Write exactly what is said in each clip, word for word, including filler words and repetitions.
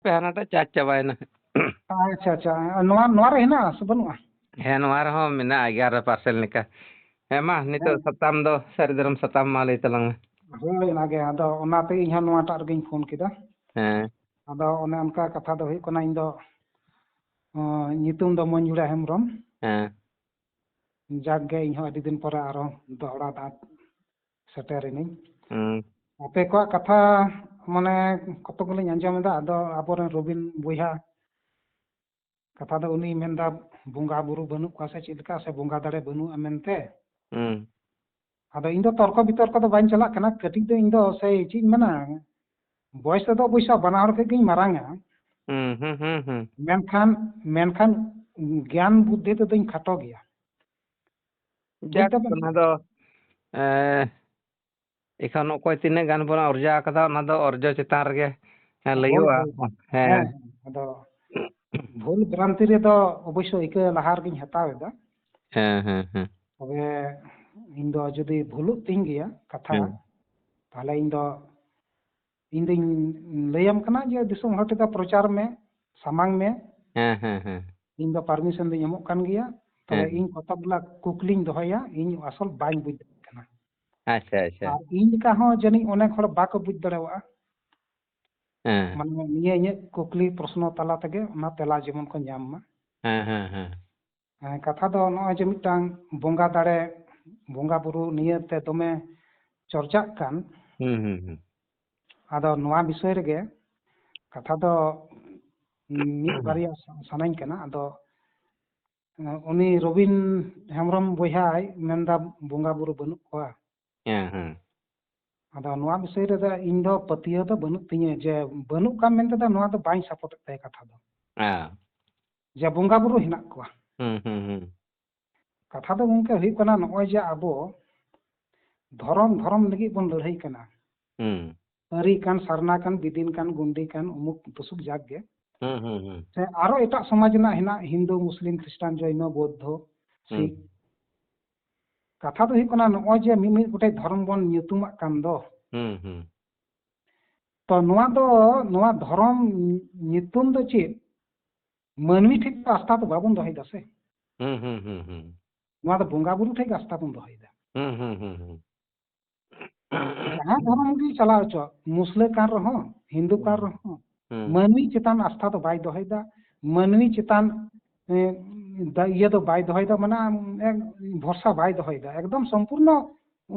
ᱦᱟᱯᱮ ᱦᱟᱱᱟᱴᱟᱜ ᱪᱟᱨᱡᱽ ᱪᱟᱵᱟᱭᱮᱱᱟ᱾ ᱟᱪᱪᱷᱟ, ᱟᱪᱪᱷᱟ, ᱱᱚᱣᱟ, ᱱᱚᱣᱟ ᱨᱮ ᱦᱮᱱᱟᱜᱼᱟ ᱥᱮ ᱵᱟᱹᱱᱩᱜᱼᱟ? ᱦᱮᱸ, ᱱᱚᱣᱟ ᱨᱮᱦᱚᱸ ᱢᱮᱱᱟᱜᱼᱟ ᱮᱜᱟᱨᱚ ᱯᱟᱨᱥᱮᱱᱴ ᱞᱮᱠᱟ᱾ ᱦᱮᱸ, ᱢᱟ ᱱᱤᱛᱚᱜ ᱦᱮᱸ᱾ ᱥᱟᱛᱟᱢ ᱫᱚ, ᱥᱟᱹᱨᱤ ᱫᱷᱚᱨᱚᱢ ᱥᱟᱛᱟᱢ ᱢᱟ ᱞᱟᱹᱭ ᱛᱟᱞᱟᱝ ᱢᱮ᱾ ᱦᱳᱭ, ᱚᱱᱟᱜᱮ᱾ ᱟᱫᱚ ᱚᱱᱟ ᱛᱮᱜᱮ ᱤᱧ ᱦᱚᱸ ᱱᱚᱣᱟᱴᱟᱜ ᱨᱮᱜᱮᱧ ᱯᱷᱳᱱ ᱠᱮᱫᱟ᱾ ᱦᱮᱸ᱾ ᱟᱫᱚ ᱚᱱᱮ ᱚᱱᱠᱟ ᱠᱟᱛᱷᱟ ᱫᱚ ᱦᱩᱭᱩᱜ ᱠᱟᱱᱟ, ᱤᱧ ᱫᱚ, ᱚ, ᱧᱩᱛᱩᱢ ᱫᱚ ᱢᱚᱧᱡᱩᱲᱟ ᱦᱮᱢᱵᱨᱚᱢ᱾ ᱦᱮᱸ᱾ ᱡᱟᱠ ᱜᱮ, ᱤᱧ ᱦᱚᱸ ᱟᱹᱰᱤ ᱫᱤᱱ ᱯᱚᱨᱮ ᱟᱨᱦᱚᱸ ᱫᱚᱦᱲᱟ ᱫᱷᱟᱣ ᱥᱮᱴᱮᱨ ᱮᱱᱟᱹᱧ᱾ ᱦᱩᱸ᱾ ᱟᱯᱮ ᱠᱚᱣᱟᱜ ᱠᱟᱛᱷᱟ ᱢᱟᱱᱮ ᱠᱚᱛᱚ ᱜᱩᱞᱤᱧ ᱟᱸᱡᱚᱢ ᱮᱫᱟ, ᱟᱫᱚ ᱟᱵᱚᱨᱮᱱ ᱨᱚᱵᱤᱱ ᱵᱚᱭᱦᱟ ᱠᱟᱛᱷᱟ ᱫᱚ ᱩᱱᱤᱭ ᱢᱮᱱᱫᱟ ᱵᱚᱸᱜᱟ ᱵᱩᱨᱩ ᱵᱟᱹᱱᱩᱜ ᱠᱚᱣᱟ ᱥᱮ ᱪᱮᱫ ᱞᱮᱠᱟ, ᱥᱮ ᱵᱚᱸᱜᱟ ᱫᱟᱲᱮ ᱵᱟᱹᱱᱩᱜᱼᱟ ᱢᱮᱱᱛᱮ᱾ ᱦᱩᱸ᱾ ᱟᱫᱚ ᱤᱧ ᱫᱚ ᱛᱚᱨᱠᱚ ᱵᱤᱛᱚᱨᱠᱚ ᱫᱚ ᱵᱟᱹᱧ ᱪᱟᱞᱟᱜ ᱠᱟᱱᱟ, ᱠᱟᱹᱴᱤᱡ ᱫᱚ ᱤᱧ ᱫᱚ ᱥᱮᱭ ᱪᱮᱫ ᱤᱧ ᱢᱮᱱᱟ, ᱵᱚᱭᱮᱥ ᱛᱮᱫᱚ ᱚᱵᱚᱥᱥᱳ ᱵᱟᱱᱟ ᱦᱚᱲ ᱠᱷᱚᱡ ᱜᱤᱧ ᱢᱟᱨᱟᱝᱟ, ᱦᱩᱸ, ᱦᱩᱸ, ᱦᱩᱸ, ᱦᱩᱸ᱾ ᱢᱮᱱᱠᱷᱟᱱ, ᱢᱮᱱᱠᱷᱟᱱ ᱜᱮᱭᱟᱱ ᱵᱩᱫᱽᱫᱷᱤ ᱛᱮᱫᱚᱧ ᱠᱷᱟᱴᱚ ᱜᱮᱭᱟ᱾ ᱵᱩᱡᱽ ᱡᱟᱠ, ᱫᱟᱵᱮᱱ? ᱚᱱᱟ ᱫᱚ, ᱮ, ᱮᱠᱷᱚᱱ ᱚᱠᱚᱭ ᱛᱤᱱᱟᱹᱜ ᱜᱟᱱ ᱵᱚᱱ ᱚᱨᱡᱟᱣ ᱠᱟᱫᱟ, ᱚᱱᱟ ᱫᱚ ᱚᱨᱡᱚ ᱪᱮᱛᱟᱱ ᱨᱮᱜᱮ, ᱦᱮᱸ, ᱦᱳᱭ, ᱞᱟᱹᱭᱚᱜᱼᱟ᱾ ᱦᱳᱭ᱾ ᱦᱮᱸ᱾ ᱦᱮᱸ, ᱟᱫᱚ ᱵᱷᱩᱞ ᱵᱷᱨᱟᱱᱛᱤ ᱨᱮᱫᱚ ᱚᱵᱚᱥᱥᱳ ᱤᱠᱟᱹ ᱞᱟᱦᱟ ᱨᱮᱜᱤᱧ ᱦᱟᱛᱟᱣ ᱮᱫᱟ᱾ ᱦᱮᱸ, ᱦᱮᱸ, ᱦᱮᱸ᱾ ᱛᱚᱵᱮ ᱤᱧ ᱫᱚ ᱡᱩᱫᱤ ᱵᱷᱩᱞᱩᱜ ᱛᱤᱧ ᱜᱮᱭᱟ ᱠᱟᱛᱷᱟ, ᱦᱮᱸ᱾ ᱛᱟᱦᱞᱮ ᱤᱧ ᱫᱚ, ᱤᱧ ᱫᱚᱧ ᱞᱟᱹᱭᱟᱢ ᱠᱟᱱᱟ ᱡᱮ ᱫᱤᱥᱚᱢ ᱦᱚᱲ ᱴᱷᱮᱱ ᱫᱚ ᱯᱨᱚᱪᱟᱨ ᱢᱮ, ᱥᱟᱢᱟᱝ ᱢᱮ᱾ ᱦᱮᱸ, ᱦᱮᱸ, ᱦᱮᱸ᱾ ᱤᱧ ᱫᱚ ᱯᱟᱨᱢᱤᱥᱚᱱ ᱫᱚᱧ ᱮᱢᱚᱜ ᱠᱟᱱ ᱜᱮᱭᱟ, ᱛᱚᱵᱮ ᱦᱮᱸ᱾ ᱤᱧ ᱠᱚᱛᱚᱠ ᱜᱩᱞᱟ ᱠᱩᱠᱞᱤᱧ ᱫᱚᱦᱚᱭᱟ, ᱤᱧ ᱟᱥᱚᱞ ᱵᱟᱹᱧ ᱵᱩᱡᱽ ᱫᱟᱲᱮᱭᱟᱜ ᱠᱟᱱᱟ᱾ ᱟᱪᱪᱷᱟ, ᱟᱪᱪᱷᱟ᱾ ᱟᱨ ᱤᱧ ᱞᱮᱠᱟ ᱦᱚᱸ ᱡᱟᱹᱱᱤᱡ ᱚᱱᱮᱠ ᱦᱚᱲ ᱵᱟᱠᱚ ᱵᱩᱡᱽ ᱫᱟᱲᱮᱭᱟᱜᱼᱟ᱾ ᱦᱮᱸ᱾ ᱢᱟᱱᱮ ᱱᱤᱭᱟᱹ ᱤᱧᱟᱹᱜ ᱠᱩᱠᱞᱤ ᱯᱨᱚᱥᱱᱚ ᱛᱟᱞᱟ ᱛᱮᱜᱮ ᱚᱱᱟ ᱛᱮᱞᱟ ᱡᱮᱢᱚᱱ ᱠᱚ ᱧᱟᱢ ᱢᱟ᱾ ᱦᱮᱸ, ᱦᱮᱸ, ᱦᱮᱸ᱾ ᱦᱮᱸ, ᱠᱟᱛᱷᱟ ᱫᱚ ᱱᱚᱜᱼᱚᱭ ᱡᱮ ᱢᱤᱫᱴᱟᱝ ᱵᱚᱸᱜᱟ ᱫᱟᱲᱮ, ᱵᱚᱸᱜᱟ ᱵᱩᱨᱩ ᱱᱤᱭᱟᱹᱛᱮ ᱫᱚᱢᱮ ᱪᱚᱨᱪᱟᱜ ᱠᱟᱱ, ᱦᱩᱸ, ᱦᱩᱸ, ᱦᱩᱸ᱾ ᱟᱫᱚ ᱱᱚᱣᱟ ᱵᱤᱥᱚᱭ ᱨᱮᱜᱮ ᱠᱟᱛᱷᱟ ᱫᱚ ᱢᱤᱫ ᱵᱟᱨᱭᱟ ᱥᱟ-, ᱥᱟᱱᱟᱧ ᱠᱟᱱᱟ᱾ ᱟᱫᱚ ᱩᱱᱤ ᱨᱚᱵᱤᱱ ᱦᱮᱢᱵᱨᱚᱢ ᱵᱚᱭᱦᱟᱭ ᱢᱮᱱᱫᱟ ᱵᱚᱸᱜᱟ ᱵᱩᱨᱩ ᱵᱟᱹᱱᱩᱜ ᱠᱚᱣᱟ᱾ ᱦᱮᱸ, ᱦᱮᱸ᱾ ᱟᱫᱚ ᱱᱚᱣᱟ ᱵᱤᱥᱚᱭ ᱨᱮᱫᱚ ᱤᱧ ᱫᱚ ᱯᱟᱹᱛᱭᱟᱹᱣ ᱫᱚ ᱵᱟᱹᱱᱩᱜ ᱛᱤᱧᱟᱹ ᱡᱮ ᱵᱟᱹᱱᱩᱜ ᱠᱚᱣᱟ ᱢᱮᱱᱛᱮ ᱫᱚ ᱱᱚᱣᱟ ᱫᱚ ᱵᱟᱹᱧ ᱥᱟᱯᱳᱨᱴ ᱮᱫ ᱛᱟᱭᱟ ᱠᱟᱛᱷᱟ ᱫᱚ᱾ ᱦᱮᱸ᱾ ᱡᱮ ᱵᱚᱸᱜᱟ ᱵᱩᱨᱩ ᱦᱮᱱᱟᱜ ᱠᱚᱣᱟ᱾ ᱦᱩᱸ, ᱦᱩᱸ, ᱦᱩᱸ᱾ ᱠᱟᱛᱷᱟ ᱫᱚ ᱜᱚᱝᱠᱮ ᱦᱩᱭᱩᱜ ᱠᱟᱱᱟ, ᱱᱚᱜᱼᱚᱭ ᱡᱮ ᱟᱵᱚ ᱫᱷᱚᱨᱚᱢ, ᱫᱷᱚᱨᱚᱢ ᱞᱟᱹᱜᱤᱫ ᱵᱚᱱ ᱞᱟᱹᱲᱦᱟᱹᱭ ᱠᱟᱱᱟ᱾ ᱦᱩᱸ᱾ ᱟᱹᱨᱤ ᱠᱟᱱ, ᱥᱟᱨᱱᱟ ᱠᱟᱱ, ᱵᱤᱫᱤᱱ ᱠᱟᱱ, ᱜᱩᱱᱰᱤ ᱠᱟᱱ, ᱩᱢᱩᱠ ᱛᱩᱥᱩᱠ ᱡᱟᱠ ᱜᱮ᱾ ᱦᱩᱸ, ᱦᱩᱸ, ᱦᱩᱸ᱾ ᱥᱮ ᱟᱨᱚ ᱮᱴᱟᱜ ᱥᱚᱢᱟᱡᱽ ᱨᱮᱱᱟᱜ ᱦᱮᱱᱟᱜ, ᱦᱤᱱᱫᱩ, ᱢᱩᱥᱞᱤᱢ, ᱠᱷᱨᱤᱥᱴᱟᱱ, ᱡᱚᱭᱱᱚ, ᱵᱳᱫᱽᱫᱷᱚ, ᱦᱩᱸ᱾ ᱥᱤᱠᱷ᱾ ᱠᱟᱛᱷᱟ ᱫᱚ ᱦᱩᱭᱩᱜ ᱠᱟᱱᱟ, ᱱᱚᱜᱼᱚᱭ ᱡᱮ ᱢᱤᱢᱤᱫ ᱜᱚᱴᱮᱡ ᱫᱷᱚᱨᱚᱢ ᱵᱚᱱ ᱧᱩᱛᱩᱢᱟᱜ ᱠᱟᱱ ᱫᱚ, ᱦᱩᱸ, ᱦᱩᱸ᱾ ᱛᱚ ᱱᱚᱣᱟ ᱫᱚ, ᱱᱚᱣᱟ ᱫᱷᱚᱨᱚᱢ ᱧᱩᱛᱩᱢ ᱫᱚ ᱪᱮᱫ? ᱢᱟᱹᱱᱢᱤ ᱴᱷᱮᱱ ᱫᱚ ᱟᱥᱛᱷᱟ ᱫᱚ ᱵᱟᱵᱚᱱ ᱫᱚᱦᱚᱭᱮᱫᱟ ᱥᱮ᱾ ᱦᱩᱸ ᱦᱩᱸ ᱦᱩᱸ ᱦᱩᱸ ᱱᱚᱣᱟ ᱫᱚ ᱵᱚᱸᱜᱟ ᱵᱩᱨᱩ ᱴᱷᱮᱱ ᱜᱮ ᱟᱥᱛᱷᱟ ᱵᱚᱱ ᱫᱚᱦᱚᱭᱮᱫᱟ᱾ ᱦᱩᱸ ᱦᱩᱸ ᱦᱩᱸ ᱦᱩᱸ ᱡᱟᱦᱟᱸ ᱫᱷᱚᱨᱚᱢ ᱜᱮ ᱪᱟᱞᱟᱣ ᱦᱚᱪᱚ, ᱢᱩᱥᱞᱟᱹ ᱠᱟᱱ ᱨᱮᱦᱚᱸ, ᱦᱤᱱᱫᱩ ᱠᱟᱱ ᱨᱮᱦᱚᱸ, ᱦᱩᱸ ᱢᱟᱹᱱᱢᱤ ᱪᱮᱛᱟᱱ ᱟᱥᱛᱷᱟ ᱫᱚ ᱵᱟᱭ ᱫᱚᱦᱚᱭᱮᱫᱟ᱾ ᱢᱟᱹᱱᱢᱤ ᱪᱮᱛᱟᱱ, ᱮ, ᱫᱟ-, ᱤᱭᱟᱹ ᱫᱚ ᱵᱟᱭ ᱫᱚᱦᱚᱭᱮᱫᱟ, ᱢᱟᱱᱮ ᱟᱢ ᱮᱠ-, ᱵᱷᱚᱨᱥᱟ ᱵᱟᱭ ᱫᱚᱦᱚᱭᱮᱫᱟ᱾ ᱮᱠᱫᱚᱢ ᱥᱚᱢᱯᱩᱨᱱᱚ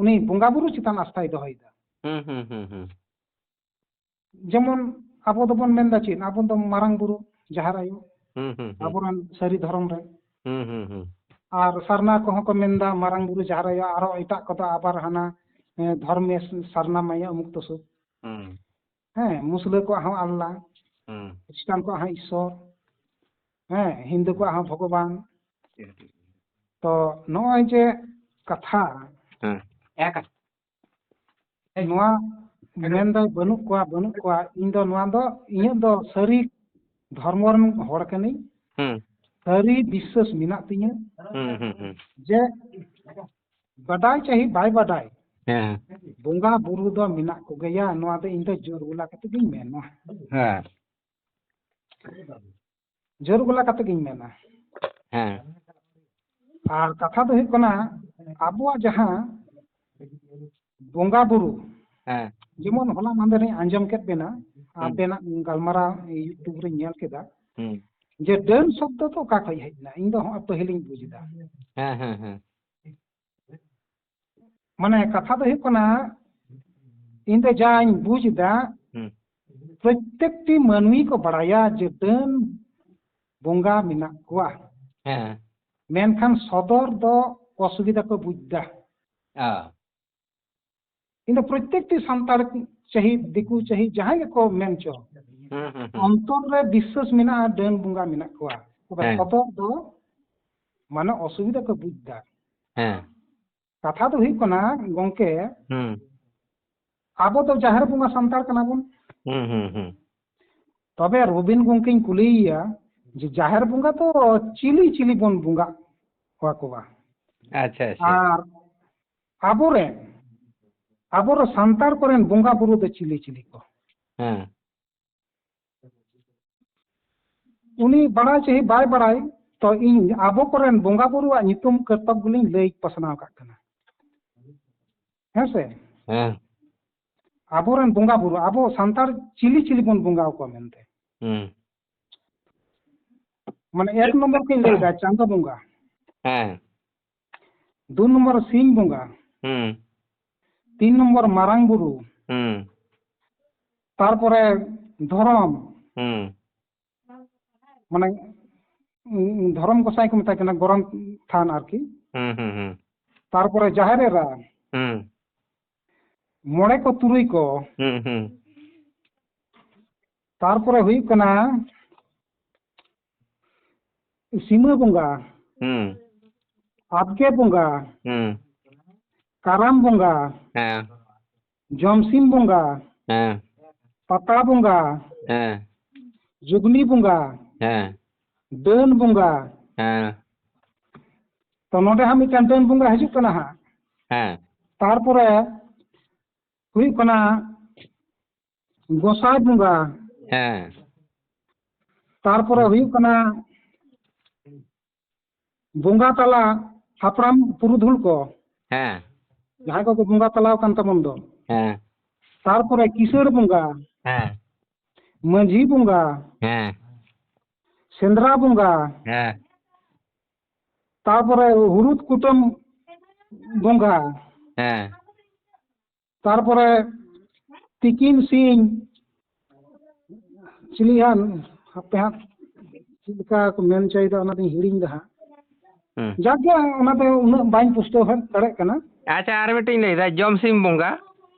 ᱩᱱᱤ ᱵᱚᱸᱜᱟ ᱵᱩᱨᱩ ᱪᱮᱛᱟᱱ ᱟᱥᱛᱷᱟᱭ ᱫᱚᱦᱚᱭᱮᱫᱟ᱾ ᱦᱩᱸ ᱦᱩᱸ ᱦᱩᱸ ᱦᱩᱸ ᱡᱮᱢᱚᱱ ᱟᱵᱚ ᱫᱚᱵᱚᱱ ᱢᱮᱱᱫᱟ ᱪᱮᱫ? ᱟᱵᱚ ᱫᱚ ᱢᱟᱨᱟᱝ ᱵᱩᱨᱩ, ᱡᱟᱦᱮᱨ ᱟᱭᱳ, ᱦᱩᱸ ᱦᱩᱸ ᱦᱩᱸ ᱟᱵᱚᱨᱮᱱ ᱥᱟᱹᱨᱤ ᱫᱷᱚᱨᱚᱢ ᱨᱮ᱾ ᱦᱩᱸ ᱦᱩᱸ ᱦᱩᱸ ᱟᱨ ᱥᱟᱨᱱᱟ ᱠᱚᱦᱚᱸ ᱠᱚ ᱢᱮᱱᱫᱟ ᱢᱟᱨᱟᱝ ᱵᱩᱨᱩ, ᱡᱟᱦᱮᱨ ᱟᱭᱳ, ᱟᱨᱚ ᱮᱴᱟᱜ ᱠᱚᱫᱚ ᱟᱵᱟᱨ ᱦᱟᱱᱟ, ᱮ, ᱫᱷᱚᱨᱢᱮᱥ, ᱥᱟᱨᱱᱟ ᱢᱟᱭᱟ, ᱚᱢᱩᱠ ᱛᱚᱥᱩᱠ᱾ ᱦᱩᱸ ᱦᱮᱸ, ᱢᱩᱥᱞᱟᱹ ᱠᱚᱣᱟᱜ ᱦᱚᱸ ᱟᱞᱞᱟ, ᱦᱩᱸ ᱠᱷᱨᱤᱥᱴᱟᱱ ᱠᱚᱣᱟᱜ ᱦᱚᱸ ᱤᱥᱥᱚᱨ, ᱦᱮᱸ, ᱦᱤᱱᱫᱩ ᱠᱚᱣᱟᱜ ᱦᱚᱸ ᱵᱷᱚᱜᱚᱵᱟᱱ᱾ ᱛᱚ ᱱᱚᱜᱼᱚᱭ ᱡᱮ ᱠᱟᱛᱷᱟ, ᱦᱮᱸ ᱱᱚᱣᱟ ᱢᱮᱱᱫᱟᱭ ᱵᱟᱹᱱᱩᱜ ᱠᱚᱣᱟ, ᱵᱟᱹᱱᱩᱜ ᱠᱚᱣᱟ, ᱤᱧ ᱫᱚ ᱱᱚᱣᱟ ᱫᱚ ᱤᱧᱟᱹᱜ ᱫᱚ ᱥᱟᱹᱨᱤ ᱫᱷᱚᱨᱢᱚ ᱨᱮᱱ ᱦᱚᱲ ᱠᱟᱹᱱᱟᱹᱧ, ᱦᱩᱸ ᱥᱟᱹᱨᱤ ᱵᱤᱥᱥᱟᱹᱥ ᱢᱮᱱᱟᱜ ᱛᱤᱧᱟᱹ ᱦᱩᱸ ᱦᱩᱸ ᱦᱩᱸ ᱡᱮ ᱵᱟᱰᱟᱭ ᱪᱟᱹᱦᱤ ᱵᱟᱭ ᱵᱟᱰᱟᱭ, ᱦᱮᱸ ᱵᱚᱸᱜᱟ ᱵᱩᱨᱩ ᱫᱚ ᱢᱮᱱᱟᱜ ᱠᱚᱜᱮᱭᱟ᱾ ᱱᱚᱣᱟ ᱫᱚ ᱤᱧ ᱫᱚ ᱡᱳᱨ ᱜᱚᱞᱟ ᱠᱟᱛᱮ ᱜᱤᱧ ᱢᱮᱱᱟ, ᱦᱮᱸ ᱡᱳᱨ ᱜᱚᱞᱟ ᱠᱟᱛᱮ ᱜᱤᱧ ᱢᱮᱱᱟ᱾ ᱦᱮᱸ ᱟᱨ ᱠᱟᱛᱷᱟ ᱫᱚ ᱦᱩᱭᱩᱜ ᱠᱟᱱᱟ, ᱟᱵᱚᱣᱟᱜ ᱡᱟᱦᱟᱸ ᱵᱚᱸᱜᱟ ᱵᱩᱨᱩ, ᱦᱮᱸ ᱡᱮᱢᱚᱱ ᱦᱚᱞᱟ ᱢᱟᱦᱫᱮᱨ ᱤᱧ ᱟᱸᱡᱚᱢ ᱠᱮᱫ ᱵᱮᱱᱟ, ᱦᱩᱸ ᱟᱵᱮᱱᱟᱜ ᱜᱟᱞᱢᱟᱨᱟᱣ YouTube ᱨᱮᱧ ᱧᱮᱞ ᱠᱮᱫᱟ, ᱦᱩᱸ ᱡᱮ ᱰᱟᱹᱱ ᱥᱚᱵᱫᱚ ᱫᱚ ᱚᱠᱟ ᱠᱷᱚᱱ ᱦᱮᱡ ᱮᱱᱟ? ᱤᱧ ᱫᱚ ᱦᱚᱸᱜᱼᱚᱭ ᱯᱟᱹᱦᱤᱞᱤᱧ ᱵᱩᱡ ᱮᱫᱟ᱾ ᱦᱮᱸ ᱦᱮᱸ ᱦᱮᱸ ᱢᱟᱱᱮ ᱠᱟᱛᱷᱟ ᱫᱚ ᱦᱩᱭᱩᱜ ᱠᱟᱱᱟ, ᱤᱧ ᱫᱚ ᱡᱟᱧ ᱵᱩᱡ ᱮᱫᱟ, ᱦᱩᱸ ᱯᱨᱚᱛᱮᱠᱴᱤ ᱢᱟᱹᱱᱢᱤ ᱠᱚ ᱵᱟᱲᱟᱭᱟ ᱡᱮ ᱰᱟᱹᱱ ᱵᱚᱸᱜᱟ ᱢᱮᱱᱟᱜ ᱠᱚᱣᱟ, ᱦᱮᱸ ᱢᱮᱱᱠᱷᱟᱱ ᱥᱚᱫᱚᱨ ᱫᱚ ᱚᱥᱩᱵᱤᱫᱷᱟ ᱠᱚ ᱵᱩᱡ ᱮᱫᱟ᱾ ᱚ ᱤᱧ ᱫᱚ ᱯᱨᱚᱛᱮᱠᱴᱤ ᱥᱟᱱᱛᱟᱲ ᱪᱟᱹᱦᱤ, ᱫᱤᱠᱩ ᱪᱟᱹᱦᱤ, ᱡᱟᱦᱟᱸᱭ ᱜᱮᱠᱚ ᱢᱮᱱ ᱪᱚ, ᱦᱩᱸ ᱦᱩᱸ ᱦᱩᱸ ᱚᱱᱛᱚᱨ ᱨᱮ ᱵᱤᱥᱥᱟᱹᱥ ᱢᱮᱱᱟᱜᱼᱟ, ᱰᱟᱹᱱ ᱵᱚᱸᱜᱟ ᱢᱮᱱᱟᱜ ᱠᱚᱣᱟ᱾ ᱛᱚᱵᱮ ᱦᱮᱸ᱾ ᱥᱚᱫᱚᱨ ᱫᱚ ᱢᱟᱱᱮ ᱚᱥᱩᱵᱤᱫᱷᱟ ᱠᱚ ᱵᱩᱡ ᱮᱫᱟ᱾ ᱦᱮᱸ ᱠᱟᱛᱷᱟ ᱫᱚ ᱦᱩᱭᱩᱜ ᱠᱟᱱᱟ ᱜᱚᱝᱠᱮ, ᱦᱩᱸ ᱟᱵᱚ ᱫᱚ ᱡᱟᱦᱮᱨ ᱵᱚᱸᱜᱟ ᱥᱟᱱᱛᱟᱲ ᱠᱟᱱᱟ ᱵᱚᱱ᱾ ᱦᱩᱸ ᱦᱩᱸ ᱦᱩᱸ ᱛᱚᱵᱮ ᱨᱚᱵᱤᱱ ᱜᱚᱝᱠᱮᱧ ᱠᱩᱞᱤᱭᱮᱭᱟ ᱡᱮ ᱡᱟᱦᱮᱨ ᱵᱚᱸᱜᱟ ᱫᱚ ᱪᱤᱞᱤ ᱪᱤᱞᱤ ᱵᱚᱱ ᱵᱚᱸᱜᱟ ᱟᱠᱚᱣᱟ? ᱟᱪᱪᱷᱟ ᱟᱪᱪᱷᱟ ᱟᱨ ᱟᱵᱚᱨᱮᱱ, ᱟᱵᱚᱨᱮᱱ ᱥᱟᱱᱛᱟᱲ ᱠᱚᱨᱮᱱ ᱵᱚᱸᱜᱟ ᱵᱩᱨᱩ ᱫᱚ ᱪᱤᱞᱤ ᱪᱤᱞᱤ ᱠᱚ? ᱦᱮᱸ᱾ ᱩᱱᱤ ᱵᱟᱲᱟᱭ ᱪᱟᱹᱦᱤ ᱵᱟᱭ ᱵᱟᱲᱟᱭ, ᱛᱚ ᱤᱧ ᱟᱵᱚ ᱠᱚᱨᱮᱱ ᱵᱚᱸᱜᱟ ᱵᱩᱨᱩᱣᱟᱜ ᱧᱩᱛᱩᱢ ᱠᱟᱹᱨᱛᱚᱵ ᱜᱮᱞᱤᱧ ᱞᱟᱹᱭ ᱯᱟᱥᱱᱟᱣ ᱠᱟᱜ ᱠᱟᱱᱟ᱾ ᱦᱮᱸ ᱥᱮ? ᱦᱮᱸ᱾ ᱟᱵᱚᱨᱮᱱ ᱵᱚᱸᱜᱟ ᱵᱩᱨᱩ, ᱟᱵᱚ ᱥᱟᱱᱛᱟᱲ ᱪᱤᱞᱤ ᱪᱤᱞᱤ ᱵᱚᱱ ᱵᱚᱸᱜᱟ ᱟᱠᱚᱣᱟ ᱢᱮᱱᱛᱮ᱾ ᱦᱩᱸ᱾ ᱢᱟᱱᱮ ᱮᱠ ᱱᱚᱢᱵᱚᱨ ᱠᱚᱧ ᱞᱟᱹᱭ ᱮᱫᱟ, ᱪᱟᱸᱫᱚ ᱵᱚᱸᱜᱟ᱾ ᱦᱮᱸ᱾ ᱫᱩ ᱱᱚᱢᱵᱚᱨ ᱥᱤᱧ ᱵᱚᱸᱜᱟ᱾ ᱦᱩᱸ᱾ ᱛᱤᱱ ᱱᱚᱢᱵᱚᱨ ᱢᱟᱨᱟᱝ ᱵᱩᱨᱩ᱾ ᱦᱩᱸ᱾ ᱛᱟᱨᱯᱚᱨᱮ ᱫᱷᱚᱨᱚᱢ᱾ ᱦᱩᱸ᱾ ᱢᱟᱱᱮ, ᱩᱸ, ᱫᱷᱚᱨᱚᱢ ᱜᱚᱸᱥᱟᱭ ᱠᱚ ᱢᱮᱛᱟᱭ ᱠᱟᱱᱟ, ᱜᱚᱨᱚᱢ ᱛᱷᱟᱱ ᱟᱨᱠᱤ᱾ ᱦᱩᱸ, ᱦᱩᱸ, ᱦᱩᱸ᱾ ᱛᱟᱨᱯᱚᱨᱮ ᱡᱟᱦᱮᱨ ᱮᱨᱟ᱾ ᱦᱩᱸ᱾ ᱢᱚᱬᱮ ᱠᱚ ᱛᱩᱨᱩᱭ ᱠᱚ᱾ ᱦᱩᱸ, ᱦᱩᱸ᱾ ᱛᱟᱨᱯᱚᱨᱮ ᱦᱩᱭᱩᱜ ᱠᱟᱱᱟ ᱥᱤᱢᱟᱹ ᱵᱚᱸᱜᱟ, ᱦᱩᱸ᱾ ᱟᱵᱜᱮ ᱵᱚᱸᱜᱟ, ᱦᱩᱸ᱾ ᱠᱟᱨᱟᱢ ᱵᱚᱸᱜᱟ, ᱦᱮᱸ᱾ ᱡᱚᱢᱥᱤᱢ ᱵᱚᱸᱜᱟ, ᱦᱮᱸ᱾ ᱯᱟᱛᱟ ᱵᱚᱸᱜᱟ, ᱦᱮᱸ᱾ ᱡᱩᱜᱽᱱᱤ ᱵᱚᱸᱜᱟ, ᱦᱮᱸ᱾ ᱰᱟᱹᱱ ᱵᱚᱸᱜᱟ᱾ ᱦᱮᱸ᱾ ᱛᱚ, ᱱᱚᱰᱮ ᱦᱟᱸᱜ ᱢᱤᱫᱴᱟᱝ ᱰᱟᱹᱱ ᱵᱚᱸᱜᱟ ᱦᱤᱡᱩᱜ ᱠᱟᱱᱟ ᱦᱟᱸᱜ᱾ ᱦᱮᱸ᱾ ᱛᱟᱨᱯᱚᱨᱮ ᱦᱩᱭᱩᱜ ᱠᱟᱱᱟ ᱜᱚᱸᱥᱟᱭ ᱵᱚᱸᱜᱟ᱾ ᱦᱮᱸ᱾ ᱛᱟᱨᱯᱚᱨᱮ ᱦᱩᱭᱩᱜ ᱠᱟᱱᱟ ᱵᱚᱸᱜᱟ ᱛᱟᱞᱟ ᱦᱟᱯᱲᱟᱢ ᱯᱩᱨᱩᱫᱷᱩᱞ ᱠᱚ, ᱦᱮᱸ᱾ ᱡᱟᱦᱟᱸᱭ ᱠᱚᱠᱚ ᱵᱚᱸᱜᱟ ᱛᱟᱞᱟ ᱟᱠᱟᱱ ᱛᱟᱵᱚᱱ ᱫᱚ᱾ ᱦᱮᱸ᱾ ᱛᱟᱨᱯᱚᱨᱮ ᱠᱤᱥᱟᱹᱬ ᱵᱚᱸᱜᱟ, ᱦᱮᱸ᱾ ᱢᱟᱹᱡᱷᱤ ᱵᱚᱸᱜᱟ, ᱦᱮᱸ᱾ ᱥᱮᱸᱫᱽᱨᱟ ᱵᱚᱸᱜᱟ, ᱦᱮᱸ᱾ ᱛᱟᱨᱯᱚᱨᱮ ᱦᱩᱲᱩᱫ ᱠᱩᱴᱟᱹᱢ ᱵᱚᱸᱜᱟ, ᱦᱮᱸ᱾ ᱛᱟᱨᱯᱚᱨᱮ ᱛᱤᱠᱤᱱ ᱥᱤᱧ ᱪᱤᱞᱤ ᱦᱟᱸᱜ, ᱦᱟᱯᱮ ᱦᱟᱸᱜ, ᱪᱮᱫ ᱞᱮᱠᱟ ᱠᱚ ᱢᱮᱱ ᱦᱚᱪᱚᱭᱮᱫᱟ, ᱚᱱᱟ ᱫᱚᱧ ᱦᱤᱲᱤᱧ ᱮᱫᱟ ᱦᱟᱸᱜ᱾ ᱦᱩᱸ᱾ ᱡᱟᱠ ᱜᱮ, ᱚᱱᱟ ᱫᱚ ᱩᱱᱟᱹᱜ ᱵᱟᱹᱧ ᱯᱩᱥᱴᱟᱹᱣ ᱦᱟᱸᱜ ᱫᱟᱲᱮᱭᱟᱜ ᱠᱟᱱᱟ᱾ ᱟᱪᱪᱷᱟ, ᱟᱨ ᱢᱤᱫᱴᱤᱡ ᱤᱧ ᱞᱟᱹᱭᱫᱟ, ᱡᱚᱢ ᱥᱤᱢ ᱵᱚᱸᱜᱟ᱾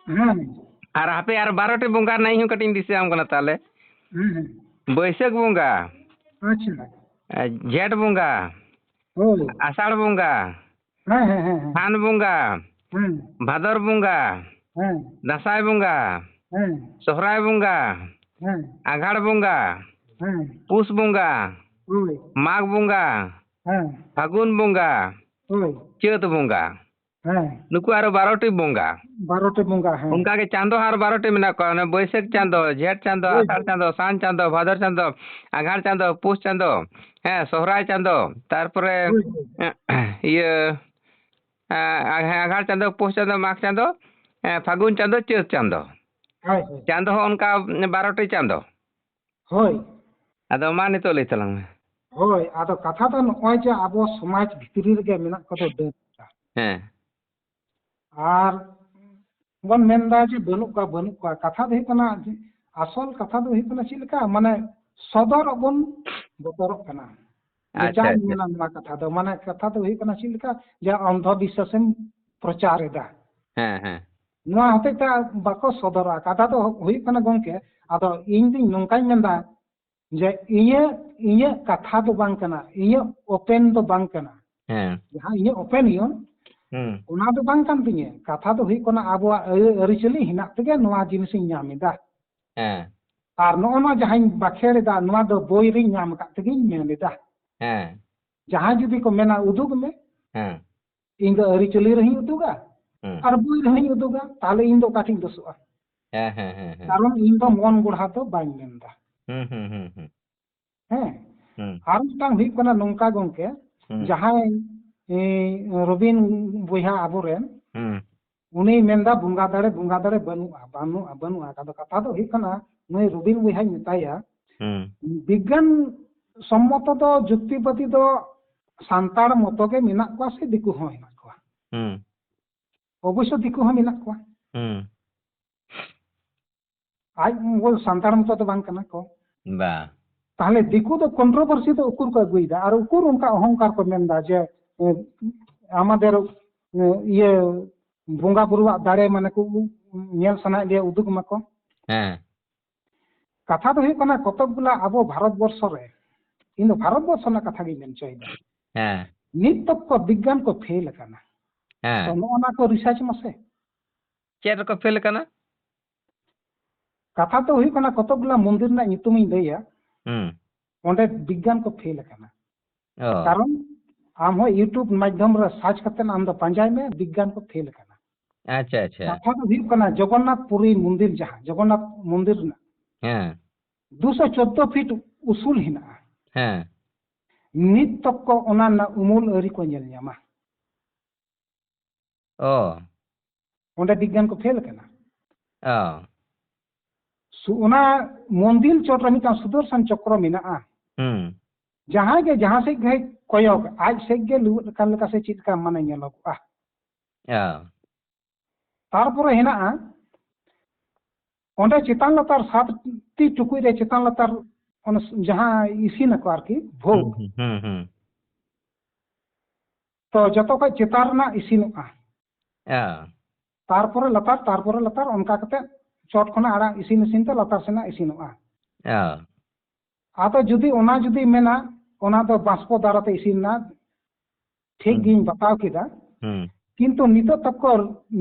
ᱦᱮᱸ᱾ ᱟᱨ ᱦᱟᱯᱮ, ᱟᱨ ᱵᱟᱨᱚᱴᱤ ᱵᱚᱸᱜᱟ ᱨᱮᱱᱟᱜ ᱤᱧ ᱦᱚᱸ ᱠᱟᱹᱴᱤᱡ ᱤᱧ ᱫᱤᱥᱟᱹᱭᱟᱢ ᱠᱟᱱᱟ ᱛᱟᱦᱚᱞᱮ᱾ ᱦᱮᱸ, ᱦᱮᱸ᱾ ᱵᱟᱹᱭᱥᱟᱹᱠᱷ ᱵᱚᱸᱜᱟ᱾ ᱟᱪᱪᱷᱟ᱾ ᱮ, ᱡᱷᱮᱸᱴ ᱵᱚᱸᱜᱟ᱾ ᱦᱳᱭ᱾ ᱟᱥᱟᱲ ᱵᱚᱸᱜᱟ᱾ ᱦᱮᱸ, ᱦᱮᱸ, ᱦᱮᱸ, ᱦᱮᱸ᱾ ᱥᱟᱱ ᱵᱚᱸᱜᱟ᱾ ᱦᱮᱸ᱾ ᱵᱷᱟᱫᱚᱨ ᱵᱚᱸᱜᱟ᱾ ᱦᱮᱸ᱾ ᱫᱟᱸᱥᱟᱭ ᱵᱚᱸᱜᱟ᱾ ᱦᱮᱸ᱾ ᱥᱚᱦᱨᱟᱭ ᱵᱚᱸᱜᱟ᱾ ᱦᱮᱸ᱾ ᱟᱸᱜᱷᱟᱲ ᱵᱚᱸᱜᱟ᱾ ᱦᱮᱸ᱾ ᱯᱩᱥ ᱵᱚᱸᱜᱟ᱾ ᱦᱳᱭ᱾ ᱢᱟᱜᱽ ᱵᱚᱸᱜᱟ᱾ ᱦᱮᱸ᱾ ᱯᱷᱟᱹᱜᱩᱱ ᱵᱚᱸᱜᱟ᱾ ᱦᱳᱭ᱾ ᱪᱟᱹᱛ ᱵᱚᱸᱜᱟ᱾ ᱦᱮᱸ᱾ ᱱᱩᱠᱩ ᱟᱨᱚ ᱵᱟᱨᱚ ᱴᱤ ᱵᱚᱸᱜᱟ᱾ ᱵᱟᱨᱚ ᱴᱤ ᱵᱚᱸᱜᱟ, ᱦᱮᱸ᱾ ᱚᱱᱠᱟ ᱜᱮ ᱪᱟᱸᱫᱚ ᱦᱚᱸ ᱟᱨᱚ ᱵᱟᱨᱚ ᱴᱤ ᱢᱮᱱᱟᱜ ᱠᱚᱣᱟ᱾ ᱚᱱᱮ ᱵᱟᱹᱭᱥᱟᱹᱠᱷ ᱪᱟᱸᱫᱚ, ᱡᱷᱮᱸᱴ ᱪᱟᱸᱫᱚ, ᱦᱳᱭ, ᱟᱥᱟᱲ ᱦᱳᱭ᱾ ᱪᱟᱸᱫᱚ, ᱥᱟᱱ ᱪᱟᱸᱫᱚ, ᱵᱷᱟᱫᱚᱨ ᱪᱟᱸᱫᱚ, ᱟᱸᱜᱷᱟᱲ ᱪᱟᱸᱫᱚ, ᱯᱩᱥ ᱪᱟᱸᱫᱚ, ᱦᱮᱸ, ᱥᱚᱦᱨᱟᱭ ᱪᱟᱸᱫᱚ, ᱛᱟᱨᱯᱚᱨᱮ ᱦᱳᱭ, ᱦᱳᱭ᱾ ᱤᱭᱟᱹ, ᱟ-, ᱟ-, ᱦᱮᱸ, ᱟᱸᱜᱷᱟᱲ ᱪᱟᱸᱫᱚ, ᱯᱩᱥ ᱪᱟᱸᱫᱚ, ᱢᱟᱜᱽ ᱪᱟᱸᱫᱚ, ᱮ, ᱯᱷᱟᱹᱜᱩᱱ ᱪᱟᱸᱫᱚ, ᱪᱟᱹᱛ ᱪᱟᱸᱫᱚ᱾ ᱦᱳᱭ, ᱦᱳᱭ᱾ ᱪᱟᱸᱫᱚ ᱦᱚᱸ ᱚᱱᱠᱟ ᱵᱟᱨᱚ ᱴᱤ ᱪᱟᱸᱫᱚ᱾ ᱦᱳᱭ᱾ ᱟᱫᱚ ᱢᱟ ᱱᱤᱛᱚᱜ ᱞᱟᱹᱭ ᱛᱟᱞᱟᱝ ᱢᱮ᱾ ᱦᱳᱭ, ᱟᱫᱚ ᱠᱟᱛᱷᱟ ᱫᱚ ᱱᱚᱜᱼᱚᱭ ᱡᱮ ᱟᱵᱚ ᱥᱚᱢᱟᱡᱽ ᱵᱷᱤᱛᱨᱤ ᱨᱮᱜᱮ ᱢᱮᱱᱟᱜ ᱠᱚᱫᱚ ᱰᱟᱹᱱ᱾ ᱦᱮᱸ᱾ ᱟᱨ ᱵᱚᱱ ᱢᱮᱱᱫᱟ ᱡᱮ ᱵᱟᱹᱱᱩᱜ ᱠᱚᱣᱟ, ᱵᱟᱹᱱᱩᱜ ᱠᱚᱣᱟ᱾ ᱠᱟᱛᱷᱟ ᱫᱚ ᱦᱩᱭᱩᱜ ᱠᱟᱱᱟ ᱡᱮ ᱟᱥᱚᱞ ᱠᱟᱛᱷᱟ ᱫᱚ ᱦᱩᱭᱩᱜ ᱠᱟᱱᱟ ᱪᱮᱫ ᱞᱮᱠᱟ? ᱢᱟᱱᱮ ᱥᱚᱫᱚᱨᱚᱜ ᱵᱚᱱ ᱵᱚᱛᱚᱨᱚᱜ ᱠᱟᱱᱟ᱾ ᱡᱮ ᱟᱪᱪᱷᱟ, ᱪᱟᱧ ᱟᱪᱪᱷᱟ᱾ ᱢᱮᱱᱟ ᱱᱚᱣᱟ ᱠᱟᱛᱷᱟ ᱫᱚ, ᱢᱟᱱᱮ ᱠᱟᱛᱷᱟ ᱫᱚ ᱦᱩᱭᱩᱜ ᱠᱟᱱᱟ ᱪᱮᱫ ᱞᱮᱠᱟ? ᱡᱮ ᱚᱱᱫᱷᱚ ᱵᱤᱥᱥᱟᱥ ᱮᱢ ᱯᱨᱚᱪᱟᱨ ᱮᱫᱟ᱾ ᱦᱮᱸ, ᱦᱮᱸ᱾ ᱱᱚᱣᱟ ᱦᱚᱛᱮᱡ ᱛᱮ ᱵᱟᱠᱚ ᱥᱚᱫᱚᱨᱟ᱾ ᱠᱟᱛᱷᱟ ᱫᱚ ᱦᱩᱭᱩᱜ ᱠᱟᱱᱟ ᱜᱚᱝᱠᱮ, ᱟᱫᱚ ᱤᱧ ᱫᱩᱧ ᱱᱚᱝᱠᱟᱧ ᱢᱮᱱᱫᱟ ᱡᱮ ᱤᱧᱟᱹᱜ, ᱤᱧᱟᱹᱜ ᱠᱟᱛᱷᱟ ᱫᱚ ᱵᱟᱝ ᱠᱟᱱᱟ, ᱤᱧᱟᱹᱜ ᱳᱯᱮᱱ ᱫᱚ ᱵᱟᱝ ᱠᱟᱱᱟ᱾ ᱦᱮᱸ᱾ ᱡᱟᱦᱟᱸ ᱤᱧᱟᱹᱜ ᱳᱯᱮᱱᱤᱭᱚᱱ, ᱦᱩᱸ᱾ ᱚᱱᱟ ᱫᱚ ᱵᱟᱝ ᱠᱟᱱ ᱛᱤᱧᱟᱹ᱾ ᱠᱟᱛᱷᱟ ᱫᱚ ᱦᱩᱭᱩᱜ ᱠᱟᱱᱟ ᱟᱵᱚᱣᱟᱜ ᱟᱹ-, ᱟᱹᱨᱤᱪᱟᱹᱞᱤ ᱦᱮᱱᱟᱜ ᱛᱮᱜᱮ ᱱᱚᱣᱟ ᱡᱤᱱᱤᱥᱤᱧ ᱧᱟᱢ ᱮᱫᱟ᱾ ᱦᱮᱸ᱾ ᱟᱨ ᱱᱚᱜᱼᱚ ᱱᱚᱣᱟ ᱡᱟᱦᱟᱸᱧ ᱵᱟᱠᱷᱮᱲ ᱮᱫᱟ, ᱱᱚᱣᱟ ᱫᱚ ᱵᱳᱭ ᱨᱤᱧ ᱧᱟᱢ ᱟᱠᱟᱫ ᱛᱮᱜᱮᱧ ᱢᱮᱱ ᱮᱫᱟ᱾ ᱦᱮᱸ᱾ ᱡᱟᱦᱟᱸᱭ ᱡᱩᱫᱤ ᱠᱚ ᱢᱮᱱᱟ, "ᱩᱫᱩᱜᱽ ᱢᱮ," ᱦᱮᱸ᱾ ᱤᱧ ᱫᱚ ᱟᱹᱨᱤᱪᱟᱹᱞᱤ ᱨᱮᱦᱚᱸᱧ ᱩᱫᱩᱜᱟ, ᱦᱩᱸ᱾ ᱟᱨ ᱵᱳᱭ ᱨᱮᱦᱚᱸᱧ ᱩᱫᱩᱜᱟ, ᱛᱟᱦᱞᱮ ᱤᱧ ᱫᱚ ᱚᱠᱟᱴᱷᱮᱧ ᱫᱳᱥᱚᱜᱼᱟ? ᱦᱮᱸ, ᱦᱮᱸ, ᱦᱮᱸ, ᱦᱮᱸ᱾ ᱠᱟᱨᱚᱱ ᱤᱧ ᱫᱚ ᱢᱚᱱ ᱜᱚᱲᱦᱟ ᱫᱚ ᱵᱟᱹᱧ ᱢᱮᱱᱫᱟ᱾ ᱦᱩᱸ, ᱦᱩᱸ, ᱦᱩᱸ, ᱦᱩᱸ᱾ ᱦᱮᱸ? ᱦᱩᱸ᱾ ᱟᱨ ᱢᱤᱫᱴᱟᱝ ᱦᱩᱭᱩᱜ ᱠᱟᱱᱟ ᱱᱚᱝᱠᱟ ᱜᱚᱝᱠᱮ, ᱦᱩᱸ᱾ ᱡᱟᱦᱟᱸᱭ, ᱮ, ᱨᱚᱵᱤᱱ ᱵᱚᱭᱦᱟ ᱟᱵᱚᱨᱮᱱ, ᱦᱩᱸ᱾ ᱩᱱᱤᱭ ᱢᱮᱱᱫᱟ ᱵᱚᱸᱜᱟ ᱫᱟᱲᱮ, ᱵᱚᱸᱜᱟ ᱫᱟᱲᱮ ᱵᱟᱹᱱᱩᱜᱼᱟ, ᱵᱟᱹᱱᱩᱜᱼᱟ, ᱵᱟᱹᱱᱩᱜᱼᱟ᱾ ᱟᱫᱚ ᱠᱟᱛᱷᱟ ᱫᱚ ᱦᱩᱭᱩᱜ ᱠᱟᱱᱟ, ᱱᱩᱭ ᱨᱚᱵᱤᱱ ᱵᱚᱭᱦᱟᱧ ᱢᱮᱛᱟᱭᱟ, ᱦᱩᱸ᱾ ᱵᱤᱜᱽᱜᱟᱱ ᱥᱚᱢᱢᱚᱛᱚ ᱫᱚ, ᱡᱩᱠᱛᱤᱯᱟᱹᱛᱤ ᱫᱚ ᱥᱟᱱᱛᱟᱲ ᱢᱚᱛᱚ ᱜᱮ ᱢᱮᱱᱟᱜ ᱠᱚᱣᱟ ᱥᱮ ᱫᱤᱠᱩ ᱦᱚᱸ ᱦᱮᱱᱟᱜ ᱠᱚᱣᱟ? ᱦᱩᱸ᱾ ᱚᱵᱚᱥᱥᱚ ᱫᱤᱠᱩ ᱦᱚᱸ ᱢᱮᱱᱟᱜ ᱠᱚᱣᱟ᱾ ᱦᱩᱸ᱾ ᱟᱡ ᱩᱱᱠᱩ ᱥᱟᱱᱛᱟᱲ ᱢᱚᱛᱚ ᱫᱚ ᱵᱟᱝ ᱠᱟᱱᱟ ᱠᱚ᱾ ᱵᱟ᱾ ᱛᱟᱦᱞᱮ ᱫᱤᱠᱩ ᱫᱚ controversy ᱫᱚ ᱩᱠᱩᱨ ᱠᱚ ᱟᱹᱜᱩᱭᱮᱫᱟ? ᱟᱨ ᱩᱠᱩᱨ ᱚᱱᱠᱟ ᱚᱦᱚᱝᱠᱟᱨ ᱠᱚ ᱢᱮᱱᱫᱟ ᱡᱮ, ᱮ, ᱟᱢᱟᱫᱮᱨ, ᱮ, ᱤᱭᱟᱹ, ᱵᱚᱸᱜᱟ ᱵᱩᱨᱩᱣᱟᱜ ᱫᱟᱲᱮ ᱢᱟᱱᱮ ᱠᱚ ᱩ-, ᱧᱮᱞ ᱥᱟᱱᱟᱭᱮᱫ ᱞᱮᱭᱟ, ᱩᱫᱩᱜᱽ ᱢᱟᱠᱚ? ᱦᱮᱸ᱾ ᱠᱟᱛᱷᱟ ᱫᱚ ᱦᱩᱭᱩᱜ ᱠᱟᱱᱟ, ᱠᱚᱛᱚᱠ ᱜᱩᱞᱟ ᱟᱵᱚ ᱵᱷᱟᱨᱚᱛ ᱵᱚᱨᱥᱚ ᱨᱮ, ᱤᱧ ᱫᱚ ᱵᱷᱟᱨᱚᱛ ᱵᱚᱨᱥᱚ ᱨᱮᱱᱟᱜ ᱠᱟᱛᱷᱟ ᱜᱤᱧ ᱢᱮᱱ ᱦᱚᱪᱚᱭᱮᱫᱟ᱾ ᱦᱮᱸ᱾ ᱱᱤᱛ ᱛᱚᱠᱠᱚ ᱵᱤᱜᱽᱜᱟᱱ ᱠᱚ ᱯᱷᱮᱞ ᱟᱠᱟᱱᱟ᱾ ᱦᱮᱸ᱾ ᱛᱚ ᱱᱚᱜᱼᱚ ᱱᱟ ᱠᱚ research ᱢᱟᱥᱮ᱾ ᱪᱮᱫ ᱨᱮᱠᱚ ᱯᱷᱮᱞ ᱟᱠᱟᱱᱟ? ᱠᱟᱛᱷᱟ ᱫᱚ ᱦᱩᱭᱩᱜ ᱠᱟᱱᱟ, ᱠᱚᱛᱚᱠ ᱜᱩᱞᱟ ᱢᱚᱱᱫᱤᱨ ᱨᱮᱱᱟᱜ ᱧᱩᱛᱩᱢᱤᱧ ᱞᱟᱹᱭᱟ, ᱦᱩᱸ᱾ ᱚᱸᱰᱮ ᱵᱤᱜᱽᱜᱟᱱ ᱠᱚ ᱯᱷᱮᱞ ᱟᱠᱟᱱᱟ᱾ ᱚ᱾ ᱠᱟᱨᱚᱱ ᱟᱢ ᱦᱚᱸ YouTube ᱢᱟᱫᱽᱫᱷᱚᱢ ᱨᱮ ᱥᱟᱨᱪ ᱠᱟᱛᱮ ᱟᱢ ᱫᱚ ᱯᱟᱸᱡᱟᱭ ᱢᱮ, ᱵᱤᱜᱽᱜᱟᱱ ᱠᱚ ᱯᱷᱮᱞ ᱟᱠᱟᱱᱟ᱾ ᱟᱪᱪᱷᱟ, ᱟᱪᱪᱷᱟ᱾ ᱠᱟᱛᱷᱟ ᱫᱚ ᱦᱩᱭᱩᱜ ᱠᱟᱱᱟ, ᱡᱚᱜᱚᱱᱱᱟᱛᱷ ᱯᱩᱨᱤ ᱢᱚᱱᱫᱤᱨ, ᱡᱟᱦᱟᱸ ᱡᱚᱜᱚᱱᱱᱟᱛᱷ ᱢᱚᱱᱫᱤᱨ ᱨᱮᱱᱟᱜ ᱦᱮᱸ᱾ ᱫᱩᱥᱚ ᱪᱳᱫᱽᱫᱳ ᱯᱷᱤᱴ ᱩᱥᱩᱞ ᱦᱮᱱᱟᱜᱼᱟ᱾ ᱦᱮᱸ᱾ ᱱᱤᱛ ᱛᱚᱠᱠᱚ ᱚᱱᱟ ᱨᱮᱱᱟᱜ ᱩᱢᱩᱞ ᱟᱹᱣᱨᱤ ᱠᱚ ᱧᱮᱞ ᱧᱟᱢᱟ᱾ ᱚ᱾ ᱚᱸᱰᱮ ᱵᱤᱜᱽᱜᱟᱱ ᱠᱚ ᱯᱷᱮᱞ ᱟᱠᱟᱱᱟ᱾ ᱚ᱾ ᱥᱩ-, ᱚᱱᱟ ᱢᱚᱱᱫᱤᱨ ᱪᱚᱴ ᱨᱮ ᱢᱤᱫᱴᱟᱝ ᱥᱩᱫᱚᱨᱥᱚᱱ ᱪᱚᱠᱨᱚ ᱢᱮᱱᱟᱜᱼᱟ᱾ ᱦᱩᱸ᱾ ᱡᱟᱦᱟᱸᱭ ᱜᱮ ᱡᱟᱦᱟᱸ ᱥᱮᱫ ᱜᱮᱭ ᱠᱚᱭᱚᱜ, ᱟᱡ ᱥᱮᱫ ᱜᱮ ᱞᱩᱣᱟᱹᱫ ᱟᱠᱟᱱ ᱞᱮᱠᱟ ᱥᱮ ᱪᱮᱫ ᱞᱮᱠᱟ ᱢᱟᱱᱮ ᱧᱮᱞᱚᱜᱚᱜᱼᱟ᱾ ᱚ᱾ ᱛᱟᱨᱯᱚᱨᱮ ᱦᱮᱱᱟᱜᱼᱟ, ᱚᱸᱰᱮ ᱪᱮᱛᱟᱱ ᱞᱟᱛᱟᱨ ᱥᱟᱛ ᱴᱤ ᱴᱩᱠᱩᱡ ᱨᱮ ᱪᱮᱛᱟᱱ ᱞᱟᱛᱟᱨ ᱚᱱᱟ ᱡᱟᱦᱟᱸ ᱤᱥᱤᱱ ᱟᱠᱚ ᱟᱨᱠᱤ, ᱵᱷᱳᱜᱽ᱾ ᱦᱩᱸ, ᱦᱩᱸ, ᱦᱩᱸ᱾ ᱛᱚ ᱡᱚᱛᱚ ᱠᱷᱚᱡ ᱪᱮᱛᱟᱱ ᱨᱮᱱᱟᱜ ᱤᱥᱤᱱᱚᱜᱼᱟ᱾ ᱚ᱾ ᱛᱟᱨᱯᱚᱨᱮ ᱞᱟᱛᱟᱨ, ᱛᱟᱨᱯᱚᱨᱮ ᱞᱟᱛᱟᱨ, ᱚᱱᱠᱟ ᱠᱟᱛᱮ ᱪᱚᱴ ᱠᱷᱚᱱᱟᱜ ᱟᱲᱟᱜ ᱤᱥᱤᱱ ᱤᱥᱤᱱ ᱛᱮ ᱞᱟᱛᱟᱨ ᱥᱮᱱᱟᱜ ᱤᱥᱤᱱᱚᱜᱼᱟ᱾ ᱚ᱾ ᱟᱫᱚ ᱡᱩᱫᱤ ᱚᱱᱟ ᱡᱩᱫᱤ ᱢᱮᱱᱟ, ᱚᱱᱟ ᱫᱚ ᱵᱟᱥᱯᱚ ᱫᱟᱨᱟᱛᱮ ᱤᱥᱤᱱ ᱮᱱᱟ, ᱴᱷᱤᱠ ᱦᱩᱸ᱾ ᱜᱤᱧ ᱵᱟᱛᱟᱣ ᱠᱮᱫᱟ, ᱦᱩᱸ᱾ ᱠᱤᱱᱛᱩ ᱱᱤᱛᱚᱜ ᱛᱚᱠᱚ,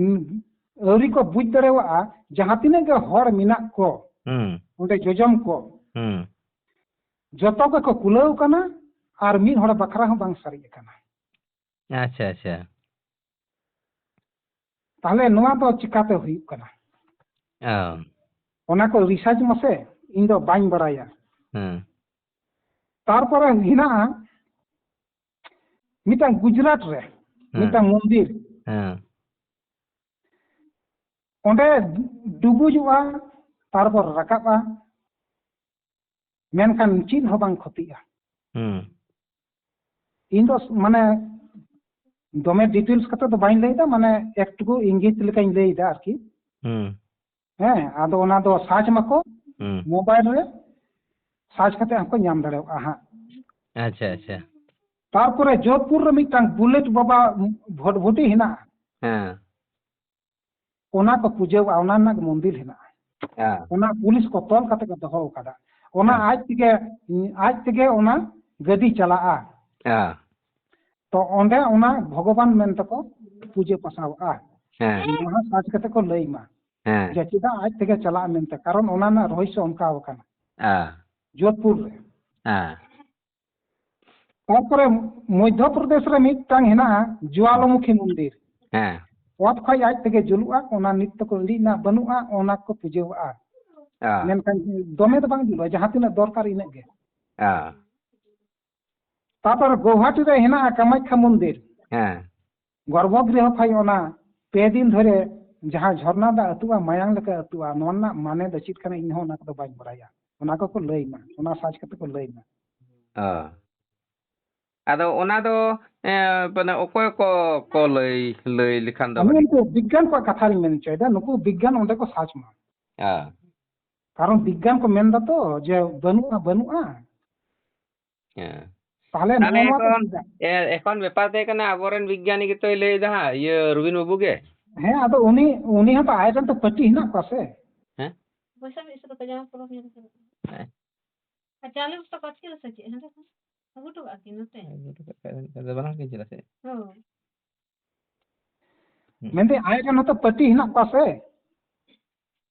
ᱩᱸ, ᱟᱹᱣᱨᱤ ᱠᱚ ᱵᱩᱡᱽ ᱫᱟᱲᱮᱣᱟᱜᱼᱟ, ᱡᱟᱦᱟᱸ ᱛᱤᱱᱟᱹᱜ ᱜᱮ ᱦᱚᱲ ᱢᱮᱱᱟᱜ ᱠᱚ, ᱦᱩᱸ᱾ ᱚᱸᱰᱮ ᱡᱚᱡᱚᱢ ᱠᱚ, ᱦᱩᱸ᱾ ᱡᱚᱛᱚ ᱜᱮᱠᱚ ᱠᱩᱞᱟᱹᱣ ᱠᱟᱱᱟ, ᱟᱨ ᱢᱤᱫ ᱦᱚᱲ ᱵᱟᱠᱷᱨᱟ ᱦᱚᱸ ᱵᱟᱝ ᱥᱟᱨᱮᱡ ᱟᱠᱟᱱᱟ᱾ ᱟᱪᱪᱷᱟ, ᱟᱪᱪᱷᱟ᱾ ᱛᱟᱦᱞᱮ ᱱᱚᱣᱟ ᱫᱚ ᱪᱤᱠᱟᱛᱮ ᱦᱩᱭᱩᱜ ᱠᱟᱱᱟ? ᱚ᱾ ᱚᱱᱟ ᱠᱚ ᱨᱤᱥᱟᱨᱪ ᱢᱟᱥᱮ, ᱤᱧ ᱫᱚ ᱵᱟᱹᱧ ᱵᱟᱲᱟᱭᱟ᱾ ᱦᱩᱸ᱾ ᱛᱟᱨᱯᱚᱨᱮ ᱦᱮᱱᱟᱜᱼᱟ ᱢᱤᱫᱴᱟᱝ ᱜᱩᱡᱽᱨᱟᱴ ᱨᱮ, ᱦᱮᱸ᱾ ᱢᱤᱫᱴᱟᱝ ᱢᱚᱱᱫᱤᱨ᱾ ᱦᱮᱸ᱾ ᱚᱸᱰᱮ ᱰᱩᱵᱩᱡᱚᱜᱼᱟ, ᱛᱟᱨᱯᱚᱨ ᱨᱟᱠᱟᱵᱼᱟ᱾ ᱢᱮᱱᱠᱷᱟᱱ ᱪᱮᱫ ᱦᱚᱸ ᱵᱟᱝ ᱠᱷᱚᱛᱤᱜᱼᱟ᱾ ᱦᱩᱸ᱾ ᱤᱧ ᱫᱚ ᱢᱟᱱᱮ ᱫᱚᱢᱮ ᱰᱤᱴᱮᱞᱥ ᱠᱟᱛᱮ ᱫᱚ ᱵᱟᱹᱧ ᱞᱟᱹᱭᱫᱟ, ᱢᱟᱱᱮ ᱮᱠᱴᱩᱠᱩ ᱤᱝᱜᱤᱛ ᱞᱮᱠᱟᱧ ᱞᱟᱹᱭᱫᱟ ᱟᱨᱠᱤ᱾ ᱦᱩᱸ᱾ ᱦᱮᱸ, ᱟᱫᱚ ᱚᱱᱟ ᱫᱚ ᱥᱟᱨᱪ ᱢᱟᱠᱚ, ᱦᱩᱸ᱾ ᱢᱳᱵᱟᱭᱤᱞ ᱨᱮ ᱥᱟᱨᱪ ᱠᱟᱛᱮ ᱦᱚᱸᱠᱚ ᱧᱟᱢ ᱫᱟᱲᱮᱭᱟᱜᱼᱟ ᱦᱟᱸᱜ᱾ ᱟᱪᱪᱷᱟ, ᱟᱪᱪᱷᱟ᱾ ᱛᱟᱨᱯᱚᱨᱮ ᱡᱳᱫᱷᱯᱩᱨ ᱨᱮ ᱢᱤᱫᱴᱟᱝ ᱵᱩᱞᱮᱴ ᱵᱟᱵᱟ ᱵᱷᱚᱴᱵᱷᱚᱴᱤ ᱦᱮᱱᱟᱜᱼᱟ᱾ ᱦᱮᱸ᱾ ᱚᱱᱟ ᱠᱚ ᱯᱩᱡᱟᱹᱣᱟᱜᱼᱟ, ᱚᱱᱟ ᱨᱮᱱᱟᱜ ᱢᱚᱱᱫᱤᱨ ᱦᱮᱱᱟᱜᱼᱟ᱾ ᱦᱮᱸ᱾ ᱚᱱᱟ ᱯᱩᱞᱤᱥ ᱠᱚ ᱛᱚᱞ ᱠᱟᱛᱮ ᱠᱚ ᱫᱚᱦᱚ ᱟᱠᱟᱫᱟ᱾ ᱚᱱᱟ ᱦᱮᱸ᱾ ᱟᱡ ᱛᱮᱜᱮ, ᱟᱡ ᱛᱮᱜᱮ ᱚᱱᱟ ᱜᱟᱹᱰᱤ ᱪᱟᱞᱟᱜᱼᱟ᱾ ᱦᱮᱸ᱾ ᱛᱚ ᱚᱸᱰᱮ ᱚᱱᱟ ᱵᱷᱚᱜᱚᱵᱟᱱ ᱢᱮᱱ ᱛᱮᱠᱚ ᱯᱩᱡᱟᱹ ᱯᱟᱥᱟᱣᱟᱜᱼᱟ᱾ ᱦᱮᱸ᱾ ᱱᱚᱣᱟ ᱦᱚᱸ ᱥᱟᱨᱪ ᱠᱟᱛᱮ ᱠᱚ ᱞᱟᱹᱭ ᱢᱟ᱾ ᱦᱮᱸ᱾ ᱡᱮ ᱪᱮᱫᱟᱜ ᱟᱡ ᱛᱮᱜᱮ ᱪᱟᱞᱟᱜᱼᱟ ᱢᱮᱱᱛᱮ, ᱠᱟᱨᱚᱱ ᱚᱱᱟ ᱨᱮᱱᱟᱜ ᱨᱚᱦᱚᱥᱭᱚ ᱚᱱᱠᱟ ᱟᱠᱟᱱᱟ᱾ ᱦᱮᱸ᱾ ᱡᱳᱫᱷᱯᱩᱨ ᱨᱮ᱾ ᱦᱮᱸ᱾ ᱛᱟᱨᱯᱚᱨᱮ ᱢᱚᱫᱽᱫᱷᱚ ᱯᱨᱚᱫᱮᱥ ᱨᱮ ᱢᱤᱫᱴᱟᱝ ᱦᱮᱱᱟᱜᱼᱟ ᱡᱩᱣᱟᱞᱚᱢᱩᱠᱷᱤ ᱢᱚᱱᱫᱤᱨ᱾ ᱦᱮᱸ᱾ ᱚᱛ ᱠᱷᱚᱡ ᱟᱡ ᱛᱮᱜᱮ ᱡᱩᱞᱩᱜᱼᱟ, ᱚᱱᱟ ᱱᱤᱛ ᱛᱮᱠᱚ ᱤᱲᱤᱡ ᱨᱮᱱᱟᱜ ᱵᱟᱹᱱᱩᱜᱼᱟ, ᱚᱱᱟ ᱠᱚ ᱯᱩᱡᱟᱹᱣᱟᱜᱼᱟ᱾ ᱦᱮᱸ᱾ ᱢᱮᱱᱠᱷᱟᱱ ᱫᱚᱢᱮ ᱫᱚ ᱵᱟᱝ ᱡᱩᱞᱩᱜᱼᱟ, ᱡᱟᱦᱟᱸ ᱛᱤᱱᱟᱹᱜ ᱫᱚᱨᱠᱟᱨ ᱤᱱᱟᱹᱜ ᱜᱮ᱾ ᱦᱮᱸ᱾ ᱛᱟᱨᱯᱚᱨ ᱜᱳᱣᱦᱟᱴᱤ ᱨᱮ ᱦᱮᱱᱟᱜᱼᱟ ᱠᱟᱢᱟᱠᱷᱭᱟ ᱢᱚᱱᱫᱤᱨ᱾ ᱦᱮᱸ᱾ ᱜᱚᱨᱵᱷᱚ ᱜᱨᱤᱦᱚ ᱠᱷᱚᱡ ᱚᱱᱟ ᱯᱮ ᱫᱤᱱ ᱫᱷᱚᱨᱮ ᱡᱟᱦᱟᱸ ᱡᱷᱚᱨᱱᱟ ᱫᱟᱜ ᱟᱹᱛᱩᱜᱼᱟ, ᱢᱟᱭᱟᱝ ᱞᱮᱠᱟ ᱟᱹᱛᱩᱜᱼᱟ, ᱱᱚᱣᱟ ᱨᱮᱱᱟᱜ ᱢᱟᱱᱮ ᱫᱚ ᱪᱮᱫ ᱠᱟᱱᱟ, ᱤᱧ ᱦᱚᱸ ᱚᱱᱟ ᱠᱚᱫᱚ ᱵᱟᱹᱧ ᱵᱟᱲᱟᱭᱟ᱾ ᱚᱱᱟ ᱠᱚᱠᱚ ᱞᱟᱹᱭ ᱢᱟ, ᱚᱱᱟ ᱥᱟᱡᱽ ᱠᱟᱛᱮ ᱠᱚ ᱞᱟᱹᱭ ᱢᱟ᱾ ᱚ᱾ ᱟᱫᱚ ᱚᱱᱟ ᱫᱚ, ᱮ, ᱢᱟᱱᱮ ᱚᱠᱚᱭ ᱠᱚ, ᱠᱚ ᱞᱟᱹᱭ, ᱞᱟᱹᱭ ᱞᱮᱠᱷᱟᱱ ᱫᱚ ᱟᱹᱞᱤᱧ ᱵᱷᱟᱹᱜᱤ? ᱩᱱᱠᱩ ᱵᱤᱜᱽᱜᱟᱱ ᱠᱚᱣᱟᱜ ᱠᱟᱛᱷᱟ ᱞᱤᱧ ᱢᱮᱱ ᱦᱚᱪᱚᱭᱮᱫᱟ, ᱱᱩᱠᱩ ᱵᱤᱜᱽᱜᱟᱱ ᱚᱸᱰᱮ ᱠᱚ ᱥᱟᱡᱽ ᱢᱟ᱾ ᱦᱮᱸ᱾ ᱠᱟᱨᱚᱱ ᱵᱤᱜᱽᱜᱟᱱ ᱠᱚ ᱢᱮᱱ ᱫᱟ ᱛᱚ ᱡᱮ ᱵᱟᱹᱱᱩᱜᱼᱟ, ᱵᱟᱹᱱᱩᱜᱼᱟ᱾ ᱦᱮᱸ᱾ ᱛᱟᱦᱞᱮ ᱛᱟᱦᱞᱮ ᱱᱚᱜᱼᱚ ᱱᱚᱣᱟ ᱫᱚ ᱮᱠᱷᱚᱱ, ᱪᱮᱫᱟᱜ? ᱮ-, ᱮᱠᱷᱚᱱ ᱵᱮᱯᱟᱨ ᱛᱟᱦᱮᱸ ᱠᱟᱱᱟ, ᱟᱵᱚᱨᱮᱱ ᱵᱤᱜᱽᱜᱟᱱᱤ ᱜᱮᱛᱚᱭ ᱞᱟᱹᱭ ᱮᱫᱟ ᱦᱟᱸᱜ, ᱤᱭᱟᱹ, ᱨᱚᱵᱤᱱ ᱵᱟᱹᱵᱩ ᱜᱮ᱾ ᱦᱮᱸ, ᱟᱫᱚ ᱩᱱᱤ, ᱩᱱᱤ ᱦᱚᱸᱛᱚ ᱟᱡᱨᱮᱱ ᱛᱚ ᱯᱟᱹᱴᱤ ᱦᱮᱱᱟᱜ ᱠᱚᱣᱟ ᱥᱮ᱾ ᱦᱮᱸ? ᱯᱚᱭᱥᱟ ᱢᱤᱫ ᱥᱚ ᱴᱟᱠᱟ ᱡᱟᱢᱟ ᱯᱚᱨᱚᱵᱽ ᱧᱮᱞ ᱪᱟᱞᱟᱜ ᱠᱟᱱᱟ᱾ ᱦᱮᱸ᱾ ᱟᱨ ᱪᱟᱣᱞᱮ ᱵᱚᱥᱛᱟ ᱠᱚ ᱟᱹᱛᱠᱤᱨ ᱥᱮ ᱪᱮᱫ? ᱦᱟᱸᱰᱮ ᱠᱷᱚᱱ ᱟᱹᱜᱩ ᱦᱚᱴᱚ ᱠᱟᱜᱼᱟ ᱠᱤᱱ ᱱᱚᱛᱮ? ᱟᱹᱜᱩ ᱦᱚᱴᱚ ᱠᱟᱜ ᱠᱷᱟᱡ ᱫᱚ ᱵᱟᱱᱟᱨ ᱠᱤᱱ ᱪᱟᱞᱟᱜᱼᱟ ᱥᱮ? ᱦᱳᱭ᱾ ᱦᱩᱸ᱾ ᱢᱮᱱᱫᱟᱹᱧ ᱟᱡ ᱨᱮᱱ ᱦᱚᱸᱛᱚ ᱯᱟᱹᱴᱤ ᱦᱮᱱᱟᱜ ᱠᱚᱣᱟ ᱥᱮ?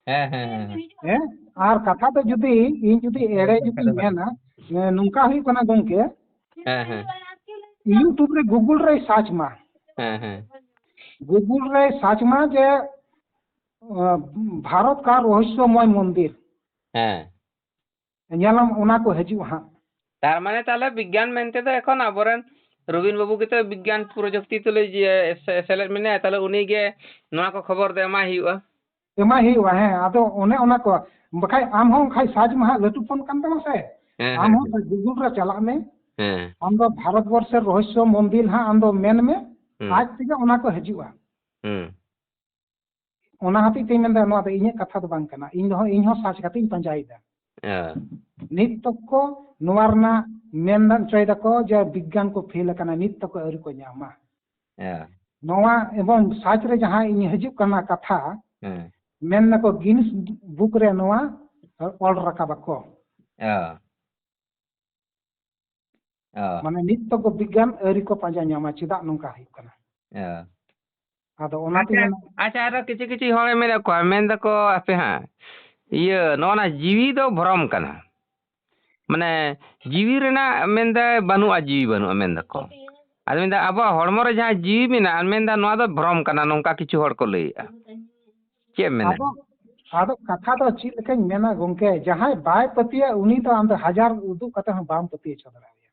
ᱦᱮᱸ, ᱦᱮᱸ, ᱦᱮᱸ, ᱦᱮᱸ᱾ ᱦᱮᱸ? ᱟᱨ ᱠᱟᱛᱷᱟ ᱫᱚ ᱡᱩᱫᱤ, ᱤᱧ ᱡᱩᱫᱤ ᱮᱲᱮ ᱡᱩᱫᱤᱧ ᱢᱮᱱᱟ, ᱮ, ᱱᱚᱝᱠᱟ ᱦᱩᱭᱩᱜ ᱠᱟᱱᱟ ᱜᱚᱝᱠᱮ, ᱦᱮᱸ, ᱦᱮᱸ᱾ YouTube ᱨᱮ Google ᱨᱮᱭ search ᱢᱟ᱾ ᱦᱮᱸ, ᱦᱮᱸ᱾ Google ᱨᱮᱭ search ᱢᱟ ᱡᱮ, ᱮ, ᱵᱷᱟᱨᱚᱛ ᱠᱟ ᱨᱚᱦᱚᱥᱭᱚᱢᱚᱭ ᱢᱚᱱᱫᱤᱨ᱾ ᱦᱮᱸ᱾ ᱧᱮᱞᱟᱢ, ᱚᱱᱟ ᱠᱚ ᱦᱤᱡᱩᱜᱼᱟ ᱦᱟᱸᱜ᱾ ᱛᱟᱨ ᱢᱟᱱᱮ ᱛᱟᱦᱞᱮ ᱵᱤᱜᱽᱜᱟᱱ ᱢᱮᱱᱛᱮ ᱫᱚ ᱮᱠᱷᱚᱱ ᱟᱵᱚᱨᱮᱱ ᱨᱚᱵᱤᱱ ᱵᱟᱹᱵᱩ ᱜᱮᱛᱚ ᱵᱤᱜᱽᱜᱟᱱ ᱯᱨᱚᱡᱩᱠᱛᱤ ᱛᱩᱞᱩᱡ, ᱮ, ᱥᱮ-, ᱥᱮᱞᱮᱫ ᱢᱮᱱᱟᱭᱟ, ᱛᱟᱦᱞᱮ ᱩᱱᱤ ᱜᱮ ᱱᱚᱣᱟ ᱠᱚ ᱠᱷᱚᱵᱚᱨ ᱫᱚ ᱮᱢᱟᱭ ᱦᱩᱭᱩᱜᱼᱟ᱾ ᱮᱢᱟᱭ ᱦᱩᱭᱩᱜᱼᱟ, ᱦᱮᱸ᱾ ᱟᱫᱚ ᱚᱱᱮ ᱚᱱᱟ ᱠᱚ, ᱵᱟᱠᱷᱟᱡ ᱟᱢ ᱦᱚᱸ ᱠᱷᱟᱡ search ᱢᱟ ᱦᱟᱸᱜ ᱞᱟᱹᱴᱩ phone ᱠᱟᱱ ᱛᱟᱢᱟ ᱥᱮ, ᱦᱮᱸ, ᱟᱢ ᱦᱮᱸ, ᱦᱚᱸ ᱦᱮᱸ᱾ Google ᱨᱮ ᱪᱟᱞᱟᱜ ᱢᱮ, ᱦᱮᱸ᱾ ᱟᱢ ᱫᱚ ᱵᱷᱟᱨᱚᱛ ᱵᱚᱨᱥᱮᱨ ᱨᱚᱦᱚᱥᱭᱚ ᱢᱚᱱᱫᱤᱨ ᱦᱟᱸᱜ ᱟᱢ ᱫᱚ ᱢᱮᱱ ᱢᱮ, ᱦᱩᱸ᱾ ᱟᱡ ᱛᱮᱜᱮ ᱚᱱᱟ ᱠᱚ ᱦᱤᱡᱩᱜᱼᱟ᱾ ᱦᱩᱸ᱾ ᱚᱱᱟ ᱦᱚᱛᱮᱡ ᱛᱮᱧ ᱢᱮᱱᱫᱟ, ᱱᱚᱣᱟ ᱫᱚ ᱤᱧᱟᱹᱜ ᱠᱟᱛᱷᱟ ᱫᱚ ᱵᱟᱝ ᱠᱟᱱᱟ, ᱤᱧ ᱦᱚᱸ, ᱤᱧ ᱦᱚᱸ search ᱠᱟᱛᱮᱧ ᱯᱟᱸᱡᱟᱭᱮᱫᱟ᱾ ᱦᱮᱸ᱾ ᱱᱤᱛ ᱛᱚᱠᱠᱚ ᱱᱚᱣᱟ ᱨᱮᱱᱟᱜ ᱢᱮᱱ ᱫᱟ, ᱦᱚᱪᱚᱭ ᱫᱟᱠᱚ ᱡᱮ ᱵᱤᱜᱽᱜᱟᱱ ᱠᱚ fail ᱟᱠᱟᱱᱟ, ᱱᱤᱛ ᱛᱚᱠᱠᱚ ᱟᱹᱣᱨᱤ ᱠᱚ ᱧᱟᱢᱟ᱾ ᱦᱮᱸ᱾ ᱱᱚᱣᱟ ᱮᱵᱚᱝ search ᱨᱮ ᱡᱟᱦᱟᱸ ᱤᱧ ᱦᱤᱡᱩᱜ ᱠᱟᱱᱟ ᱠᱟᱛᱷᱟ, ᱦᱮᱸ᱾ ᱢᱮᱱ ᱫᱟᱠᱚ Guinness Book ᱨᱮ ᱱᱚᱣᱟ ᱚᱞ ᱨᱟᱠᱟᱵ ᱟᱠᱚ᱾ ᱦᱮᱸ᱾ ᱚ᱾ ᱢᱟᱱᱮ ᱱᱤᱛ ᱛᱚᱠᱚ ᱵᱤᱜᱽᱜᱟᱱ ᱟᱹᱣᱨᱤ ᱠᱚ ᱯᱟᱸᱡᱟ ᱧᱟᱢᱟ, ᱪᱮᱫᱟᱜ ᱱᱚᱝᱠᱟ ᱦᱩᱭᱩᱜ ᱠᱟᱱᱟ᱾ ᱚ᱾ ᱟᱫᱚ ᱚᱱᱟᱛᱤᱧ ᱟᱪᱪᱷᱟ, ᱢᱮᱱᱟ ᱟᱪᱪᱷᱟ, ᱟᱨᱚ ᱠᱤᱪᱷᱩ ᱠᱤᱪᱷᱩ ᱦᱚᱲᱮ ᱢᱮᱱᱮᱫ ᱠᱚᱣᱟ, ᱢᱮᱱ ᱫᱟᱠᱚ, ᱦᱟᱯᱮ ᱦᱟᱸᱜ, ᱤᱭᱟᱹ, ᱱᱚᱜᱼᱚ ᱱᱟ ᱡᱤᱣᱤ ᱫᱚ ᱵᱷᱚᱨᱚᱢ ᱠᱟᱱᱟ᱾ ᱢᱟᱱᱮ ᱡᱤᱣᱤ ᱨᱮᱱᱟᱜ ᱢᱮᱱᱫᱟᱭ ᱵᱟᱹᱱᱩᱜᱼᱟ, ᱡᱤᱣᱤ ᱵᱟᱹᱱᱩᱜᱼᱟ ᱢᱮᱱ ᱫᱟᱠᱚ᱾ ᱟᱫᱚ ᱢᱮᱱᱫᱟ ᱟᱵᱚᱣᱟᱜ ᱦᱚᱲᱢᱚ ᱨᱮ ᱡᱟᱦᱟᱸ ᱡᱤᱣᱤ ᱢᱮᱱᱟᱜᱼᱟ, ᱢᱮᱱᱫᱟ ᱱᱚᱣᱟ ᱫᱚ ᱵᱷᱨᱚᱢ ᱠᱟᱱᱟ, ᱱᱚᱝᱠᱟ ᱠᱤᱪᱷᱩ ᱦᱚᱲ ᱠᱚ ᱞᱟᱹᱭᱮᱜᱼᱟ᱾ ᱪᱮᱫ ᱮᱢ ᱢᱮᱱᱟ? ᱟᱫᱚ ᱟᱫᱚ ᱠᱟᱛᱷᱟ ᱫᱚ ᱪᱮᱫ ᱞᱮᱠᱟᱧ ᱢᱮᱱᱟ ᱜᱚᱝᱠᱮ, ᱡᱟᱦᱟᱸᱭ ᱵᱟᱭ ᱯᱟᱹᱛᱭᱟᱹᱜ ᱩᱱᱤ ᱫᱚ ᱟᱢ ᱫᱚ ᱦᱟᱡᱟᱨ ᱩᱫᱩᱜ ᱠᱟᱛᱮ ᱦᱚᱸ ᱵᱟᱢ ᱯᱟᱹᱛᱭᱟᱹ ᱦᱚᱪᱚ ᱫᱟᱲᱮᱭᱟᱭᱟ᱾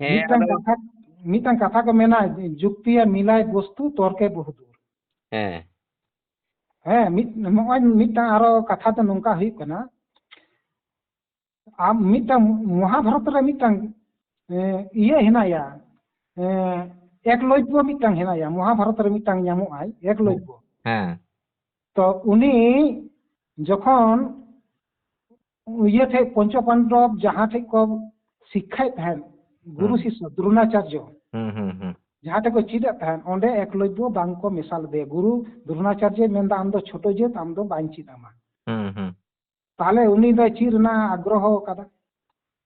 ᱦᱮᱸ, ᱢᱤᱫᱴᱟᱝ ᱟᱫᱚ ᱠᱟᱛᱷᱟ ᱢᱤᱫᱴᱟᱝ ᱠᱟᱛᱷᱟ ᱠᱚ ᱢᱮᱱᱟ, ᱡᱩᱠᱛᱤᱭᱟ ᱢᱤᱞᱟᱭ ᱵᱚᱥᱛᱩ ᱛᱚᱨᱠᱮ ᱵᱚᱦᱩᱫᱩᱨ᱾ ᱦᱮᱸ, ᱦᱮᱸ, ᱢᱤᱫ ᱱᱚᱜᱼᱚᱭ ᱢᱤᱫᱴᱟᱝ ᱟᱨᱚ ᱠᱟᱛᱷᱟ ᱫᱚ ᱱᱚᱝᱠᱟ ᱦᱩᱭᱩᱜ ᱠᱟᱱᱟ, ᱟᱢ ᱢᱤᱫᱴᱟᱝ ᱢᱚᱦᱟᱵᱷᱟᱨᱚᱛ ᱨᱮ ᱢᱤᱫᱴᱟᱝ ᱮ, ᱤᱭᱟᱹ ᱦᱮᱱᱟᱭᱟ, ᱮ, ᱮᱠᱞᱚᱵᱽᱭᱚ ᱢᱤᱫᱴᱟᱝ ᱦᱮᱱᱟᱭᱟ, ᱢᱚᱦᱟᱵᱷᱟᱨᱚᱛ ᱨᱮ ᱢᱤᱫᱴᱟᱝ ᱧᱟᱢᱚᱜ ᱟᱭ ᱮᱠᱞᱚᱵᱽᱭᱚ᱾ ᱦᱮᱸ, ᱛᱚ ᱩᱱᱤ ᱡᱚᱠᱷᱚᱱ ᱤᱭᱟᱹ ᱴᱷᱮᱡ ᱯᱚᱧᱪᱚ ᱯᱟᱱᱰᱚᱵ ᱡᱟᱦᱟᱸ ᱴᱷᱮᱡ ᱠᱚ ᱥᱤᱠᱠᱷᱟᱭᱮᱫ ᱛᱟᱦᱮᱸᱫ, ᱜᱩᱨᱩ ᱦᱩᱸ᱾ ᱥᱤᱥᱥᱚ ᱫᱨᱳᱱᱟᱪᱟᱨᱡᱚ, ᱦᱩᱸ, ᱦᱩᱸ, ᱦᱩᱸ, ᱡᱟᱦᱟᱸ ᱴᱷᱮᱡ ᱠᱚ ᱪᱮᱫ ᱮᱫ ᱛᱟᱦᱮᱸᱫ, ᱚᱸᱰᱮ ᱮᱠᱞᱚᱵᱽᱭᱚ ᱵᱟᱝ ᱠᱚ ᱢᱮᱥᱟ ᱞᱮᱫᱮᱭᱟ᱾ ᱜᱩᱨᱩ ᱫᱨᱳᱱᱟᱪᱟᱨᱡᱚᱭ ᱢᱮᱱᱫᱟ, "ᱟᱢ ᱫᱚ ᱪᱷᱳᱴᱳ ᱡᱟᱹᱛ, ᱟᱢ ᱫᱚ ᱵᱟᱹᱧ ᱪᱮᱫ ᱟᱢᱟ᱾" ᱦᱩᱸ, ᱦᱩᱸ, ᱛᱟᱦᱞᱮ ᱩᱱᱤ ᱫᱚ ᱪᱮᱫ ᱨᱮᱱᱟᱜ ᱟᱜᱽᱨᱚᱦᱚ ᱠᱟᱫᱟ?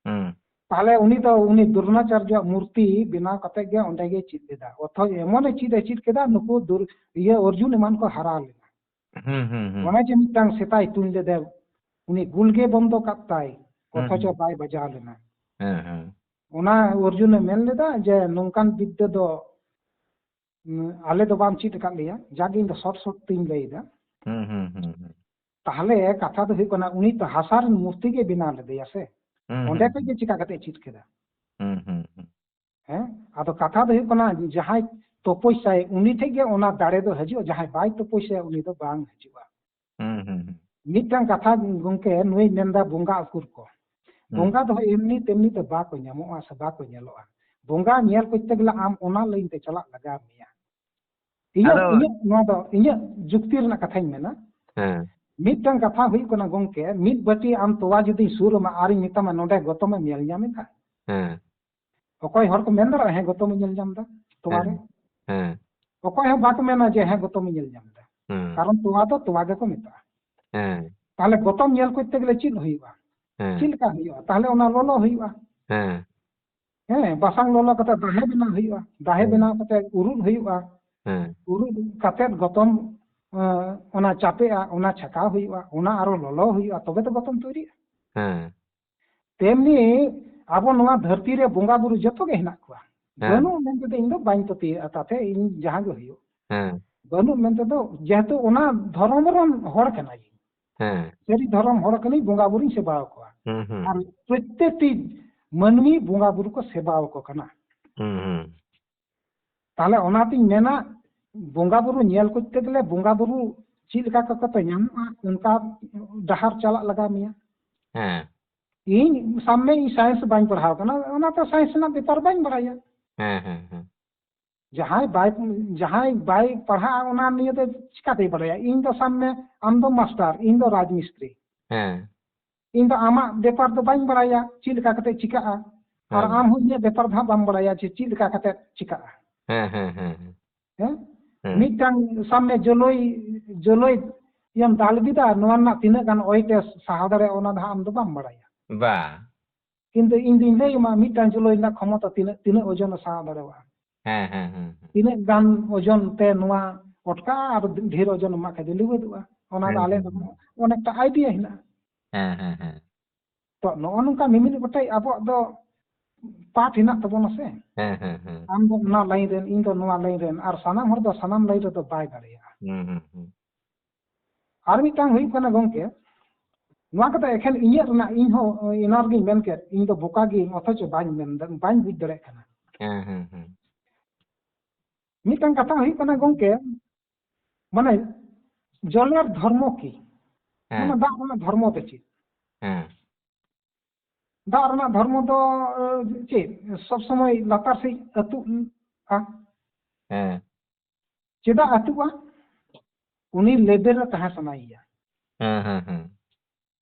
ᱦᱩᱸ, ᱛᱟᱦᱞᱮ ᱩᱱᱤ ᱫᱚ ᱩᱱᱤ ᱫᱨᱳᱱᱟᱪᱟᱨᱡᱚᱣᱟᱜ ᱢᱩᱨᱛᱤ ᱵᱮᱱᱟᱣ ᱠᱟᱛᱮ ᱜᱮ ᱚᱸᱰᱮ ᱜᱮ ᱪᱮᱫ ᱞᱮᱫᱟ᱾ ᱚᱛᱷᱚᱪ ᱮᱢᱚᱱᱮ ᱪᱮᱫ ᱮ ᱪᱮᱫ ᱠᱮᱫᱟ, ᱱᱩᱠᱩ ᱫᱩᱨ-, ᱤᱭᱟᱹ ᱚᱨᱡᱩᱱ ᱮᱢᱟᱱ ᱠᱚ ᱦᱟᱨᱟ ᱞᱮᱱᱟ᱾ ᱦᱩᱸ, ᱦᱩᱸ, ᱦᱩᱸ, ᱚᱱᱮ ᱡᱮ ᱢᱤᱫᱴᱟᱝ ᱥᱮᱛᱟᱭ ᱛᱩᱧ ᱞᱮᱫᱮ, ᱩᱱᱤ ᱜᱩᱞ ᱜᱮ ᱵᱚᱱᱫᱚ ᱠᱟᱫ ᱛᱟᱭ, ᱦᱩᱸ, ᱚᱛᱷᱚᱪᱚ ᱦᱩᱸ᱾ ᱵᱟᱭ ᱵᱟᱡᱟᱣ ᱞᱮᱱᱟ᱾ ᱦᱮᱸ, ᱦᱮᱸ, ᱚᱱᱟ ᱚᱨᱡᱩᱱᱮ ᱢᱮᱱ ᱞᱮᱫᱟ ᱡᱮ ᱱᱚᱝᱠᱟᱱ ᱵᱤᱫᱽᱫᱟᱹ ᱫᱚ, ᱩᱸ, ᱟᱞᱮ ᱫᱚ ᱵᱟᱢ ᱪᱮᱫ ᱟᱠᱟᱫ ᱞᱮᱭᱟ, ᱡᱟᱜᱮ ᱤᱧ ᱫᱚ ᱥᱚᱴ ᱥᱚᱴ ᱛᱤᱧ ᱞᱟᱹᱭ ᱮᱫᱟ᱾ ᱦᱩᱸ, ᱦᱩᱸ, ᱦᱩᱸ, ᱦᱩᱸ, ᱛᱟᱦᱞᱮ ᱠᱟᱛᱷᱟ ᱫᱚ ᱦᱩᱭᱩᱜ ᱠᱟᱱᱟ, ᱩᱱᱤ ᱛᱚ ᱦᱟᱥᱟ ᱨᱮᱱ ᱢᱩᱨᱛᱤ ᱜᱮ ᱵᱮᱱᱟᱣ ᱞᱮᱫᱮᱭᱟ ᱥᱮ, ᱦᱩᱸ, ᱚᱸᱰᱮ ᱦᱩᱸ, ᱠᱷᱚᱡ ᱜᱮ ᱪᱤᱠᱟ ᱠᱟᱛᱮ ᱪᱮᱫ ᱠᱮᱫᱟ? ᱦᱩᱸ, ᱦᱩᱸ, ᱦᱩᱸ, ᱦᱮᱸ, ᱟᱫᱚ ᱠᱟᱛᱷᱟ ᱫᱚ ᱦᱩᱭᱩᱜ ᱠᱟᱱᱟ, ᱡᱟᱦᱟᱸᱭ ᱛᱚᱯᱚᱥᱭᱟᱭ ᱩᱱᱤ ᱴᱷᱮᱡ ᱜᱮ ᱚᱱᱟ ᱫᱟᱲᱮ ᱫᱚ ᱦᱤᱡᱩᱜᱼᱟ, ᱡᱟᱦᱟᱸᱭ ᱵᱟᱭ ᱛᱚᱯᱚᱥᱭᱟᱭ ᱩᱱᱤ ᱫᱚ ᱵᱟᱝ ᱦᱤᱡᱩᱜᱼᱟ᱾ ᱦᱩᱸ, ᱦᱩᱸ, ᱦᱩᱸ, ᱢᱤᱫᱴᱟᱝ ᱠᱟᱛᱷᱟ ᱜᱚᱝᱠᱮ ᱱᱩᱭ ᱢᱮᱱᱫᱟ ᱵᱚᱸᱜᱟ ᱩᱠᱩᱨ ᱠᱚ? ᱦᱩᱸ᱾ ᱵᱚᱸᱜᱟ ᱫᱚ ᱮᱢᱱᱤ ᱛᱮᱢᱱᱤ ᱫᱚ ᱵᱟᱠᱚ ᱧᱟᱢᱚᱜᱼᱟ ᱥᱮ ᱵᱟᱠᱚ ᱧᱮᱞᱚᱜᱼᱟ᱾ ᱵᱚᱸᱜᱟ ᱧᱮᱞ ᱠᱚᱨᱛᱮ ᱜᱮᱞᱮ ᱟᱢ ᱚᱱᱟ ᱞᱟᱭᱤᱱ ᱛᱮ ᱪᱟᱞᱟᱜ ᱞᱟᱜᱟᱣ ᱢᱮᱭᱟ᱾ ᱤᱧᱟᱹᱜ, ᱟᱫᱚ ᱤᱧᱟᱹᱜ ᱱᱚᱣᱟ ᱫᱚ ᱤᱧᱟᱹᱜ ᱡᱩᱠᱛᱤ ᱨᱮᱱᱟᱜ ᱠᱟᱛᱷᱟᱧ ᱢᱮᱱᱟ᱾ ᱦᱮᱸ, ᱢᱤᱫᱴᱟᱝ ᱠᱟᱛᱷᱟ ᱦᱩᱭᱩᱜ ᱠᱟᱱᱟ ᱜᱚᱝᱠᱮ, ᱢᱤᱫ ᱵᱟᱹᱴᱤ ᱟᱢ ᱛᱚᱣᱟ ᱡᱩᱫᱤᱧ ᱥᱩᱨ ᱟᱢᱟ ᱟᱨᱤᱧ ᱢᱮᱛᱟᱢᱟ ᱱᱚᱰᱮ ᱜᱚᱛᱚᱢᱮᱢ ᱧᱮᱞ ᱧᱟᱢ ᱮᱫᱟ, ᱦᱮᱸ, ᱚᱠᱚᱭ ᱦᱚᱲ ᱠᱚ ᱢᱮᱱ ᱫᱟᱲᱮᱭᱟᱜᱼᱟ ᱦᱮᱸ ᱜᱚᱛᱚᱢᱮ ᱧᱮᱞ ᱧᱟᱢ ᱮᱫᱟ ᱛᱚᱣᱟ ᱨᱮ? ᱦᱮᱸ, ᱦᱮᱸ, ᱚᱠᱚᱭ ᱦᱚᱸ ᱵᱟᱠᱚ ᱢᱮᱱᱟ ᱡᱮ ᱦᱮᱸ ᱜᱚᱛᱚᱢᱮ ᱧᱮᱞ ᱧᱟᱢ ᱮᱫᱟ, ᱦᱮᱸ, ᱠᱟᱨᱚᱱ ᱛᱚᱣᱟ ᱫᱚ ᱛᱚᱣᱟ ᱜᱮᱠᱚ ᱢᱮᱛᱟᱜᱼᱟ᱾ ᱦᱮᱸ, ᱛᱟᱦᱞᱮ ᱜᱚᱛᱚᱢ ᱧᱮᱞ ᱠᱚᱨᱛᱮ ᱜᱮᱞᱮ ᱪᱮᱫ ᱦᱩᱭᱩᱜᱼᱟ? ᱦᱮᱸ, ᱪᱮᱫ ᱞᱮᱠᱟ ᱦᱩᱭᱩᱜᱼᱟ? ᱛᱟᱦᱞᱮ ᱚᱱᱟ ᱞᱚᱞᱚ ᱦᱩᱭᱩᱜᱼᱟ᱾ ᱦᱮᱸ, ᱦᱮᱸ, ᱵᱟᱥᱟᱝ ᱞᱚᱞᱚ ᱠᱟᱛᱮ ᱫᱟᱦᱮ ᱵᱮᱱᱟᱣ ᱦᱩᱭᱩᱜᱼᱟ᱾ ᱫᱟᱦᱮ ᱦᱮᱸ, ᱵᱮᱱᱟᱣ ᱠᱟᱛᱮ ᱩᱨᱩᱫ ᱦᱩᱭᱩᱜᱼᱟ᱾ ᱦᱮᱸ, ᱩᱨᱩᱫ ᱠᱟᱛᱮ ᱜᱚᱛᱚᱢ, ᱮᱸ, ᱚᱱᱟ ᱪᱟᱯᱮᱜᱼᱟ, ᱚᱱᱟ ᱪᱷᱟᱠᱟᱣ ᱦᱩᱭᱩᱜᱼᱟ, ᱚᱱᱟ ᱟᱨᱚ ᱞᱚᱞᱚ ᱦᱩᱭᱩᱜᱼᱟ, ᱛᱚᱵᱮ ᱛᱚ ᱜᱚᱛᱚᱢ ᱛᱳᱭᱨᱤᱜᱼᱟ᱾ ᱦᱮᱸ, ᱛᱮᱢᱱᱤ ᱟᱵᱚ ᱱᱚᱣᱟ ᱫᱷᱟᱹᱨᱛᱤ ᱨᱮ ᱵᱚᱸᱜᱟ ᱵᱩᱨᱩ ᱡᱚᱛᱚ ᱜᱮ ᱦᱮᱱᱟᱜ ᱠᱚᱣᱟ᱾ ᱦᱮᱸ᱾ ᱵᱟᱹᱱᱩᱜ ᱢᱮᱱᱛᱮ ᱫᱚ ᱤᱧ ᱫᱚ ᱵᱟᱹᱧ ᱯᱟᱹᱛᱭᱟᱹᱜᱼᱟ, ᱛᱟᱛᱮ ᱤᱧ ᱡᱟᱦᱟᱸ ᱜᱮ ᱦᱩᱭᱩᱜ᱾ ᱦᱮᱸ᱾ ᱵᱟᱹᱱᱩᱜ ᱢᱮᱱᱛᱮ ᱫᱚ, ᱡᱮᱦᱮᱛᱩ ᱚᱱᱟ ᱫᱷᱚᱨᱚᱢ ᱨᱮᱱ ᱦᱚᱲ ᱠᱟᱱᱟᱭᱤᱧ᱾ ᱦᱮᱸ᱾ ᱥᱟᱹᱨᱤ ᱫᱷᱚᱨᱚᱢ ᱦᱚᱲ ᱠᱟᱹᱱᱟᱹᱧ, ᱵᱚᱸᱜᱟ ᱵᱩᱨᱩᱧ ᱥᱮᱵᱟ ᱟᱠᱚᱣᱟ᱾ ᱦᱩᱸ, ᱦᱩᱸ, ᱟᱨ ᱦᱩᱸ᱾ ᱯᱨᱚᱛᱛᱮᱠᱴᱤ ᱢᱟᱹᱱᱢᱤ ᱵᱚᱸᱜᱟ ᱵᱩᱨᱩ ᱠᱚ ᱥᱮᱵᱟ ᱟᱠᱚ ᱠᱟᱱᱟ᱾ ᱦᱩᱸ, ᱦᱩᱸ᱾ ᱛᱟᱦᱞᱮ ᱚᱱᱟᱛᱤᱧ ᱢᱮᱱᱟ, ᱵᱚᱸᱜᱟ ᱵᱩᱨᱩ ᱧᱮᱞ ᱠᱚᱨᱛᱮ ᱜᱮᱞᱮ ᱵᱚᱸᱜᱟ ᱵᱩᱨᱩ ᱪᱮᱫ ᱞᱮᱠᱟ ᱠᱟᱛᱮ ᱧᱟᱢᱚᱜᱼᱟ, ᱚᱱᱠᱟ ᱰᱟᱦᱟᱨ ᱪᱟᱞᱟᱜ ᱞᱟᱜᱟᱣ ᱢᱮᱭᱟ᱾ ᱦᱮᱸ᱾ ᱤᱧ ᱥᱟᱵ ᱢᱮ, ᱤᱧ ᱥᱟᱭᱮᱱᱥ ᱵᱟᱹᱧ ᱯᱟᱲᱦᱟᱣ ᱠᱟᱱᱟ, ᱚᱱᱟᱛᱮ ᱥᱟᱭᱮᱱᱥ ᱨᱮᱱᱟᱜ ᱵᱮᱯᱟᱨ ᱵᱟᱹᱧ ᱵᱟᱲᱟᱭᱟ᱾ ᱦᱮᱸ, ᱦᱮᱸ, ᱦᱮᱸ᱾ ᱡᱟᱦᱟᱸᱭ ᱵᱟᱭ, ᱡᱟᱦᱟᱸᱭ ᱵᱟᱭ ᱯᱟᱲᱦᱟᱜᱼᱟ, ᱚᱱᱟ ᱱᱤᱭᱮ ᱫᱚ ᱪᱤᱠᱟᱹᱛᱮᱭ ᱵᱟᱲᱟᱭᱟ? ᱤᱧ ᱫᱚ ᱥᱟᱵ ᱢᱮ, ᱟᱢ ᱫᱚ ᱢᱟᱥᱴᱟᱨ, ᱤᱧ ᱫᱚ ᱨᱟᱡᱽ ᱢᱤᱥᱛᱨᱤ᱾ ᱦᱮᱸ᱾ ᱤᱧ ᱫᱚ ᱟᱢᱟᱜ ᱵᱮᱯᱟᱨ ᱫᱚ ᱵᱟᱹᱧ ᱵᱟᱲᱟᱭᱟ, ᱪᱮᱫ ᱞᱮᱠᱟ ᱠᱟᱛᱮ ᱪᱤᱠᱟᱹᱜᱼᱟ, ᱟᱨ ᱦᱮᱸ᱾ ᱟᱢ ᱦᱚᱸ ᱤᱧᱟᱹᱜ ᱵᱮᱯᱟᱨ ᱫᱚ ᱦᱟᱸᱜ ᱵᱟᱢ ᱵᱟᱲᱟᱭᱟ ᱡᱮ ᱪᱮᱫ ᱞᱮᱠᱟ ᱠᱟᱛᱮ ᱪᱤᱠᱟᱹᱜᱼᱟ᱾ ᱦᱮᱸ, ᱦᱮᱸ, ᱦᱮᱸ, ᱦᱮᱸ᱾ ᱦᱮᱸ? ᱦᱮᱸ᱾ ᱢᱤᱫᱴᱟᱝ ᱥᱟᱵ ᱢᱮ ᱡᱳᱞᱳᱭ, ᱡᱳᱞᱳᱭ ᱤᱭᱟᱹᱢ ᱫᱟᱞ ᱠᱮᱫᱟ, ᱱᱚᱣᱟ ᱨᱮᱱᱟᱜ ᱛᱤᱱᱟᱹᱜ ᱜᱟᱱ ᱳᱭᱮᱴ ᱮ ᱥᱟᱦᱟᱣ ᱫᱟᱲᱮᱭᱟᱜᱼᱟ, ᱚᱱᱟ ᱫᱚ ᱦᱟᱸᱜ ᱟᱢ ᱫᱚ ᱵᱟᱢ ᱵᱟᱲᱟᱭᱟ᱾ ᱵᱟ᱾ ᱠᱤᱱᱛᱩ ᱤᱧ ᱫᱩᱧ ᱞᱟᱹᱭ ᱟᱢᱟ, ᱢᱤᱫᱴᱟᱝ ᱡᱳᱞᱳᱭ ᱨᱮᱱᱟᱜ ᱠᱷᱚᱢᱚᱛᱟ ᱛᱤᱱᱟᱹᱜ, ᱛᱤᱱᱟᱹᱜ ᱳᱡᱚᱱ ᱮ ᱥᱟᱦᱟᱣ ᱫᱟᱲᱮᱭᱟᱜᱼᱟ᱾ ᱦᱮᱸ, ᱦᱮᱸ, ᱦᱮᱸ, ᱦᱮᱸ᱾ ᱛᱤᱱᱟᱹᱜ ᱜᱟᱱ ᱳᱡᱚᱱ ᱛᱮ ᱱᱚᱣᱟ ᱚᱴᱠᱟᱜᱼᱟ, ᱟᱨ ᱰᱷᱮᱨ ᱳᱡᱚᱱ ᱮᱢᱟᱜ ᱠᱷᱟᱡ ᱫᱚ ᱞᱤᱣᱟᱹᱫᱚᱜᱼᱟ᱾ ᱚᱱᱟ ᱫᱚ ᱦᱮᱸ, ᱟᱞᱮ ᱦᱮᱸ, ᱫᱚ ᱦᱮᱸ᱾ ᱚᱱᱮᱠᱴᱟ ᱟᱭᱰᱤᱭᱟ ᱦᱮᱱᱟᱜᱼᱟ᱾ ᱦᱮᱸ, ᱦᱮᱸ, ᱦᱮᱸ᱾ ᱛᱚ, ᱱᱚᱜᱼᱚ ᱱᱚᱝᱠᱟ ᱢᱤᱢᱤᱫ ᱜᱚᱴᱮᱡ ᱟᱵᱚᱣᱟᱜ ᱫᱚ ᱯᱟᱴ ᱦᱮᱱᱟᱜ ᱛᱟᱵᱚᱱᱟ ᱥᱮ᱾ ᱦᱮᱸ, ᱦᱮᱸ, ᱦᱮᱸ᱾ ᱟᱢ ᱫᱚ ᱚᱱᱟ ᱞᱟᱭᱤᱱ ᱨᱮᱱ, ᱤᱧ ᱫᱚ ᱱᱚᱣᱟ ᱞᱟᱭᱤᱱ ᱨᱮᱱ, ᱟᱨ ᱥᱟᱱᱟᱢ ᱦᱚᱲ ᱫᱚ ᱥᱟᱱᱟᱢ ᱞᱟᱭᱤᱱ ᱨᱮᱫᱚ ᱵᱟᱭ ᱫᱟᱲᱮᱭᱟᱜᱼᱟ᱾ ᱦᱩᱸ, ᱦᱩᱸ, ᱦᱩᱸ᱾ ᱟᱨ ᱢᱤᱫᱴᱟᱝ ᱦᱩᱭᱩᱜ ᱠᱟᱱᱟ ᱜᱚᱝᱠᱮ, ᱱᱚᱣᱟ ᱠᱟᱛᱷᱟ ᱮᱠᱷᱮᱱ ᱤᱧᱟᱹᱜ ᱨᱮᱱᱟᱜ, ᱤᱧ ᱦᱚᱸ ᱮᱱᱟᱝ ᱨᱮᱜᱤᱧ ᱢᱮᱱ ᱠᱮᱫ, ᱤᱧ ᱫᱚ ᱵᱚᱠᱟ ᱜᱤᱭᱟᱹᱧ, ᱚᱛᱷᱚᱪᱚ ᱵᱟᱹᱧ ᱢᱮᱱ ᱫᱟ-, ᱵᱟᱹᱧ ᱵᱩᱡᱽ ᱫᱟᱲᱮᱭᱟᱜ ᱠᱟᱱᱟ᱾ ᱦᱮᱸ, ᱦᱮᱸ, ᱦᱮᱸ᱾ ᱢᱤᱫᱴᱟᱝ ᱠᱟᱛᱷᱟ ᱦᱩᱭᱩᱜ ᱠᱟᱱᱟ ᱜᱚᱝᱠᱮ, ᱢᱟᱱᱮ ᱡᱚᱞᱮᱨ ᱫᱷᱚᱨᱢᱚ ᱠᱤ? ᱦᱮᱸ᱾ ᱢᱟᱱᱮ ᱫᱟᱜ ᱨᱮᱱᱟᱜ ᱫᱷᱚᱨᱢᱚ ᱫᱚ ᱪᱮᱫ? ᱦᱮᱸ᱾ ᱫᱟᱜ ᱨᱮᱱᱟᱜ ᱫᱷᱚᱨᱢᱚ ᱫᱚ, ᱮ, ᱪᱮᱫ? ᱥᱚᱵ ᱥᱚᱢᱚᱭ ᱞᱟᱛᱟᱨ ᱥᱮᱫ ᱟᱹᱛᱩᱜᱼᱟ᱾ ᱦᱮᱸ᱾ ᱪᱮᱫᱟᱜ ᱟᱹᱛᱩᱜᱼᱟ? ᱩᱱᱤ ᱞᱮᱵᱮᱞ ᱨᱮ ᱛᱟᱦᱮᱸ ᱥᱟᱱᱟᱭᱮᱭᱟ᱾ ᱦᱮᱸ, ᱦᱮᱸ, ᱦᱮᱸ᱾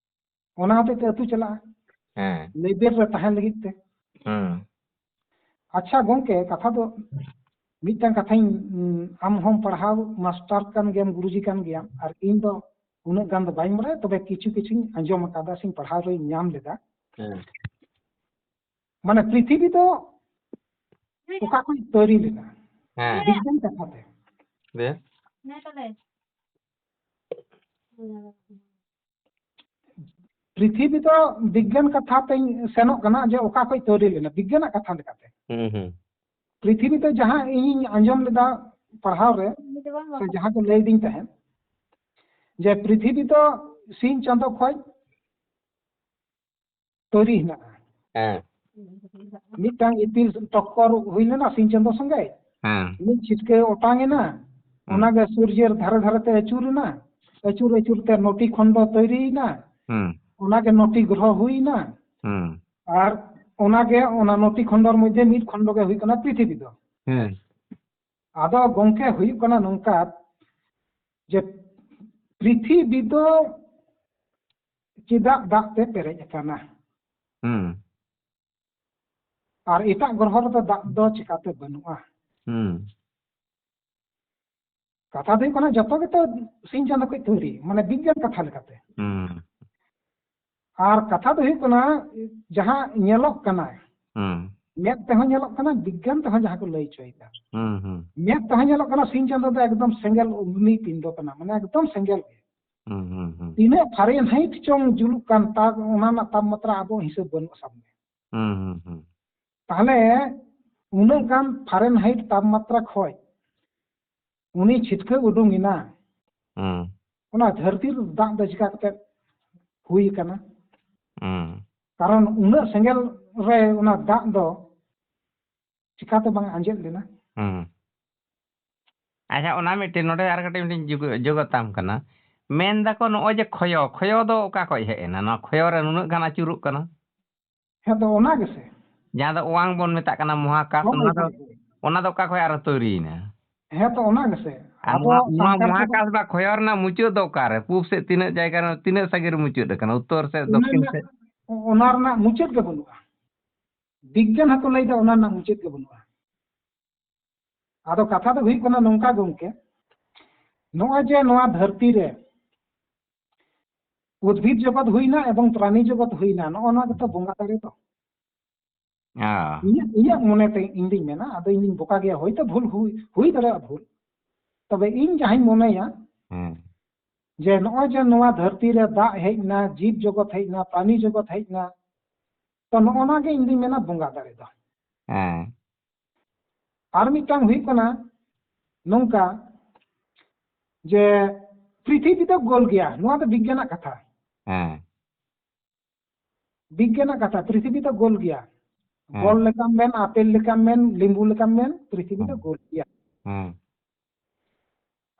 ᱚᱱᱟ ᱦᱚᱛᱮᱡ ᱛᱮ ᱟᱹᱛᱩ ᱪᱟᱞᱟᱜᱼᱟ᱾ ᱦᱮᱸ᱾ ᱞᱮᱵᱮᱞ ᱨᱮ ᱛᱟᱦᱮᱱ ᱞᱟᱹᱜᱤᱫ ᱛᱮ᱾ ᱦᱮᱸ᱾ ᱟᱪᱪᱷᱟ ᱜᱚᱝᱠᱮ, ᱠᱟᱛᱷᱟ ᱫᱚ ᱢᱤᱫᱴᱟᱝ ᱠᱟᱛᱷᱟᱧ, ᱩᱸ, ᱟᱢ ᱦᱚᱸᱢ ᱯᱟᱲᱦᱟᱣ ᱢᱟᱥᱴᱟᱨ ᱠᱟᱱ ᱜᱮᱭᱟᱢ, ᱜᱩᱨᱩᱡᱤ ᱠᱟᱱ ᱜᱮᱭᱟᱢ, ᱟᱨ ᱤᱧ ᱫᱚ ᱩᱱᱟᱹᱜ ᱜᱟᱱ ᱫᱚ ᱵᱟᱹᱧ ᱵᱟᱲᱟᱭᱟ, ᱛᱚᱵᱮ ᱠᱤᱪᱷᱩ ᱠᱤᱪᱷᱩᱧ ᱟᱸᱡᱚᱢ ᱟᱠᱟᱫᱟ ᱥᱮᱧ ᱯᱟᱲᱦᱟᱣ ᱨᱮᱧ ᱧᱟᱢ ᱞᱮᱫᱟ᱾ ᱦᱮᱸ᱾ ᱢᱟᱱᱮ ᱯᱨᱤᱛᱷᱤᱵᱤ ᱫᱚ ᱚᱠᱟ ᱠᱷᱚᱱ ᱛᱚᱭᱨᱤ ᱞᱮᱱᱟ? ᱦᱮᱸ᱾ ᱵᱤᱜᱽᱜᱟᱱ ᱠᱟᱛᱷᱟ ᱛᱮ᱾ ᱫᱤᱭᱮ? ᱯᱨᱤᱛᱷᱤᱵᱤ ᱫᱚ ᱵᱤᱜᱽᱜᱟᱱ ᱠᱟᱛᱷᱟ ᱛᱮᱧ ᱥᱮᱱᱚᱜ ᱠᱟᱱᱟ, ᱡᱮ ᱚᱠᱟ ᱠᱷᱚᱡ ᱛᱳᱭᱨᱤ ᱞᱮᱱᱟ ᱵᱤᱜᱽᱜᱟᱱᱟᱜ ᱠᱟᱛᱷᱟ ᱞᱮᱠᱟᱛᱮ᱾ ᱦᱩᱸ, ᱦᱩᱸ᱾ ᱯᱨᱤᱛᱷᱤᱵᱤ ᱫᱚ ᱡᱟᱦᱟᱸ ᱤᱧᱤᱧ ᱟᱸᱡᱚᱢ ᱞᱮᱫᱟ ᱯᱟᱲᱦᱟᱣ ᱨᱮ, ᱥᱮ ᱡᱟᱦᱟᱸ ᱠᱚ ᱞᱟᱹᱭ ᱫᱤᱧ ᱛᱟᱦᱮᱸᱫ, ᱡᱮ ᱯᱨᱤᱛᱷᱤᱵᱤ ᱫᱚ ᱥᱤᱧ ᱪᱟᱸᱫᱚ ᱠᱷᱚᱡ ᱛᱳᱭᱨᱤ ᱦᱮᱱᱟᱜᱼᱟ᱾ ᱦᱮᱸ᱾ ᱢᱤᱫᱴᱟᱝ ᱤᱯᱤᱞ ᱴᱚᱠᱠᱚᱨ ᱦᱩᱭ ᱞᱮᱱᱟ ᱥᱤᱧ ᱪᱟᱸᱫᱚ ᱥᱚᱸᱜᱮ, ᱦᱮᱸ᱾ ᱢᱤᱫ ᱪᱷᱤᱴᱠᱟᱹ ᱚᱴᱟᱝ ᱮᱱᱟ, ᱦᱩᱸ᱾ ᱚᱱᱟᱜᱮ ᱥᱩᱨᱡᱮᱨ ᱫᱷᱟᱨᱮ ᱫᱷᱟᱨᱮ ᱛᱮ ᱟᱹᱪᱩᱨ ᱮᱱᱟ, ᱟᱹᱪᱩᱨ ᱟᱹᱪᱩᱨ ᱛᱮ ᱱᱚᱴᱤ ᱠᱷᱚᱱᱰᱚ ᱛᱳᱭᱨᱤᱭᱮᱱᱟ, ᱦᱩᱸ᱾ ᱚᱱᱟᱜᱮ ᱱᱚᱴᱤ ᱜᱨᱚᱦᱚ ᱦᱩᱭᱮᱱᱟ, ᱦᱩᱸ᱾ ᱟᱨ ᱚᱱᱟᱜᱮ ᱚᱱᱟ ᱱᱚᱴᱤ ᱠᱷᱚᱱᱰᱚᱨ ᱢᱚᱫᱽᱫᱷᱮ ᱢᱤᱫ ᱠᱷᱚᱱᱰᱚ ᱜᱮ ᱦᱩᱭᱩᱜ ᱠᱟᱱᱟ ᱯᱨᱤᱛᱷᱤᱵᱤ ᱫᱚ᱾ ᱦᱮᱸ᱾ ᱟᱫᱚ ᱜᱚᱝᱠᱮ ᱦᱩᱭᱩᱜ ᱠᱟᱱᱟ ᱱᱚᱝᱠᱟ ᱡᱮ ᱯᱨᱤᱛᱷᱤᱵᱤ ᱫᱚ ᱪᱮᱫᱟᱜ ᱫᱟᱜ ᱛᱮ ᱯᱮᱨᱮᱡ ᱟᱠᱟᱱᱟ? ᱦᱩᱸ᱾ ᱟᱨ ᱮᱴᱟᱜ ᱜᱨᱚᱦᱚ ᱨᱮᱫᱚ ᱫᱟᱜ ᱫᱚ ᱪᱤᱠᱟᱛᱮ ᱵᱟᱹᱱᱩᱜᱼᱟ? ᱦᱩᱸ᱾ ᱠᱟᱛᱷᱟ ᱫᱚ ᱦᱩᱭᱩᱜ ᱠᱟᱱᱟ ᱡᱚᱛᱚ ᱜᱮᱛᱚ ᱥᱤᱧ ᱪᱟᱸᱫᱚ ᱠᱷᱚᱡ ᱛᱳᱭᱨᱤ, ᱢᱟᱱᱮ ᱵᱤᱜᱽᱜᱟᱱ ᱠᱟᱛᱷᱟ ᱞᱮᱠᱟᱛᱮ᱾ ᱦᱩᱸ᱾ ᱟᱨ ᱠᱟᱛᱷᱟ ᱫᱚ ᱦᱩᱭᱩᱜ ᱠᱟᱱᱟ ᱡᱟᱦᱟᱸ ᱧᱮᱞᱚᱜ ᱠᱟᱱᱟ, ᱦᱩᱸ᱾ ᱢᱮᱫ ᱛᱮᱦᱚᱸ ᱧᱮᱞᱚᱜ ᱠᱟᱱᱟ, ᱵᱤᱜᱽᱜᱟᱱ ᱛᱮᱦᱚᱸ ᱡᱟᱦᱟᱸ ᱠᱚ ᱞᱟᱹᱭ ᱦᱚᱪᱚᱭᱮᱫᱟ᱾ ᱦᱩᱸ, ᱦᱩᱸ᱾ ᱢᱮᱫ ᱛᱮᱦᱚᱸ ᱧᱮᱞᱚᱜ ᱠᱟᱱᱟ ᱥᱤᱧ ᱪᱟᱸᱫᱚ ᱫᱚ ᱮᱠᱫᱚᱢ ᱥᱮᱸᱜᱮᱞ ᱚᱜᱽᱱᱤ ᱯᱤᱱᱰᱚ ᱠᱟᱱᱟ, ᱢᱟᱱᱮ ᱮᱠᱫᱚᱢ ᱥᱮᱸᱜᱮᱞ ᱜᱮ᱾ ᱦᱩᱸ, ᱦᱩᱸ, ᱦᱩᱸ᱾ ᱛᱤᱱᱟᱹᱜ ᱯᱷᱟᱨᱮᱱᱦᱟᱭᱤᱴ ᱪᱚᱝ ᱡᱩᱞᱩᱜ ᱠᱟᱱ, ᱛᱟᱯ, ᱚᱱᱟ ᱨᱮᱱᱟᱜ ᱛᱟᱯᱢᱟᱛᱨᱟ ᱟᱵᱚ ᱦᱤᱥᱟᱹᱵ ᱵᱟᱹᱱᱩᱜᱼᱟ ᱥᱟᱢᱱᱮ᱾ ᱦᱩᱸ, ᱦᱩᱸ, ᱦᱩᱸ᱾ ᱛᱟᱦᱞᱮ ᱩᱱᱟᱹᱜ ᱜᱟᱱ ᱯᱷᱟᱨᱮᱱᱦᱟᱭᱤᱴ ᱛᱟᱯᱢᱟᱛᱨᱟ ᱠᱷᱚᱡ ᱩᱱᱤ ᱪᱷᱤᱴᱠᱟᱹ ᱩᱰᱩᱝ ᱮᱱᱟ, ᱦᱩᱸ᱾ ᱚᱱᱟ ᱫᱷᱟᱹᱨᱛᱤ ᱨᱮ ᱫᱟᱜ ᱫᱚ ᱪᱤᱠᱟ ᱠᱟᱛᱮ ᱦᱩᱭ ᱟᱠᱟᱱᱟ? ᱦᱩᱸ᱾ ᱠᱟᱨᱚᱱ ᱩᱱᱟᱹᱜ ᱥᱮᱸᱜᱮᱞ ᱨᱮ ᱚᱱᱟ ᱫᱟᱜ ᱫᱚ ᱪᱤᱠᱟᱛᱮ ᱵᱟᱝ ᱟᱸᱡᱮᱫ ᱞᱮᱱᱟ? ᱦᱩᱸ᱾ ᱟᱪᱪᱷᱟ, ᱚᱱᱟ ᱢᱤᱫᱴᱮᱱ ᱱᱚᱰᱮ ᱟᱨ ᱠᱟᱹᱴᱤᱡ ᱢᱤᱫᱴᱮᱱ ᱡᱩᱜ-, ᱡᱳᱜᱟᱛᱟᱢ ᱠᱟᱱᱟ᱾ ᱢᱮᱱ ᱫᱟᱠᱚ ᱱᱚᱜᱼᱚᱭ ᱡᱮ ᱠᱷᱚᱭᱚ, ᱠᱷᱚᱭᱚ ᱫᱚ ᱚᱠᱟ ᱠᱷᱚᱡ ᱦᱮᱡ ᱮᱱᱟ? ᱱᱚᱣᱟ ᱠᱷᱚᱭᱚ ᱨᱮ ᱱᱩᱱᱟᱹᱜ ᱜᱟᱱ ᱟᱹᱪᱩᱨᱚᱜ ᱠᱟᱱᱟ? ᱦᱮᱸ, ᱛᱚ ᱚᱱᱟ ᱜᱮᱥᱮ᱾ ᱡᱟᱦᱟᱸ ᱫᱚ ᱚᱣᱟᱝ ᱵᱚᱱ ᱢᱮᱛᱟᱜ ᱠᱟᱱᱟ, ᱢᱚᱦᱟᱠᱟᱥ, ᱦᱳᱭ, ᱚᱱᱟ ᱫᱚ, ᱦᱳᱭ, ᱦᱳᱭ᱾ ᱚᱱᱟ ᱫᱚ ᱚᱠᱟ ᱠᱷᱚᱡ ᱟᱨᱚ ᱛᱳᱭᱨᱤᱭᱮᱱᱟ? ᱦᱮᱸ, ᱛᱚ ᱚᱱᱟ ᱜᱮᱥᱮ᱾ ᱟᱨ ᱟᱵᱚ ᱱᱚᱣᱟ, ᱱᱚᱣᱟ ᱥᱟᱱᱛᱟᱲ ᱠᱚᱫᱚ ᱢᱚᱦᱟᱠᱟᱥ ᱵᱟ ᱠᱷᱚᱭᱚ ᱨᱮᱱᱟᱜ ᱢᱩᱪᱟᱹᱫ ᱫᱚ ᱚᱠᱟᱨᱮ? ᱯᱩᱵ ᱥᱮᱫ ᱛᱤᱱᱟᱹᱜ ᱡᱟᱭᱜᱟ ᱨᱮ, ᱛᱤᱱᱟᱹᱜ ᱥᱟᱺᱜᱤᱧ ᱨᱮ ᱢᱩᱪᱟᱹᱫ ᱟᱠᱟᱱᱟ? ᱩᱛᱛᱚᱨ ᱥᱮᱫ, ᱚᱱᱟ ᱫᱚᱠᱠᱷᱤᱱ ᱨᱮᱱᱟᱜ, ᱥᱮᱫ? ᱚᱱᱟ ᱨᱮᱱᱟᱜ ᱢᱩᱪᱟᱹᱫ ᱜᱮ ᱵᱟᱹᱱᱩᱜᱼᱟ᱾ ᱵᱤᱜᱽᱜᱟᱱ ᱦᱚᱸᱠᱚ ᱞᱟᱹᱭᱫᱟ ᱚᱱᱟ ᱨᱮᱱᱟᱜ ᱢᱩᱪᱟᱹᱫ ᱜᱮ ᱵᱟᱹᱱᱩᱜᱼᱟ᱾ ᱟᱫᱚ ᱠᱟᱛᱷᱟ ᱫᱚ ᱦᱩᱭᱩᱜ ᱠᱟᱱᱟ ᱱᱚᱝᱠᱟ ᱜᱚᱝᱠᱮ, ᱱᱚᱜᱼᱚᱭ ᱡᱮ ᱱᱚᱣᱟ ᱫᱷᱟᱹᱨᱛᱤ ᱨᱮ ᱩᱫᱽᱵᱷᱤᱫ ᱡᱚᱜᱚᱛ ᱦᱩᱭᱱᱟ ᱮᱵᱚᱝ ᱯᱨᱟᱱᱤ ᱡᱚᱜᱚᱛ ᱦᱩᱭᱱᱟ, ᱱᱚᱜᱼᱚ ᱱᱚᱣᱟ ᱜᱮᱛᱚ ᱵᱚᱸᱜᱟ ᱫᱟᱲᱮ ᱫᱚ᱾ ᱦᱮᱸ᱾ ᱤᱧᱟᱹᱜ, ᱤᱧᱟᱹᱜ ᱢᱚᱱᱮᱛᱮ ᱤᱧ ᱫᱩᱧ ᱢᱮᱱᱟ, ᱟᱫᱚ ᱤᱧ ᱫᱩᱧ ᱵᱚᱠᱟ ᱜᱮᱭᱟ, ᱦᱚᱭᱛᱳ ᱵᱷᱩᱞ ᱦᱩᱭ, ᱦᱩᱭ ᱫᱟᱲᱮᱭᱟᱜᱼᱟ ᱵᱷᱩᱞ, ᱛᱚᱵᱮ ᱤᱧ ᱡᱟᱦᱟᱸᱧ ᱢᱚᱱᱮᱭᱟ, ᱦᱮᱸ᱾ ᱡᱮ ᱱᱚᱜᱼᱚᱭ ᱡᱮ ᱱᱚᱣᱟ ᱫᱷᱟᱹᱨᱛᱤ ᱨᱮ ᱫᱟᱜ ᱦᱮᱡ ᱮᱱᱟ, ᱡᱤᱵ ᱡᱚᱜᱚᱛ ᱦᱮᱡ ᱮᱱᱟ, ᱯᱨᱟᱱᱤ ᱡᱚᱜᱚᱛ ᱦᱮᱡ ᱮᱱᱟ, ᱛᱚ ᱱᱚᱜᱼᱚ ᱱᱟ ᱜᱮ ᱤᱧ ᱫᱩᱧ ᱢᱮᱱᱟ ᱵᱚᱸᱜᱟ ᱫᱟᱲᱮ ᱫᱚ᱾ ᱦᱮᱸ ᱟᱨ ᱢᱤᱫᱴᱟᱝ ᱦᱩᱭᱩᱜ ᱠᱟᱱᱟ ᱱᱚᱝᱠᱟ ᱡᱮ ᱯᱨᱤᱛᱷᱤᱵᱤ ᱫᱚ ᱜᱳᱞ ᱜᱮᱭᱟ, ᱱᱚᱣᱟ ᱫᱚ ᱵᱤᱜᱽᱜᱟᱱᱟᱜ ᱠᱟᱛᱷᱟ᱾ ᱦᱮᱸ ᱵᱤᱜᱽᱜᱟᱱᱟᱜ ᱠᱟᱛᱷᱟ, ᱯᱨᱤᱛᱷᱤᱵᱤ ᱫᱚ ᱜᱳᱞ ᱜᱮᱭᱟ᱾ ᱦᱮᱸ ᱵᱚᱞ ᱞᱮᱠᱟᱢ ᱢᱮᱱ, ᱟᱯᱮᱞ ᱞᱮᱠᱟᱢ ᱢᱮᱱ, ᱞᱤᱢᱵᱩ ᱞᱮᱠᱟᱢ ᱢᱮᱱ, ᱯᱨᱤᱛᱷᱤᱵᱤ ᱫᱚ ᱦᱮᱸ ᱜᱳᱞ ᱜᱮᱭᱟ᱾ ᱦᱮᱸ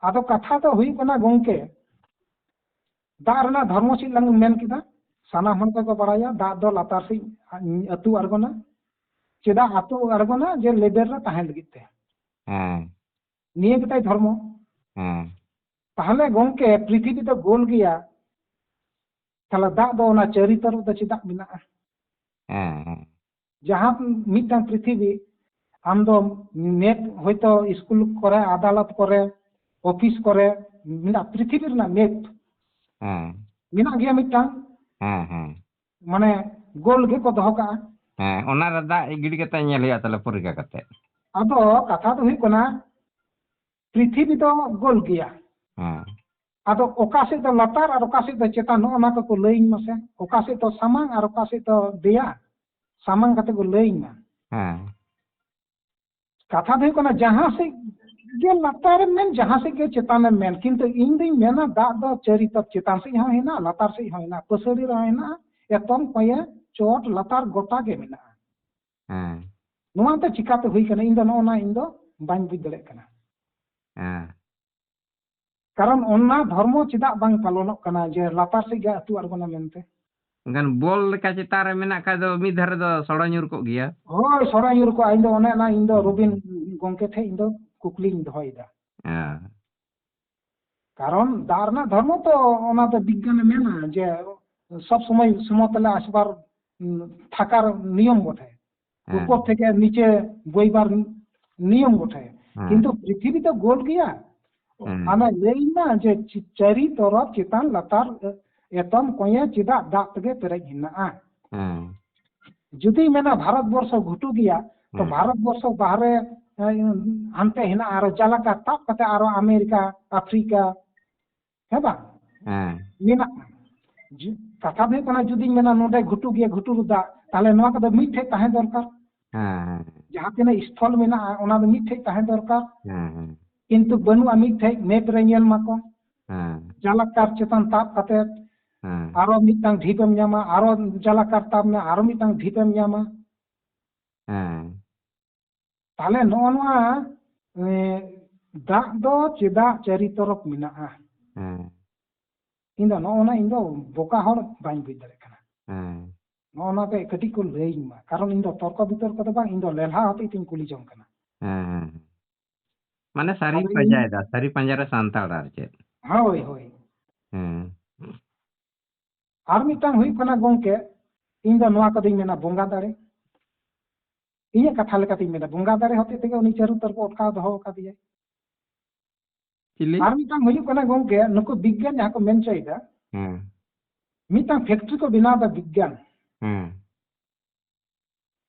ᱟᱫᱚ ᱠᱟᱛᱷᱟ ᱫᱚ ᱦᱩᱭᱩᱜ ᱠᱟᱱᱟ ᱜᱚᱝᱠᱮ, ᱫᱟᱜ ᱨᱮᱱᱟᱜ ᱫᱷᱚᱨᱢᱚ ᱪᱮᱫ ᱞᱟᱝ ᱢᱮᱱ ᱠᱮᱫᱟ? ᱥᱟᱱᱟᱢ ᱦᱚᱲ ᱜᱮᱠᱚ ᱵᱟᱲᱟᱭᱟ ᱫᱟᱜ ᱫᱚ ᱞᱟᱛᱟᱨ ᱥᱮᱫ ᱟᱹᱛᱩ ᱟᱬᱜᱚᱱᱟ᱾ ᱪᱮᱫᱟᱜ ᱟᱹᱛᱩ ᱟᱬᱜᱚᱱᱟ? ᱡᱮ ᱞᱮᱵᱮᱞ ᱨᱮ ᱛᱟᱦᱮᱸ ᱞᱟᱹᱜᱤᱫ ᱛᱮ᱾ ᱦᱮᱸ ᱱᱤᱭᱟᱹ ᱜᱮᱛᱟᱭ ᱫᱷᱚᱨᱢᱚ᱾ ᱦᱮᱸ ᱛᱟᱦᱚᱞᱮ ᱜᱚᱝᱠᱮ, ᱯᱨᱤᱛᱷᱤᱵᱤ ᱫᱚ ᱜᱳᱞ ᱜᱮᱭᱟ, ᱛᱟᱦᱚᱞᱮ ᱫᱟᱜ ᱫᱚ ᱚᱱᱟ ᱪᱟᱹᱨᱤ ᱛᱚᱨᱚᱯ ᱫᱚ ᱪᱮᱫᱟᱜ ᱢᱮᱱᱟᱜᱼᱟ? ᱦᱮᱸ ᱦᱮᱸ ᱡᱟᱦᱟᱸ ᱢᱤᱫᱴᱟᱝ ᱯᱨᱤᱛᱷᱤᱵᱤ, ᱟᱢ ᱫᱚ ᱢᱮᱯ ᱦᱚᱭᱛᱚ ᱥᱠᱩᱞ ᱠᱚᱨᱮ, ᱟᱫᱟᱞᱚᱛ ᱠᱚᱨᱮ, ᱚᱯᱷᱤᱥ ᱠᱚᱨᱮ ᱢᱮᱱᱟᱜ, ᱯᱨᱤᱛᱷᱤᱵᱤ ᱨᱮᱱᱟᱜ ᱢᱮᱯ ᱦᱮᱸ ᱢᱮᱱᱟᱜ ᱜᱮᱭᱟ ᱢᱤᱫᱴᱟᱝ, ᱦᱮᱸ ᱦᱮᱸ ᱢᱟᱱᱮ ᱜᱳᱞ ᱜᱮᱠᱚ ᱫᱚᱦᱚ ᱠᱟᱜᱼᱟ᱾ ᱦᱮᱸ ᱚᱱᱟ ᱨᱮ ᱫᱟᱜ ᱜᱤᱰᱤ ᱠᱟᱛᱮ ᱧᱮᱞ ᱦᱩᱭᱩᱜᱼᱟ ᱛᱟᱦᱞᱮ ᱯᱚᱨᱤᱠᱟ ᱠᱟᱛᱮ᱾ ᱟᱫᱚ ᱠᱟᱛᱷᱟ ᱫᱚ ᱦᱩᱭᱩᱜ ᱠᱟᱱᱟ, ᱯᱨᱤᱛᱷᱤᱵᱤ ᱫᱚ ᱜᱳᱞ ᱜᱮᱭᱟ᱾ ᱦᱮᱸ ᱟᱫᱚ ᱚᱠᱟ ᱥᱮᱫ ᱫᱚ ᱞᱟᱛᱟᱨ ᱟᱨ ᱚᱠᱟ ᱥᱮᱫ ᱫᱚ ᱪᱮᱛᱟᱱ, ᱱᱚᱜᱼᱚ ᱱᱟ ᱠᱚᱠᱚ ᱞᱟᱹᱭᱟᱹᱧ ᱢᱟᱥᱮ, ᱚᱠᱟ ᱥᱮᱫ ᱫᱚ ᱥᱟᱢᱟᱝ ᱟᱨ ᱚᱠᱟ ᱥᱮᱫ ᱫᱚ ᱫᱮᱭᱟ, ᱥᱟᱢᱟᱝ ᱠᱟᱛᱮ ᱠᱚ ᱞᱟᱹᱭᱟᱹᱧ ᱢᱟ᱾ ᱦᱮᱸ ᱠᱟᱛᱷᱟ ᱫᱚ ᱦᱩᱭᱩᱜ ᱠᱟᱱᱟ, ᱡᱟᱦᱟᱸ ᱥᱮᱫ ᱜᱮ ᱞᱟᱛᱟᱨᱮᱢ ᱢᱮᱱ, ᱡᱟᱦᱟᱸ ᱥᱮᱫ ᱜᱮ ᱪᱮᱛᱟᱱᱮᱢ ᱢᱮᱱ, ᱠᱤᱱᱛᱩ ᱤᱧ ᱫᱩᱧ ᱢᱮᱱᱟ ᱫᱟᱜ ᱫᱚ ᱪᱟᱹᱨᱤ ᱛᱚᱨᱯ, ᱪᱮᱛᱟᱱ ᱥᱮᱫ ᱦᱚᱸ ᱦᱮᱱᱟᱜᱼᱟ, ᱞᱟᱛᱟᱨ ᱥᱮᱫ ᱦᱚᱸ ᱦᱮᱱᱟᱜᱼᱟ, ᱯᱟᱹᱥᱟᱹᱲᱤ ᱨᱮᱦᱚᱸ ᱦᱮᱱᱟᱜᱼᱟ, ᱮᱛᱚᱢ ᱠᱚᱸᱭᱮ ᱪᱚᱴ ᱞᱟᱛᱟᱨ ᱜᱚᱴᱟ ᱜᱮ ᱢᱮᱱᱟᱜᱼᱟ᱾ ᱦᱮᱸ ᱱᱚᱣᱟ ᱫᱚ ᱪᱤᱠᱟᱛᱮ ᱦᱩᱭ ᱠᱟᱱᱟ? ᱤᱧ ᱫᱚ ᱱᱚᱜᱼᱚ ᱱᱟ ᱤᱧ ᱫᱚ ᱵᱟᱹᱧ ᱵᱩᱡᱽ ᱫᱟᱲᱮᱭᱟᱜ ᱠᱟᱱᱟ᱾ ᱦᱮᱸ ᱠᱟᱨᱚᱱ ᱚᱱᱟ ᱫᱷᱚᱨᱢᱚ ᱪᱮᱫᱟᱜ ᱵᱟᱝ ᱯᱟᱞᱚᱱᱚᱜ ᱠᱟᱱᱟ ᱡᱮ ᱞᱟᱛᱟᱨ ᱥᱮᱫ ᱜᱮ ᱟᱹᱛᱩ ᱟᱬᱜᱚᱱᱟ ᱢᱮᱱᱛᱮ? ᱮᱱᱠᱷᱟᱱ ᱵᱚᱞ ᱞᱮᱠᱟ ᱪᱮᱛᱟᱱ ᱨᱮ ᱢᱮᱱᱟᱜ ᱠᱷᱟᱡ ᱫᱚ ᱢᱤᱫ ᱫᱷᱟᱨᱮ ᱫᱚ ᱥᱚᱲᱚ ᱧᱩᱨ ᱠᱚᱜ ᱜᱮᱭᱟ᱾ ᱦᱳᱭ, ᱥᱚᱲᱚ ᱧᱩᱨ ᱠᱚᱜᱼᱟ᱾ ᱤᱧ ᱫᱚ ᱚᱱᱮ ᱚᱱᱟ, ᱤᱧ ᱫᱚ ᱨᱚᱵᱤᱱ ᱜᱚᱢᱠᱮ ᱴᱷᱮᱱ ᱤᱧ ᱫᱚ ᱠᱩᱠᱞᱤᱧ ᱫᱚᱦᱚᱭᱮᱫᱟ᱾ ᱦᱮᱸ ᱠᱟᱨᱚᱱ ᱫᱟᱜ ᱨᱮᱱᱟᱜ ᱫᱷᱚᱨᱢᱚ ᱛᱚ ᱚᱱᱟ ᱫᱚ ᱵᱤᱜᱽᱜᱟᱱᱮ ᱢᱮᱱᱟ ᱡᱮ ᱥᱚᱵ ᱥᱚᱢᱚᱭ ᱥᱚᱢᱚᱛᱚᱞᱮ ᱟᱥᱵᱟᱨ, ᱩᱢ, ᱛᱷᱟᱠᱟᱨ ᱱᱤᱭᱚᱢ ᱵᱚᱴᱷᱮ, ᱦᱮᱸ ᱩᱯᱚᱨ ᱛᱷᱮᱠᱮ ᱱᱤᱪᱮ ᱵᱚᱭᱵᱟᱨ ᱱᱤᱭᱚᱢ ᱵᱚᱴᱷᱮ, ᱦᱮᱸ ᱠᱤᱱᱛᱩ ᱯᱨᱤᱛᱷᱤᱵᱤ ᱫᱚ ᱜᱳᱞ ᱜᱮᱭᱟ᱾ ᱦᱮᱸ ᱟᱢᱮ ᱞᱟᱹᱭ ᱢᱟ ᱡᱮ ᱪᱤ-, ᱪᱟᱹᱨᱤ ᱛᱚᱨᱚᱯ ᱪᱮᱛᱟᱱ ᱞᱟᱛᱟᱨ ᱮ-, ᱮᱛᱚᱢ ᱠᱚᱸᱭᱮ ᱪᱮᱫᱟᱜ ᱫᱟᱜ ᱛᱮᱜᱮ ᱯᱮᱨᱮᱡ ᱦᱮᱱᱟᱜᱼᱟ? ᱦᱮᱸ ᱡᱩᱫᱤ ᱢᱮᱱᱟ ᱵᱷᱟᱨᱚᱛ ᱵᱚᱨᱥᱚ ᱜᱷᱩᱴᱩ ᱜᱮᱭᱟ, ᱛᱚ ᱦᱮᱸ ᱵᱷᱟᱨᱚᱛ ᱵᱚᱨᱥᱚ ᱵᱟᱦᱨᱮ, ᱮ, ᱦᱟᱱᱛᱮ ᱦᱮᱱᱟᱜᱼᱟ, ᱟᱨᱚ ᱡᱟᱞᱟᱠᱟ ᱛᱟᱵ ᱠᱟᱛᱮ ᱟᱨᱚ ᱟᱢᱮᱨᱤᱠᱟ, ᱟᱯᱷᱨᱤᱠᱟ, ᱦᱮᱸ ᱵᱟᱝ? ᱦᱮᱸ᱾ ᱢᱮᱱᱟᱜᱼᱟ᱾ ᱡᱩ-, ᱠᱟᱛᱷᱟ ᱫᱚ ᱦᱩᱭᱩᱜ ᱠᱟᱱᱟ, ᱡᱩᱫᱤᱧ ᱢᱮᱱᱟ ᱱᱚᱰᱮ ᱜᱷᱩᱴᱩ ᱜᱮᱭᱟ, ᱜᱷᱩᱴᱩ ᱨᱮ ᱫᱟᱜ, ᱛᱟᱦᱞᱮ ᱱᱚᱣᱟ ᱠᱚᱫᱚ ᱢᱤᱫ ᱴᱷᱮᱡ ᱛᱟᱦᱮᱸ ᱫᱚᱨᱠᱟᱨ᱾ ᱦᱮᱸ, ᱦᱮᱸ᱾ ᱡᱟᱦᱟᱸ ᱛᱤᱱᱟᱹᱜ ᱥᱛᱷᱚᱞ ᱢᱮᱱᱟᱜᱼᱟ, ᱚᱱᱟ ᱫᱚ ᱢᱤᱫ ᱴᱷᱮᱡ ᱛᱟᱦᱮᱸ ᱫᱚᱨᱠᱟᱨ᱾ ᱦᱮᱸ, ᱦᱮᱸ᱾ ᱠᱤᱱᱛᱩ ᱵᱟᱹᱱᱩᱜᱼᱟ ᱢᱤᱫ ᱴᱷᱮᱡ, ᱢᱮᱯ ᱨᱮ ᱧᱮᱞ ᱢᱟᱠᱚ᱾ ᱦᱮᱸ᱾ ᱡᱟᱞᱟᱠᱟᱨ ᱪᱮᱛᱟᱱ ᱛᱟᱵ ᱠᱟᱛᱮ ᱦᱮᱸ᱾ ᱟᱨᱚ ᱢᱤᱫᱴᱟᱝ ᱰᱷᱤᱯ ᱮᱢ ᱧᱟᱢᱟ, ᱟᱨᱚ ᱡᱟᱞᱟᱠᱟᱨ ᱛᱟᱵ ᱢᱮ, ᱟᱨᱚ ᱢᱤᱫᱴᱟᱝ ᱰᱷᱤᱯ ᱮᱢ ᱧᱟᱢᱟ᱾ ᱦᱮᱸ᱾ ᱛᱟᱦᱞᱮ ᱱᱚᱜᱼᱚ ᱱᱚᱣᱟ, ᱮ, ᱫᱟᱜ ᱫᱚ ᱪᱮᱫᱟᱜ ᱪᱟᱹᱨᱤ ᱛᱚᱨᱚᱯ ᱢᱮᱱᱟᱜᱼᱟ? ᱦᱮᱸ᱾ ᱤᱧ ᱫᱚ ᱱᱚᱜᱼᱚ ᱱᱟ ᱤᱧ ᱫᱚ ᱵᱚᱠᱟ ᱦᱚᱲ ᱵᱟᱹᱧ ᱵᱩᱡᱽ ᱫᱟᱲᱮᱭᱟᱜ ᱠᱟᱱᱟ᱾ ᱦᱮᱸ᱾ ᱱᱚᱜᱼᱚ ᱱᱟ ᱛᱮ ᱠᱟᱹᱴᱤᱡ ᱠᱚ ᱞᱟᱹᱭᱟᱹᱧ ᱢᱟ, ᱠᱟᱨᱚᱱ ᱤᱧ ᱫᱚ ᱛᱚᱨᱠᱚ ᱵᱤᱛᱚᱨᱠᱚ ᱫᱚ ᱵᱟᱝ, ᱤᱧ ᱫᱚ ᱞᱮᱞᱦᱟ ᱦᱚᱛᱮᱡ ᱛᱤᱧ ᱠᱩᱞᱤ ᱡᱚᱝ ᱠᱟᱱᱟ᱾ ᱦᱮᱸ, ᱦᱮᱸ, ᱦᱮᱸ᱾ ᱢᱟᱱᱮ ᱥᱟᱹᱨᱤ ᱟᱫᱚ ᱤᱧ ᱯᱟᱸᱡᱟᱭᱮᱫᱟ, ᱥᱟᱹᱨᱤ ᱯᱟᱸᱡᱟ ᱨᱮ ᱥᱟᱱᱛᱟᱲ ᱟᱨ ᱪᱮᱫ᱾ ᱦᱳᱭ, ᱦᱳᱭ᱾ ᱦᱮᱸ᱾ ᱟᱨ ᱢᱤᱫᱴᱟᱝ ᱦᱩᱭᱩᱜ ᱠᱟᱱᱟ ᱜᱚᱝᱠᱮ, ᱤᱧ ᱫᱚ ᱱᱚᱣᱟ ᱠᱚᱫᱚᱧ ᱢᱮᱱᱟ ᱵᱚᱸᱜᱟ ᱫᱟᱲᱮ᱾ ᱤᱧᱟᱹᱜ ᱠᱟᱛᱷᱟ ᱞᱮᱠᱟᱛᱤᱧ ᱢᱮᱱᱟ, ᱵᱚᱸᱜᱟ ᱫᱟᱲᱮ ᱦᱚᱛᱮᱡ ᱛᱮᱜᱮ ᱩᱱᱤ ᱪᱟᱹᱨᱩ ᱛᱚᱨᱯᱚ ᱚᱴᱠᱟᱣ ᱫᱚᱦᱚ ᱟᱠᱟᱫᱮᱭᱟᱭ᱾ ᱪᱤᱞᱤ? ᱟᱨ ᱢᱤᱫᱴᱟᱝ ᱦᱩᱭᱩᱜ ᱠᱟᱱᱟ ᱜᱚᱝᱠᱮ, ᱱᱩᱠᱩ ᱵᱤᱜᱽᱜᱟᱱ ᱡᱟᱦᱟᱸ ᱠᱚ ᱢᱮᱱ ᱦᱚᱪᱚᱭᱮᱫᱟ, ᱦᱮᱸ᱾ ᱢᱤᱫᱴᱟᱝ ᱯᱷᱮᱠᱴᱨᱤ ᱠᱚ ᱵᱮᱱᱟᱣ ᱮᱫᱟ ᱵᱤᱜᱽᱜᱟᱱ᱾ ᱦᱮᱸ᱾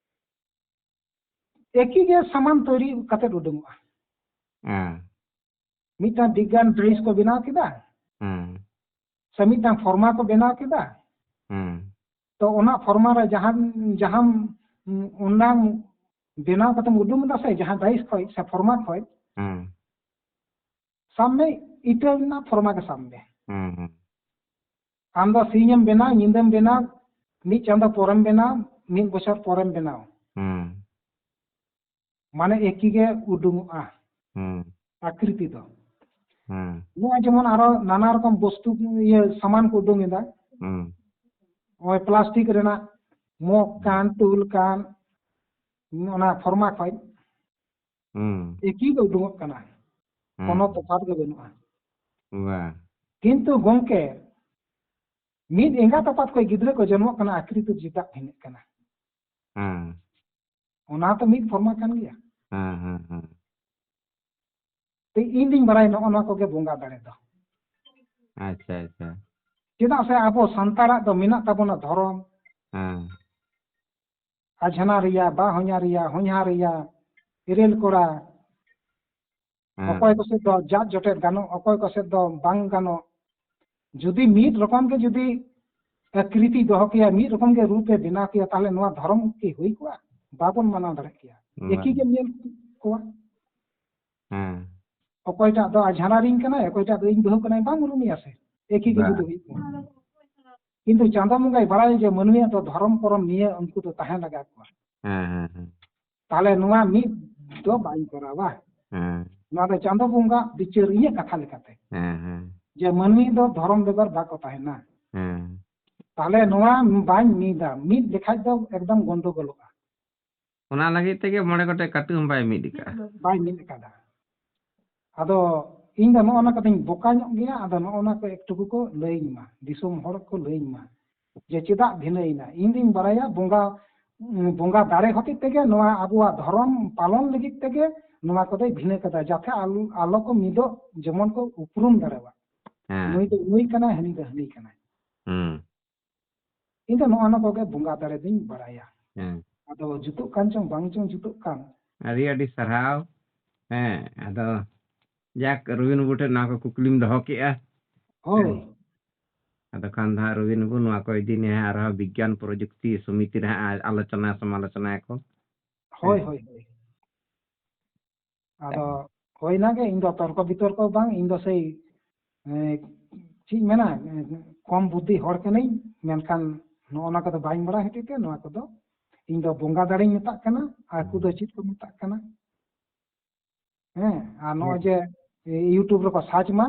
ᱮᱠᱤ ᱜᱮ ᱥᱟᱢᱟᱱ ᱛᱳᱭᱨᱤ ᱠᱟᱛᱮ ᱩᱰᱩᱝᱚᱜᱼᱟ᱾ ᱦᱮᱸ᱾ ᱢᱤᱫᱴᱟᱝ ᱵᱤᱜᱽᱜᱟᱱ ᱰᱨᱮᱥ ᱠᱚ ᱵᱮᱱᱟᱣ ᱠᱮᱫᱟ, ᱦᱮᱸ᱾ ᱥᱮ ᱢᱤᱫᱴᱟᱝ ᱯᱷᱚᱨᱢᱟ ᱠᱚ ᱵᱮᱱᱟᱣ ᱠᱮᱫᱟ᱾ ᱦᱮᱸ᱾ ᱛᱚ ᱚᱱᱟ ᱯᱷᱚᱨᱢᱟ ᱨᱮ ᱡᱟᱦᱟᱸ, ᱡᱟᱦᱟᱸ, ᱩᱱᱟᱝ ᱵᱮᱱᱟᱣ ᱠᱟᱛᱮᱢ ᱩᱰᱩᱝ ᱮᱫᱟ ᱥᱮ, ᱡᱟᱦᱟᱸ ᱰᱟᱭᱤᱥ ᱠᱷᱚᱡ ᱥᱮ ᱯᱷᱚᱨᱢᱟ ᱠᱷᱚᱡ, ᱦᱮᱸ᱾ ᱥᱟᱵ ᱢᱮ ᱤᱴᱟᱹ ᱨᱮᱱᱟᱜ ᱯᱷᱚᱨᱢᱟ ᱜᱮ ᱥᱟᱵ ᱢᱮ᱾ ᱦᱮᱸ, ᱦᱮᱸ᱾ ᱟᱢ ᱫᱚ ᱥᱤᱧ ᱮᱢ ᱵᱮᱱᱟᱣ, ᱧᱤᱫᱟᱹᱢ ᱵᱮᱱᱟᱣ, ᱢᱤᱫ ᱪᱟᱸᱫᱚ ᱯᱚᱨᱮᱢ ᱵᱮᱱᱟᱣ, ᱢᱤᱫ ᱵᱚᱪᱷᱚᱨ ᱯᱚᱨᱮᱢ ᱵᱮᱱᱟᱣ᱾ ᱦᱮᱸ᱾ ᱢᱟᱱᱮ ᱮᱠᱤ ᱜᱮ ᱩᱰᱩᱝᱚᱜᱼᱟ ᱦᱮᱸ᱾ ᱟᱠᱨᱤᱛᱤ ᱫᱚ᱾ ᱦᱮᱸ᱾ ᱱᱚᱜᱼᱚᱭ ᱡᱮᱢᱚᱱ ᱟᱨᱚ ᱱᱟᱱᱟ ᱨᱚᱠᱚᱢ ᱵᱚᱥᱛᱩ, ᱤᱭᱟᱹ, ᱥᱟᱢᱟᱱ ᱠᱚ ᱩᱰᱩᱝ ᱮᱫᱟ᱾ ᱦᱮᱸ᱾ ᱱᱚᱜᱼᱚᱭ ᱯᱞᱟᱥᱴᱤᱠ ᱨᱮᱱᱟᱜ ᱢᱚᱜᱽ ᱠᱟᱱ, ᱴᱩᱞ ᱠᱟᱱ, ᱚᱱᱟ ᱯᱷᱚᱨᱢᱟ ᱠᱷᱚᱡ ᱦᱮᱸ᱾ ᱮᱠᱤ ᱜᱮ ᱩᱰᱩᱝᱚᱜ ᱠᱟᱱᱟ᱾ ᱦᱮᱸ᱾ ᱠᱳᱱᱳ ᱛᱚᱯᱷᱟᱛ ᱜᱮ ᱵᱟᱹᱱᱩᱜᱼᱟ᱾ ᱵᱟᱝ᱾ ᱠᱤᱱᱛᱩ ᱜᱚᱝᱠᱮ, ᱢᱤᱫ ᱮᱸᱜᱟᱛ ᱟᱯᱟᱛ ᱠᱷᱚᱡ ᱜᱤᱫᱽᱨᱟᱹ ᱠᱚ ᱡᱚᱱᱢᱚᱜ ᱠᱟᱱᱟ, ᱟᱠᱨᱤᱛᱤ ᱪᱮᱫᱟᱜ ᱵᱷᱤᱱᱟᱹᱜ ᱠᱟᱱᱟ? ᱦᱮᱸ᱾ ᱚᱱᱟ ᱛᱚ ᱢᱤᱫ ᱯᱷᱚᱨᱢᱟ ᱠᱟᱱ ᱜᱮᱭᱟ᱾ ᱦᱮᱸ, ᱦᱮᱸ, ᱦᱮᱸ᱾ ᱛᱚ ᱤᱧ ᱫᱩᱧ ᱵᱟᱲᱟᱭᱟ ᱱᱚᱜᱼᱚ ᱱᱚᱣᱟ ᱠᱚᱜᱮ ᱵᱚᱸᱜᱟ ᱫᱟᱲᱮ ᱫᱚ᱾ ᱟᱪᱪᱷᱟ, ᱟᱪᱪᱷᱟ᱾ ᱪᱮᱫᱟᱜ ᱥᱮ ᱟᱵᱚ ᱥᱟᱱᱛᱟᱲᱟᱜ ᱫᱚ ᱢᱮᱱᱟᱜ ᱛᱟᱵᱚᱱᱟ ᱫᱷᱚᱨᱚᱢ᱾ ᱦᱮᱸ᱾ ᱟᱡᱷᱱᱟᱨᱤᱭᱟ, ᱵᱟᱦᱚᱧᱦᱟᱨᱤᱭᱟ, ᱦᱚᱧᱦᱟᱨᱤᱭᱟ, ᱮᱨᱮᱞ ᱠᱚᱲᱟ, ᱦᱮᱸ᱾ ᱚᱠᱚᱭ ᱠᱚ ᱥᱮᱫ ᱫᱚ ᱡᱟᱛ ᱡᱚᱴᱮᱫ ᱜᱟᱱᱚᱜ, ᱚᱠᱚᱭ ᱠᱚ ᱥᱮᱫ ᱫᱚ ᱵᱟᱝ ᱜᱟᱱᱚᱜ, ᱡᱩᱫᱤ ᱢᱤᱫ ᱨᱚᱠᱚᱢ ᱜᱮ ᱡᱩᱫᱤ ᱟᱠᱨᱤᱛᱤ ᱫᱚᱦᱚ ᱠᱮᱭᱟ, ᱢᱤᱫ ᱨᱚᱠᱚᱢ ᱜᱮ ᱨᱩᱯ ᱮ ᱵᱮᱱᱟᱣ ᱠᱮᱭᱟ, ᱛᱟᱦᱞᱮ ᱱᱚᱣᱟ ᱫᱷᱚᱨᱚᱢ ᱠᱤ ᱦᱩᱭ ᱠᱚᱜᱼᱟ? ᱵᱟᱵᱚᱱ ᱢᱟᱱᱟᱣ ᱫᱟᱲᱮ ᱠᱮᱭᱟ᱾ ᱵᱟᱝ᱾ ᱮᱠᱤ ᱜᱮᱢ ᱧᱮᱞ ᱠᱚᱣᱟ᱾ ᱦᱮᱸ᱾ ᱚᱠᱚᱭᱴᱟᱜ ᱫᱚ ᱟᱡᱷᱟᱱᱟᱨᱤᱧ ᱠᱟᱱᱟᱭ, ᱚᱠᱚᱭᱴᱟᱜ ᱫᱚ ᱤᱧ ᱵᱟᱹᱦᱩ ᱠᱟᱱᱟᱭ, ᱵᱟᱝ ᱩᱨᱩᱢᱮᱭᱟ ᱥᱮ? ᱮᱠᱤ ᱜᱮ ᱵᱟᱝ᱾ ᱡᱩᱫᱤ ᱦᱩᱭ ᱠᱚᱜᱼᱟ᱾ ᱠᱤᱱᱛᱩ ᱪᱟᱸᱫᱚ ᱵᱚᱸᱜᱟᱭ ᱵᱟᱲᱟᱭᱟ ᱡᱮ ᱢᱟᱹᱱᱢᱤᱭᱟᱜ ᱫᱚ ᱫᱷᱚᱨᱚᱢ ᱠᱚᱨᱚᱢ ᱱᱤᱭᱟᱹ ᱩᱱᱠᱩ ᱫᱚ ᱛᱟᱦᱮᱸ ᱞᱟᱜᱟᱣ ᱠᱚᱣᱟ᱾ ᱦᱮᱸ, ᱦᱮᱸ, ᱦᱮᱸ᱾ ᱛᱟᱦᱞᱮ ᱱᱚᱣᱟ ᱢᱤᱫ ᱫᱚ ᱵᱟᱹᱧ ᱠᱚᱨᱟᱣᱟ᱾ ᱦᱮᱸ᱾ ᱱᱚᱣᱟ ᱫᱚ ᱪᱟᱸᱫᱚ ᱵᱚᱸᱜᱟ ᱵᱤᱪᱟᱹᱨ, ᱤᱧᱟᱹᱜ ᱠᱟᱛᱷᱟ ᱞᱮᱠᱟᱛᱮ᱾ ᱦᱮᱸ, ᱦᱮᱸ᱾ ᱡᱮ ᱢᱟᱹᱱᱢᱤ ᱫᱚ ᱫᱷᱚᱨᱚᱢ ᱵᱮᱜᱚᱨ ᱵᱟᱠᱚ ᱛᱟᱦᱮᱱᱟ᱾ ᱦᱮᱸ᱾ ᱛᱟᱦᱞᱮ ᱱᱚᱣᱟ ᱵᱟᱹᱧ ᱢᱤᱫᱟ, ᱢᱤᱫ ᱞᱮᱠᱷᱟᱡ ᱫᱚ ᱮᱠᱫᱚᱢ ᱜᱚᱱᱰᱚᱜᱳᱞᱚᱜᱼᱟ᱾ ᱚᱱᱟ ᱞᱟᱹᱜᱤᱫ ᱛᱮᱜᱮ ᱢᱚᱬᱮ ᱜᱚᱴᱮᱡ ᱠᱟᱹᱴᱩᱵ ᱦᱚᱸ ᱵᱟᱭ ᱢᱤᱫ ᱟᱠᱟᱫᱼᱟ᱾ ᱵᱟᱭ ᱢᱤᱫ ᱟᱠᱟᱫᱟ᱾ ᱟᱫᱚ ᱤᱧ ᱫᱚ ᱱᱚᱜᱼᱚ ᱱᱟ ᱠᱟᱛᱷᱟᱧ ᱵᱚᱠᱟ ᱧᱚᱜ ᱜᱮᱭᱟ, ᱟᱫᱚ ᱱᱚᱜᱼᱚ ᱱᱟ ᱠᱚ ᱮᱠᱴᱩᱠᱩ ᱠᱚ ᱞᱟᱹᱭᱟᱹᱧ ᱢᱟ, ᱫᱤᱥᱚᱢ ᱦᱚᱲ ᱠᱚ ᱞᱟᱹᱭᱟᱹᱧ ᱢᱟ ᱡᱮ ᱪᱮᱫᱟᱜ ᱵᱷᱤᱱᱟᱹᱭᱮᱱᱟ᱾ ᱤᱧ ᱫᱩᱧ ᱵᱟᱲᱟᱭᱟ ᱵᱚᱸᱜᱟ, ᱩᱸ, ᱵᱚᱸᱜᱟ ᱫᱟᱲᱮ ᱦᱚᱛᱮᱡ ᱛᱮᱜᱮ ᱱᱚᱣᱟ ᱟᱵᱚᱣᱟᱜ ᱫᱷᱚᱨᱚᱢ ᱯᱟᱞᱚᱱ ᱞᱟᱹᱜᱤᱫ ᱛᱮᱜᱮ ᱱᱚᱣᱟ ᱠᱚᱫᱚᱭ ᱵᱷᱤᱱᱟᱹ ᱠᱟᱫᱟ, ᱡᱟᱛᱮ ᱟᱞᱚ, ᱟᱞᱚ ᱠᱚ ᱢᱤᱫᱚᱜ, ᱡᱮᱢᱚᱱ ᱠᱚ ᱩᱯᱨᱩᱢ ᱫᱟᱲᱮᱣᱟᱜ᱾ ᱦᱮᱸ᱾ ᱱᱩᱭ ᱫᱚ ᱱᱩᱭ ᱠᱟᱱᱟᱭ, ᱦᱟᱹᱱᱤ ᱫᱚ ᱦᱟᱹᱱᱤ ᱠᱟᱱᱟᱭ᱾ ᱦᱩᱸ᱾ ᱤᱧ ᱫᱚ ᱱᱚᱜᱼᱚ ᱱᱚᱣᱟ ᱠᱚᱜᱮ ᱵᱚᱸᱜᱟ ᱫᱟᱲᱮ ᱫᱩᱧ ᱵᱟᱲᱟᱭᱟ᱾ ᱦᱮᱸ᱾ ᱟᱫᱚ ᱡᱩᱛᱩᱜ ᱠᱟᱱ ᱪᱚᱝ ᱵᱟᱝ ᱪᱚᱝ ᱡᱩᱛᱩᱜ ᱠᱟᱱ᱾ ᱟᱹᱰᱤ ᱟᱹᱰᱤ ᱥᱟᱨᱦᱟᱣ᱾ ᱦᱮᱸ, ᱟᱫᱚ ᱡᱟᱠ, ᱨᱚᱵᱤᱱ ᱵᱟᱹᱵᱩ ᱴᱷᱮᱱ ᱱᱚᱣᱟ ᱠᱚ ᱠᱩᱠᱞᱤᱢ ᱫᱚᱦᱚ ᱠᱮᱜᱼᱟ᱾ ᱦᱳᱭ᱾ ᱦᱮᱸ᱾ ᱟᱫᱚ ᱠᱷᱟᱱ ᱫᱚ ᱦᱟᱸᱜ ᱨᱚᱵᱤᱱ ᱵᱟᱹᱵᱩ ᱱᱚᱣᱟ ᱠᱚ ᱤᱫᱤ ᱱᱤᱭᱮ ᱦᱟᱸᱜ ᱟᱨᱦᱚᱸ ᱵᱤᱜᱽᱜᱟᱱ ᱯᱨᱚᱡᱩᱠᱛᱤ ᱥᱚᱢᱤᱛᱤ ᱨᱮ ᱦᱟᱸᱜ ᱟᱞᱳᱪᱚᱱᱟ ᱥᱚᱢᱟᱞᱳᱪᱚᱱᱟᱭᱟᱠᱚ᱾ ᱦᱳᱭ, ᱦᱮᱸ᱾ ᱦᱳᱭ, ᱦᱳᱭ᱾ ᱟᱫᱚ ᱦᱳᱭ ᱚᱱᱟᱜᱮ, ᱤᱧ ᱫᱚ ᱛᱚᱨᱠᱚ ᱵᱤᱛᱚᱨᱠᱚ ᱵᱟᱝ, ᱤᱧ ᱫᱚ ᱥᱮᱭ, ᱮ, ᱪᱮᱫ ᱤᱧ ᱢᱮᱱᱟ, ᱮ, ᱠᱚᱢ ᱵᱩᱫᱽᱫᱷᱤ ᱦᱚᱲ ᱠᱟᱹᱱᱟᱹᱧ, ᱢᱮᱱᱠᱷᱟᱱ ᱱᱚᱜᱼᱚ ᱱᱟ ᱠᱚᱫᱚ ᱵᱟᱹᱧ ᱵᱟᱲᱟᱭ ᱦᱚᱛᱮᱡ ᱛᱮ ᱱᱚᱣᱟ ᱠᱚᱫᱚ ᱤᱧ ᱫᱚ ᱵᱚᱸᱜᱟ ᱫᱟᱲᱮᱧ ᱢᱮᱛᱟᱜ ᱠᱟᱱᱟ, ᱟᱨ ᱟᱠᱚ ᱫᱚ ᱪᱮᱫ ᱠᱚ ᱢᱮᱛᱟᱜ ᱠᱟᱱᱟ᱾ ᱦᱮᱸ, ᱟᱨ ᱱᱚᱜᱼᱚᱭ ᱦᱮᱸ᱾ ᱡᱮ, ᱮ, YouTube ᱨᱮᱠᱚ search ᱢᱟ,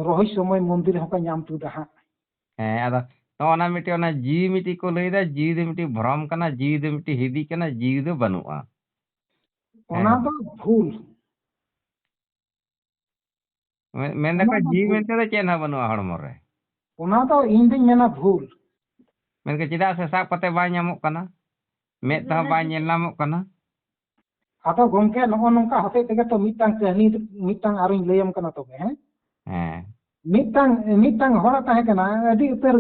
ᱨᱚᱦᱚᱥᱭᱚᱢᱚᱭ ᱢᱚᱱᱫᱤᱨ ᱦᱚᱸᱠᱚ ᱧᱟᱢ ᱛᱩᱫᱟ ᱦᱟᱸᱜ᱾ ᱦᱮᱸ, ᱟᱫᱚ ᱱᱚᱜᱼᱚ ᱱᱟ ᱢᱤᱫᱴᱮᱡ ᱚᱱᱟ ᱡᱤᱣᱤ ᱢᱤᱫᱴᱮᱡ ᱠᱚ ᱞᱟᱹᱭᱫᱟ, ᱡᱤᱣᱤ ᱫᱚ ᱢᱤᱫᱴᱮᱡ ᱵᱷᱨᱚᱢ ᱠᱟᱱᱟ, ᱡᱤᱣᱤ ᱫᱚ ᱢᱤᱫᱴᱮᱡ ᱦᱤᱫᱤᱡ ᱠᱟᱱᱟ, ᱡᱤᱣᱤ ᱫᱚ ᱵᱟᱹᱱᱩᱜᱼᱟ᱾ ᱚᱱᱟ ᱦᱮᱸ᱾ ᱫᱚ ᱵᱷᱩᱞ᱾ ᱢᱮ-, ᱢᱮᱱ ᱚᱱᱟ ᱫᱟᱠᱚ ᱫᱚ ᱡᱤᱣᱤ ᱵᱷᱩᱞ᱾ ᱢᱮᱱᱛᱮ ᱫᱚ ᱪᱮᱫ ᱦᱚᱸ ᱵᱟᱹᱱᱩᱜᱼᱟ ᱦᱚᱲᱢᱚ ᱨᱮ᱾ ᱚᱱᱟ ᱫᱚ ᱤᱧ ᱫᱩᱧ ᱢᱮᱱᱟ ᱵᱷᱩᱞ᱾ ᱢᱮᱱᱠᱷᱟᱱ ᱪᱮᱫᱟᱜ ᱥᱮ ᱥᱟᱵ ᱠᱟᱛᱮ ᱵᱟᱭ ᱧᱟᱢᱚᱜ ᱠᱟᱱᱟ, ᱢᱮᱫ ᱛᱮᱦᱚᱸ ᱵᱟᱭ ᱧᱮᱞ ᱧᱟᱢᱚᱜ ᱠᱟᱱᱟ᱾ ᱟᱫᱚ ᱜᱚᱢᱠᱮ, ᱱᱚᱜᱼᱚ ᱱᱚᱝᱠᱟ ᱦᱚᱛᱮᱡ ᱛᱮᱜᱮ ᱛᱚ ᱢᱤᱫᱴᱟᱝ ᱠᱟᱹᱦᱱᱤ, ᱢᱤᱫᱴᱟᱝ ᱟᱨᱚᱧ ᱞᱟᱹᱭᱟᱢ ᱠᱟᱱᱟ ᱛᱚᱵᱮ, ᱦᱮᱸ? ᱦᱮᱸ᱾ ᱢᱤᱫᱴᱟᱝ, ᱢᱤᱫᱴᱟᱝ ᱦᱚᱲ ᱛᱟᱦᱮᱸ ᱠᱟᱱᱟ, ᱟᱹᱰᱤ ᱩᱛᱟᱹᱨ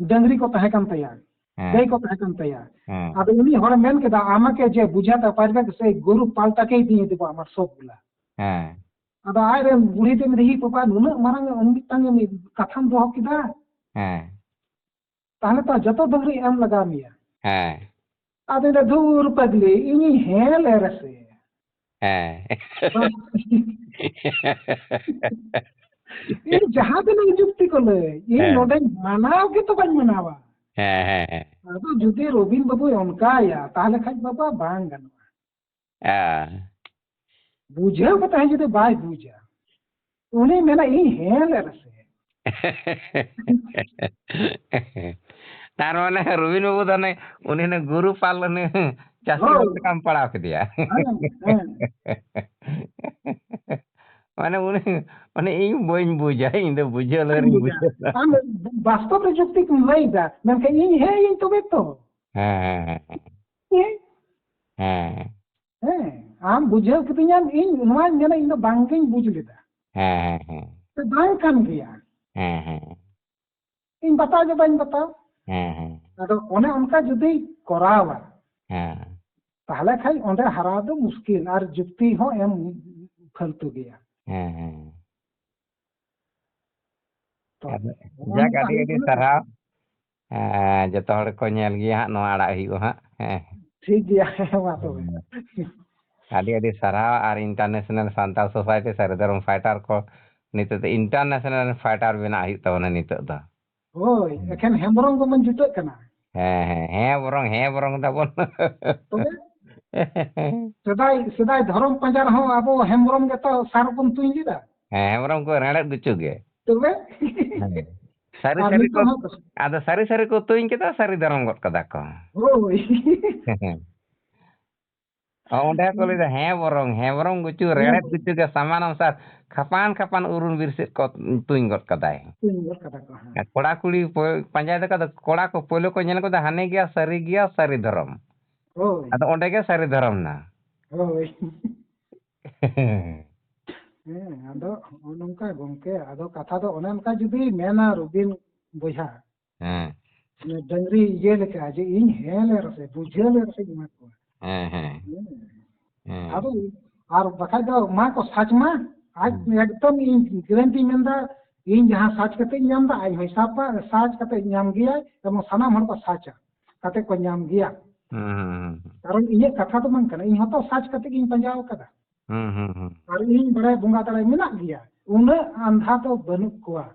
ᱰᱟᱹᱝᱨᱤ ᱠᱚ ᱛᱟᱦᱮᱸ ᱠᱟᱱ ᱛᱟᱭᱟ, ᱦᱮᱸ᱾ ᱜᱟᱹᱭ ᱠᱚ ᱛᱟᱦᱮᱸ ᱠᱟᱱ ᱛᱟᱭᱟ᱾ ᱦᱮᱸ᱾ ᱟᱫᱚ ᱩᱱᱤ ᱦᱚᱲᱮ ᱢᱮᱱ ᱠᱮᱫᱟ, "আমাকে যে বুঝাতে পারবে সেই গরু পালটাকেই দিয়ে দেবো আমার সবগুলা।" ᱦᱮᱸ᱾ ᱟᱫᱚ ᱟᱡᱨᱮᱱ ᱵᱩᱲᱦᱤ ᱫᱚ ᱢᱮᱱᱫᱟ, "ᱦᱤ ᱵᱟᱵᱟ, ᱱᱩᱱᱟᱹᱜ ᱢᱟᱨᱟᱝ ᱢᱤᱫᱴᱟᱝ ᱠᱟᱛᱷᱟᱢ ᱫᱚᱦᱚ ᱠᱮᱫᱟ, ᱦᱮᱸ᱾ ᱛᱟᱦᱞᱮ ᱛᱚ ᱡᱚᱛᱚ ᱰᱟᱹᱝᱨᱤ ᱮᱢ ᱞᱟᱜᱟᱣ ᱢᱮᱭᱟ᱾" ᱦᱮᱸ᱾ ᱟᱫᱚ ᱢᱮᱱᱫᱟ, "ᱫᱷᱩᱨ ᱯᱟᱜᱽᱞᱤ, ᱤᱧᱤᱧ ᱦᱮᱸ ᱞᱮ ᱨᱮᱥᱮ, ᱦᱮᱸ᱾ ᱤᱧ ᱡᱟᱦᱟᱸ ᱛᱤᱱᱟᱹᱜ ᱡᱩᱠᱛᱤ ᱠᱚ ᱞᱟᱹᱭ, ᱤᱧ ᱦᱮᱸ᱾ ᱱᱚᱰᱮᱧ ᱢᱟᱱᱟᱣ ᱜᱮᱛᱚ ᱵᱟᱹᱧ ᱢᱟᱱᱟᱣᱟ᱾" ᱦᱮᱸ, ᱦᱮᱸ, ᱦᱮᱸ᱾ ᱟᱫᱚ ᱡᱩᱫᱤ ᱨᱚᱵᱤᱱ ᱵᱟᱹᱵᱩᱭ ᱚᱱᱠᱟᱭᱟ, ᱛᱟᱦᱞᱮ ᱠᱷᱟᱡ ᱵᱟᱵᱟ ᱵᱟᱝ ᱜᱟᱱᱚᱜᱼᱟ᱾ ᱦᱮᱸ᱾ ᱵᱩᱡᱷᱟᱹᱣ ᱠᱟᱛᱮ ᱦᱚᱸ ᱡᱩᱫᱤ ᱵᱟᱭ ᱵᱩᱡᱟ, ᱩᱱᱤ ᱢᱮᱱᱟ, "ᱤᱧ ᱦᱮᱸ ᱞᱮ ᱨᱮᱥᱮ᱾" ᱛᱟᱨ ᱢᱟᱱᱮ ᱨᱚᱵᱤᱱ ᱵᱟᱹᱵᱩ ᱫᱚ ᱚᱱᱮ, ᱩᱱᱤ ᱚᱱᱮ ᱜᱩᱨᱩ ᱯᱟᱞ, ᱩᱱᱤ ᱪᱟᱹᱥᱤ ᱦᱳᱭ᱾ ᱵᱟᱹᱵᱩ ᱞᱮᱠᱟᱢ ᱯᱟᱲᱟᱣ ᱠᱮᱫᱮᱭᱟ᱾ ᱦᱮᱸ, ᱦᱮᱸ᱾ ᱢᱟᱱᱮ ᱩᱱᱤ, ᱢᱟᱱᱮ ᱤᱧ ᱵᱟᱹᱧ ᱵᱩᱡᱟ, ᱤᱧ ᱫᱚ ᱵᱩᱡᱷᱟᱹᱣ ᱞᱟᱹᱜᱤᱫ ᱤᱧ ᱵᱩᱡᱟ᱾ ᱵᱩᱡᱷᱟᱹᱣ᱾ ᱟᱢ ᱵᱟᱥᱛᱚᱵ ᱨᱮ ᱡᱩᱠᱛᱤ ᱠᱚᱢ ᱞᱟᱹᱭ ᱫᱟ, ᱢᱮᱱᱠᱷᱟᱱ ᱤᱧ ᱦᱮᱸ ᱤᱧ ᱛᱚᱵᱮ ᱛᱚ᱾ ᱦᱮᱸ, ᱦᱮᱸ, ᱦᱮᱸ᱾ ᱦᱮᱸ᱾ ᱦᱮᱸ, ᱟᱢ ᱵᱩᱡᱷᱟᱹᱣ ᱠᱤᱫᱤᱧᱟᱢ, ᱤᱧ ᱱᱚᱣᱟᱧ ᱢᱮᱱᱟ, ᱤᱧ ᱫᱚ ᱵᱟᱝ ᱜᱤᱧ ᱵᱩᱡᱽ ᱞᱮᱫᱟ᱾ ᱦᱮᱸ, ᱦᱮᱸ, ᱦᱮᱸ᱾ ᱥᱮ ᱵᱟᱝ ᱠᱟᱱ ᱜᱮᱭᱟ᱾ ᱦᱮᱸ, ᱦᱮᱸ᱾ ᱤᱧ ᱵᱟᱛᱟᱣ ᱜᱮ ᱵᱟᱹᱧ ᱵᱟᱛᱟᱣ᱾ ᱦᱮᱸ, ᱦᱮᱸ᱾ ᱟᱫᱚ ᱚᱱᱮ ᱚᱱᱠᱟ ᱡᱩᱫᱤ ᱠᱚᱨᱟᱣᱟ, ᱦᱮᱸ᱾ ᱛᱟᱦᱞᱮ ᱠᱷᱟᱡ ᱚᱸᱰᱮ ᱦᱟᱨᱟ ᱫᱚ ᱢᱩᱥᱠᱤᱞ, ᱟᱨ ᱡᱩᱠᱛᱤ ᱦᱚᱸ ᱮᱢ ᱯᱷᱟᱹᱞᱛᱩ ᱜᱮᱭᱟ᱾ ᱦᱮᱸ, ᱦᱮᱸ᱾ ᱛᱚ, ᱟᱫᱚ ᱱᱚᱜᱼᱚ ᱡᱟᱠ, ᱱᱚᱝᱠᱟ ᱟᱹᱰᱤ ᱦᱩᱭᱩᱜ ᱟᱹᱰᱤ ᱠᱟᱱᱟ᱾ ᱥᱟᱨᱦᱟᱣ᱾ ᱮᱸ, ᱡᱚᱛᱚ ᱦᱚᱲ ᱠᱚ ᱧᱮᱞ ᱜᱮᱭᱟ ᱦᱟᱸᱜ, ᱱᱚᱣᱟ ᱟᱲᱟᱜ ᱦᱩᱭᱩᱜᱼᱟ ᱦᱟᱸᱜ᱾ ᱦᱮᱸ᱾ ᱴᱷᱤᱠ ᱜᱮᱭᱟ, ᱦᱮᱸ, ᱢᱟ ᱛᱚᱵᱮ᱾ ᱦᱮᱸ᱾ ᱟᱹᱰᱤ ᱟᱹᱰᱤ ᱥᱟᱨᱦᱟᱣ᱾ ᱟᱨ International Santal Society ᱥᱟᱹᱨᱤ ᱫᱷᱚᱨᱚᱢ fighter ᱠᱚ, ᱱᱤᱛᱚᱜ ᱫᱚ international fighter ᱵᱮᱱᱟᱜ ᱦᱩᱭᱩᱜ ᱛᱟᱵᱚᱱᱟ ᱱᱤᱛᱚᱜ ᱫᱚ᱾ ᱦᱳᱭ, ᱦᱮᱸ᱾ ᱮᱠᱷᱮᱱ ᱦᱮᱢᱵᱨᱚᱢ ᱜᱮᱵᱚᱱ ᱡᱩᱴᱟᱹᱜ ᱠᱟᱱᱟ᱾ ᱦᱮᱸ, ᱦᱮᱸ, ᱦᱮᱸ ᱵᱚᱨᱚᱝ, ᱦᱮᱸ ᱵᱚᱨᱚᱝ ᱫᱟᱵᱚᱱ᱾ ᱛᱚᱵᱮ? ᱥᱮᱫᱟᱭ, ᱥᱮᱫᱟᱭ ᱫᱷᱚᱨᱚᱢ ᱯᱟᱸᱡᱟ ᱨᱮᱦᱚᱸ ᱟᱵᱚ ᱦᱮᱢᱵᱨᱚᱢ ᱜᱮᱛᱚ ᱥᱟᱨ ᱵᱚᱱ ᱛᱩᱧ ᱞᱮᱫᱟ᱾ ᱦᱮᱸ, ᱦᱮᱢᱵᱨᱚᱢ ᱠᱚ ᱨᱮᱲᱮᱫ ᱜᱩᱪᱩ ᱜᱮ᱾ ᱛᱚᱵᱮ? ᱦᱮᱸ᱾ ᱥᱟᱹᱨᱤ ᱟᱨ ᱥᱟᱹᱨᱤ ᱠᱚ, ᱱᱤᱛᱚᱜ ᱦᱚᱸ ᱟᱫᱚ ᱥᱟᱹᱨᱤ ᱥᱟᱹᱨᱤ ᱠᱚ ᱛᱩᱧ ᱠᱮᱫᱟ, ᱥᱟᱹᱨᱤ ᱫᱷᱚᱨᱚᱢ ᱜᱚᱫ ᱠᱟᱫᱟ ᱠᱚ᱾ ᱦᱳᱭ᱾ ᱚ, ᱚᱸᱰᱮ ᱠᱚ ᱞᱟᱹᱭᱫᱟ, ᱦᱮᱸ ᱵᱚᱨᱚᱝ, ᱦᱮᱸ ᱵᱚᱨᱚᱝ ᱜᱩᱪᱩ, ᱦᱮᱸ ᱨᱮᱲᱮᱫ ᱵᱚᱨᱚᱝ᱾ ᱜᱩᱪᱩ ᱜᱮ ᱥᱟᱢᱟᱱ ᱚᱝᱥᱟᱨ, ᱠᱷᱟᱯᱟᱱ ᱠᱷᱟᱯᱟᱱ ᱩᱨᱩᱱ ᱵᱤᱨ ᱥᱮᱫ ᱠᱚ ᱛᱩᱧ ᱜᱚᱫ ᱠᱟᱫᱟᱭ᱾ ᱛᱩᱧ ᱜᱚᱫ ᱠᱟᱫᱟ ᱠᱚ, ᱦᱮᱸ᱾ ᱠᱚᱲᱟ ᱠᱩᱲᱤ ᱯᱚ-, ᱯᱟᱸᱡᱟᱭ ᱫᱟᱠᱚ, ᱟᱫᱚ ᱠᱚᱲᱟ ᱠᱚ ᱯᱳᱭᱞᱳ ᱠᱚ ᱧᱮᱞ ᱜᱚᱫᱟ, ᱦᱟᱱᱮ ᱜᱮᱭᱟ ᱥᱟᱹᱨᱤ ᱜᱮᱭᱟ, ᱥᱟᱹᱨᱤ ᱫᱷᱚᱨᱚᱢ᱾ ᱦᱳᱭ᱾ ᱟᱫᱚ ᱚᱸᱰᱮ ᱜᱮ ᱥᱟᱹᱨᱤ ᱫᱷᱚᱨᱚᱢ ᱱᱟ᱾ ᱦᱳᱭ᱾ ᱦᱮᱸ, ᱟᱫᱚ ᱦᱚᱸᱜᱼᱚ ᱱᱚᱝᱠᱟ ᱜᱚᱝᱠᱮ, ᱟᱫᱚ ᱠᱟᱛᱷᱟ ᱫᱚ ᱚᱱᱮ ᱚᱱᱠᱟ ᱡᱩᱫᱤ ᱢᱮᱱᱟ ᱨᱚᱵᱤᱱ ᱵᱚᱭᱦᱟ, ᱦᱮᱸ᱾ ᱰᱟᱹᱝᱨᱤ ᱤᱭᱟᱹ ᱞᱮᱠᱟ, ᱡᱮ ᱤᱧ ᱦᱮᱸ ᱞᱮ ᱨᱮᱥᱮ, ᱵᱩᱡᱷᱟᱹᱣ ᱞᱮ ᱨᱮᱥᱮᱧ ᱮᱢᱟ ᱠᱚᱣᱟ᱾ ᱦᱮᱸ, ᱦᱮᱸ᱾ ᱦᱮᱸ᱾ ᱦᱮᱸ᱾ ᱟᱫᱚ, ᱟᱨ ᱵᱟᱠᱷᱟᱡ ᱫᱚ ᱢᱟ ᱠᱚ ᱥᱟᱡᱽ ᱢᱟ᱾ ᱟᱡ ᱦᱩᱸ᱾ ᱮᱠᱫᱚᱢ ᱤᱧ ᱜᱮᱨᱮᱱᱴᱤᱧ ᱢᱮᱱᱫᱟ, ᱤᱧ ᱡᱟᱦᱟᱸ ᱥᱟᱨᱪ ᱠᱟᱛᱮ ᱤᱧ ᱧᱟᱢ ᱮᱫᱟ, ᱟᱡ ᱦᱚᱸᱭ ᱥᱟᱵᱟ, ᱥᱟᱨᱪ ᱠᱟᱛᱮ ᱧᱟᱢ ᱜᱮᱭᱟᱭ, ᱮᱵᱚᱝ ᱥᱟᱱᱟᱢ ᱦᱚᱲ ᱠᱚ ᱥᱟᱨᱪᱟ, ᱠᱟᱛᱮ ᱠᱚ ᱧᱟᱢ ᱜᱮᱭᱟ᱾ ᱦᱩᱸ, ᱦᱩᱸ, ᱦᱩᱸ, ᱦᱩᱸ᱾ ᱠᱟᱨᱚᱱ ᱤᱧᱟᱹᱜ ᱠᱟᱛᱷᱟ ᱫᱚ ᱵᱟᱝ ᱠᱟᱱᱟ, ᱤᱧ ᱦᱚᱸᱛᱚ ᱥᱟᱨᱪ ᱠᱟᱛᱮ ᱜᱤᱧ ᱯᱟᱸᱡᱟ ᱟᱠᱟᱫᱟ᱾ ᱦᱩᱸ, ᱦᱩᱸ, ᱦᱩᱸ᱾ ᱟᱨ ᱤᱧ ᱵᱟᱲᱟᱭᱟ ᱵᱚᱸᱜᱟ ᱫᱟᱲᱮ ᱢᱮᱱᱟᱜ ᱜᱮᱭᱟ, ᱩᱱᱟᱹᱜ ᱟᱸᱫᱷᱟ ᱫᱚ ᱵᱟᱹᱱᱩᱜ ᱠᱚᱣᱟ᱾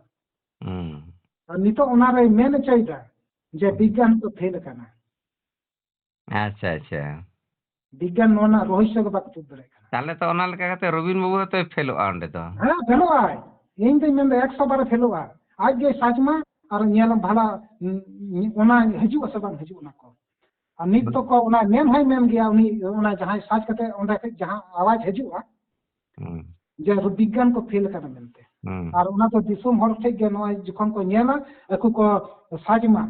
ᱦᱩᱸ᱾ ᱟᱨ ᱱᱤᱛᱚᱜ ᱚᱱᱟᱨᱮ ᱢᱮᱱ ᱦᱚᱪᱚᱭᱮᱫᱟ ᱡᱮ ᱦᱩᱸ᱾ ᱵᱤᱜᱽᱜᱟᱱ ᱠᱚ ᱯᱷᱮᱞ ᱟᱠᱟᱱᱟ᱾ ᱟᱪᱪᱷᱟ, ᱟᱪᱪᱷᱟ᱾ ᱵᱤᱜᱽᱜᱟᱱ ᱱᱚᱣᱟ ᱨᱮᱱᱟᱜ ᱨᱚᱦᱚᱥᱭᱚ ᱜᱮ ᱵᱟᱠᱚ ᱛᱩᱫ ᱫᱟᱲᱮᱭᱟᱜ ᱠᱟᱱᱟ᱾ ᱛᱟᱦᱞᱮ ᱛᱚ ᱚᱱᱟ ᱞᱮᱠᱟ ᱠᱟᱛᱮ ᱨᱚᱵᱤᱱ ᱵᱟᱹᱵᱩ ᱦᱚᱸᱛᱚᱭ ᱯᱷᱮᱞᱚᱜᱼᱟ ᱚᱸᱰᱮ ᱫᱚ᱾ ᱦᱮᱸ, ᱯᱷᱮᱞᱚᱜᱼᱟᱭ᱾ ᱤᱧ ᱫᱩᱧ ᱢᱮᱱᱫᱟ ᱮᱠᱥᱚ ᱵᱟᱨ ᱮ ᱯᱷᱮᱞᱚᱜᱼᱟ᱾ ᱟᱡ ᱜᱮ ᱥᱟᱨᱪ ᱢᱟ ᱟᱨ ᱧᱮᱞ ᱵᱷᱟᱞᱟ, ᱩᱸ, ᱚᱱᱟ ᱦᱤᱡᱩᱜ ᱟᱥᱮ ᱵᱟᱝ ᱦᱤᱡᱩᱜ ᱚᱱᱟ ᱠᱚ᱾ ᱟᱨ ᱱᱤᱛ ᱦᱩᱸ᱾ ᱛᱚᱠᱚ ᱚᱱᱟ ᱢᱮᱱ ᱦᱚᱸᱭ ᱢᱮᱱ ᱜᱮᱭᱟ ᱩᱱᱤ, ᱚᱱᱟ ᱡᱟᱦᱟᱸᱭ ᱥᱟᱨᱪ ᱠᱟᱛᱮ ᱚᱸᱰᱮ ᱠᱷᱚᱡ ᱡᱟᱦᱟᱸ ᱟᱣᱟᱡ ᱦᱤᱡᱩᱜᱼᱟ, ᱦᱩᱸ᱾ ᱡᱮ ᱵᱤᱜᱽᱜᱟᱱ ᱠᱚ ᱯᱷᱮᱞ ᱟᱠᱟᱱᱟ ᱢᱮᱱᱛᱮ᱾ ᱦᱩᱸ᱾ ᱟᱨ ᱚᱱᱟ ᱫᱚ ᱫᱤᱥᱚᱢ ᱦᱚᱲ ᱴᱷᱮᱡ ᱜᱮ ᱱᱚᱜᱼᱚᱭ ᱡᱚᱠᱷᱚᱱ ᱠᱚ ᱧᱮᱞᱟ, ᱟᱠᱚ ᱠᱚ ᱥᱟᱨᱪ ᱢᱟ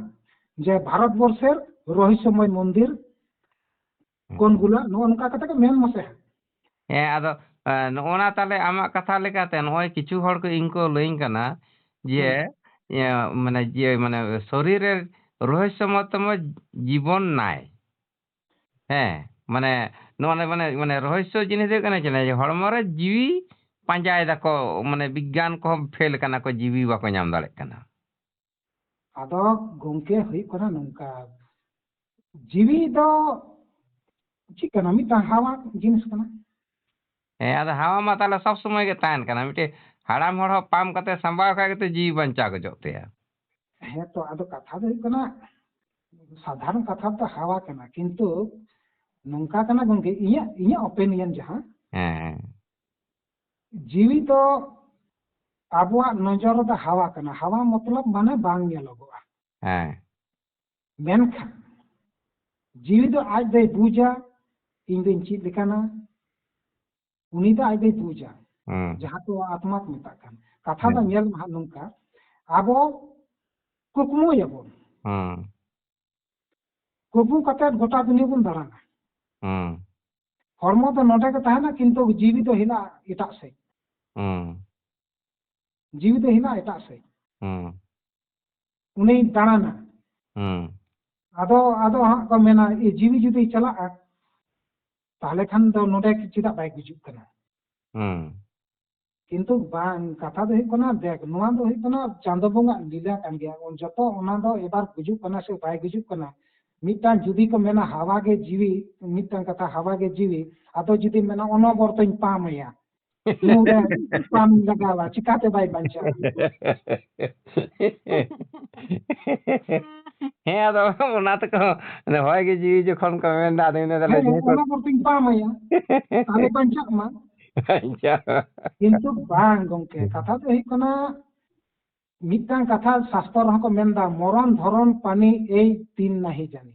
ᱡᱮ ᱵᱷᱟᱨᱚᱛ ᱵᱚᱨᱥᱮᱨ ᱨᱚᱦᱚᱥᱭᱚᱢᱚᱭ ᱢᱚᱱᱫᱤᱨ ᱦᱩᱸ᱾ ᱠᱚᱱᱜᱩᱞᱟ, ᱱᱚᱜᱼᱚ ᱱᱚᱝᱠᱟ ᱠᱟᱛᱮ ᱠᱚ ᱢᱮᱱ ᱢᱟᱥᱮ᱾ ᱦᱮᱸ, ᱟᱫᱚ, ᱮ, ᱱᱚᱜᱼᱚ ᱱᱟ ᱛᱟᱦᱞᱮ ᱟᱢᱟᱜ ᱠᱟᱛᱷᱟ ᱞᱮᱠᱟᱛᱮ ᱱᱚᱜᱼᱚᱭ ᱠᱤᱪᱷᱩ ᱦᱚᱲ ᱠᱚ ᱤᱧ ᱠᱚ ᱞᱟᱹᱭᱟᱹᱧ ᱠᱟᱱᱟ ᱡᱮ, ᱦᱩᱸ᱾ ᱤᱭᱟᱹ, ᱢᱟᱱᱮ, ᱡᱮ, ᱢᱟᱱᱮ, ᱥᱚᱨᱤᱨ ᱨᱮ ᱨᱚᱦᱚᱥᱭᱚᱢᱚᱛᱚᱢᱚ ᱡᱤᱵᱚᱱ ᱱᱟᱭ᱾ ᱦᱮᱸ, ᱢᱟᱱᱮ, ᱱᱚᱜᱼᱚ ᱱᱟ, ᱢᱟᱱᱮ, ᱢᱟᱱᱮ, ᱨᱚᱦᱚᱥᱭᱚ ᱡᱤᱱᱤᱥ ᱦᱩᱭᱩᱜ ᱠᱟᱱᱟ ᱪᱮᱫ? ᱡᱮ ᱦᱚᱲᱢᱚ ᱨᱮ ᱡᱤᱣᱤ ᱯᱟᱸᱡᱟᱭ ᱫᱟᱠᱚ, ᱢᱟᱱᱮ, ᱵᱤᱜᱽᱜᱟᱱ ᱠᱚᱦᱚᱸ ᱯᱷᱮᱞ ᱠᱟᱱᱟ ᱠᱚ, ᱡᱤᱣᱤ ᱵᱟᱠᱚ ᱧᱟᱢ ᱫᱟᱲᱮᱭᱟᱜ ᱠᱟᱱᱟ᱾ ᱟᱫᱚ ᱜᱚᱝᱠᱮ ᱦᱩᱭᱩᱜ ᱠᱟᱱᱟ ᱱᱚᱝᱠᱟ, ᱡᱤᱣᱤ ᱫᱚ ᱪᱮᱫ ᱠᱟᱱᱟ? ᱢᱤᱫᱴᱟᱝ ᱦᱟᱣᱟ ᱡᱤᱱᱤᱥ ᱠᱟᱱᱟ᱾ ᱦᱮᱸ, ᱟᱫᱚ ᱦᱟᱣᱟ ᱢᱟ ᱛᱟᱦᱞᱮ ᱥᱚᱵ ᱥᱚᱢᱚᱭ ᱜᱮ ᱛᱟᱦᱮᱱ ᱠᱟᱱᱟ᱾ ᱢᱤᱫᱴᱮᱡ ᱦᱟᱲᱟᱢ ᱦᱚᱲ ᱦᱚᱸ ᱯᱟᱢ ᱠᱟᱛᱮ ᱥᱟᱢᱵᱟᱣ ᱠᱷᱟᱡ ᱜᱮᱛᱚ ᱡᱤᱣᱤ ᱵᱟᱧᱪᱟᱣ ᱜᱚᱡᱚᱜ ᱛᱟᱭᱟ᱾ ᱦᱮᱸ ᱛᱚ, ᱟᱫᱚ ᱠᱟᱛᱷᱟ ᱫᱚ ᱦᱩᱭᱩᱜ ᱠᱟᱱᱟ, ᱥᱟᱫᱷᱟᱨᱚᱱ ᱠᱟᱛᱷᱟ ᱫᱚ ᱦᱟᱣᱟ ᱠᱟᱱᱟ, ᱠᱤᱱᱛᱩ ᱱᱚᱝᱠᱟ ᱠᱟᱱᱟ ᱜᱚᱝᱠᱮ, ᱤᱧᱟᱹᱜ, ᱤᱧᱟᱹᱜ ᱚᱯᱤᱱᱤᱭᱚᱱ ᱡᱟᱦᱟᱸ, ᱦᱮᱸ, ᱦᱮᱸ᱾ ᱡᱤᱣᱤ ᱫᱚ ᱟᱵᱚᱣᱟᱜ ᱱᱚᱡᱚᱨ ᱨᱮᱫᱚ ᱦᱟᱣᱟ ᱠᱟᱱᱟ᱾ ᱦᱟᱣᱟ ᱢᱚᱛᱞᱚᱵ ᱢᱟᱱᱮ ᱵᱟᱝ ᱧᱮᱞᱚᱜᱚᱜᱼᱟ᱾ ᱦᱮᱸ᱾ ᱢᱮᱱᱠᱷᱟᱱ ᱡᱤᱣᱤ ᱫᱚ ᱟᱡ ᱫᱚᱭ ᱵᱩᱡᱟ, ᱤᱧ ᱫᱚᱧ ᱪᱮᱫ ᱞᱮᱠᱟᱱᱟ, ᱩᱱᱤ ᱫᱚ ᱟᱡ ᱫᱚᱭ ᱵᱩᱡᱟ᱾ ᱦᱩᱸ᱾ ᱡᱟᱦᱟᱸ ᱫᱚ ᱟᱛᱢᱟ ᱠᱚ ᱢᱮᱛᱟᱜ ᱠᱟᱱ᱾ ᱠᱟᱛᱷᱟ ᱫᱚ ᱦᱮᱸ᱾ ᱧᱮᱞ ᱢᱮ ᱦᱟᱸᱜ ᱱᱚᱝᱠᱟ, ᱟᱵᱚ ᱠᱩᱠᱢᱩᱭᱟᱵᱚᱱ᱾ ᱦᱩᱸ᱾ ᱠᱩᱠᱢᱩ ᱠᱟᱛᱮ ᱜᱚᱴᱟ ᱫᱩᱱᱤᱭᱟᱹ ᱵᱚᱱ ᱫᱟᱬᱟᱱᱟ᱾ ᱦᱩᱸ᱾ ᱦᱚᱲᱢᱚ ᱫᱚ ᱱᱚᱰᱮ ᱜᱮ ᱛᱟᱦᱮᱱᱟ, ᱠᱤᱱᱛᱩ ᱡᱤᱣᱤ ᱫᱚ ᱦᱮᱱᱟᱜᱼᱟ ᱮᱴᱟᱜ ᱥᱮᱫ᱾ ᱦᱩᱸ᱾ ᱡᱤᱣᱤ ᱫᱚ ᱦᱮᱱᱟᱜᱼᱟ ᱮᱴᱟᱜ ᱥᱮᱫ᱾ ᱦᱩᱸ᱾ ᱩᱱᱤᱭ ᱫᱟᱬᱟᱱᱟ᱾ ᱦᱩᱸ᱾ ᱟᱫᱚ, ᱟᱫᱚ ᱦᱟᱸᱜ ᱠᱚ ᱢᱮᱱᱟ, "ᱮ, ᱡᱤᱣᱤ ᱡᱩᱫᱤ ᱪᱟᱞᱟᱜᱼᱟ, ᱛᱟᱦᱞᱮ ᱠᱷᱟᱱ ᱫᱚ ᱱᱚᱰᱮ ᱪᱮᱫᱟᱜ ᱵᱟᱭ ᱜᱩᱡᱩᱜ ᱠᱟᱱᱟ?" ᱦᱩᱸ᱾ ᱠᱤᱱᱛᱩ ᱵᱟᱝ, ᱠᱟᱛᱷᱟ ᱫᱚ ᱦᱩᱭᱩᱜ ᱠᱟᱱᱟ, ᱫᱮᱠ, ᱱᱚᱣᱟ ᱫᱚ ᱦᱩᱭᱩᱜ ᱠᱟᱱᱟ ᱪᱟᱸᱫᱚ ᱵᱚᱸᱜᱟ ᱞᱤᱞᱟ ᱠᱟᱱ ᱜᱮᱭᱟ᱾ ᱩᱱ ᱡᱚᱛᱚ ᱚᱱᱟ ᱫᱚ ᱮᱵᱟᱨ ᱜᱩᱡᱩᱜ ᱠᱟᱱᱟ ᱥᱮ ᱵᱟᱭ ᱜᱩᱡᱩᱜ ᱠᱟᱱᱟ, ᱢᱤᱫᱴᱟᱝ ᱡᱩᱫᱤ ᱠᱚ ᱢᱮᱱᱟ ᱦᱟᱣᱟ ᱜᱮ ᱡᱤᱣᱤ, ᱢᱤᱫᱴᱟᱝ ᱠᱟᱛᱷᱟ, ᱦᱟᱣᱟ ᱜᱮ ᱡᱤᱣᱤ, ᱟᱫᱚ ᱡᱩᱫᱤ ᱢᱮᱱᱟ ᱚᱱᱚᱵᱚᱨᱛᱚᱧ ᱯᱟᱢ ᱟᱭᱟ, ᱢᱩ ᱨᱮ ᱯᱟᱢ ᱞᱟᱜᱟᱣᱟ, ᱪᱤᱠᱟᱛᱮ ᱵᱟᱭ ᱵᱟᱧᱪᱟᱜᱼᱟ? ᱦᱮᱸ, ᱟᱫᱚ ᱚᱱᱟ ᱛᱮᱠᱚ ᱦᱚᱭ ᱜᱮ ᱡᱤᱣᱤ ᱡᱚᱠᱷᱚᱱ ᱠᱚ ᱢᱮᱱᱫᱟ, ᱟᱫᱚ ᱤᱱᱟᱹ ᱛᱟᱦᱞᱮ ᱦᱮᱸ, ᱡᱟᱦᱟᱸᱭ ᱠᱚ ᱚᱱᱚᱵᱚᱨᱛᱚᱧ ᱯᱟᱢ ᱟᱭᱟ, ᱛᱟᱦᱞᱮ ᱵᱟᱧᱪᱟᱜ ᱢᱟ᱾ ᱟᱪᱪᱷᱟ᱾ ᱠᱤᱱᱛᱩ ᱵᱟᱝ ᱜᱚᱝᱠᱮ, ᱠᱟᱛᱷᱟ ᱫᱚ ᱦᱩᱭᱩᱜ ᱠᱟᱱᱟ, ᱢᱤᱫᱴᱟᱝ ᱠᱟᱛᱷᱟ ᱥᱟᱥᱛᱚᱨ ᱨᱮᱦᱚᱸ ᱠᱚ ᱢᱮᱱᱫᱟ, "ᱢᱚᱨᱚᱱ ᱫᱷᱚᱨᱚᱱ ᱯᱟᱱᱤ ᱮᱭ ᱫᱤᱱ ᱱᱟᱦᱤ ᱡᱟᱱᱤ᱾"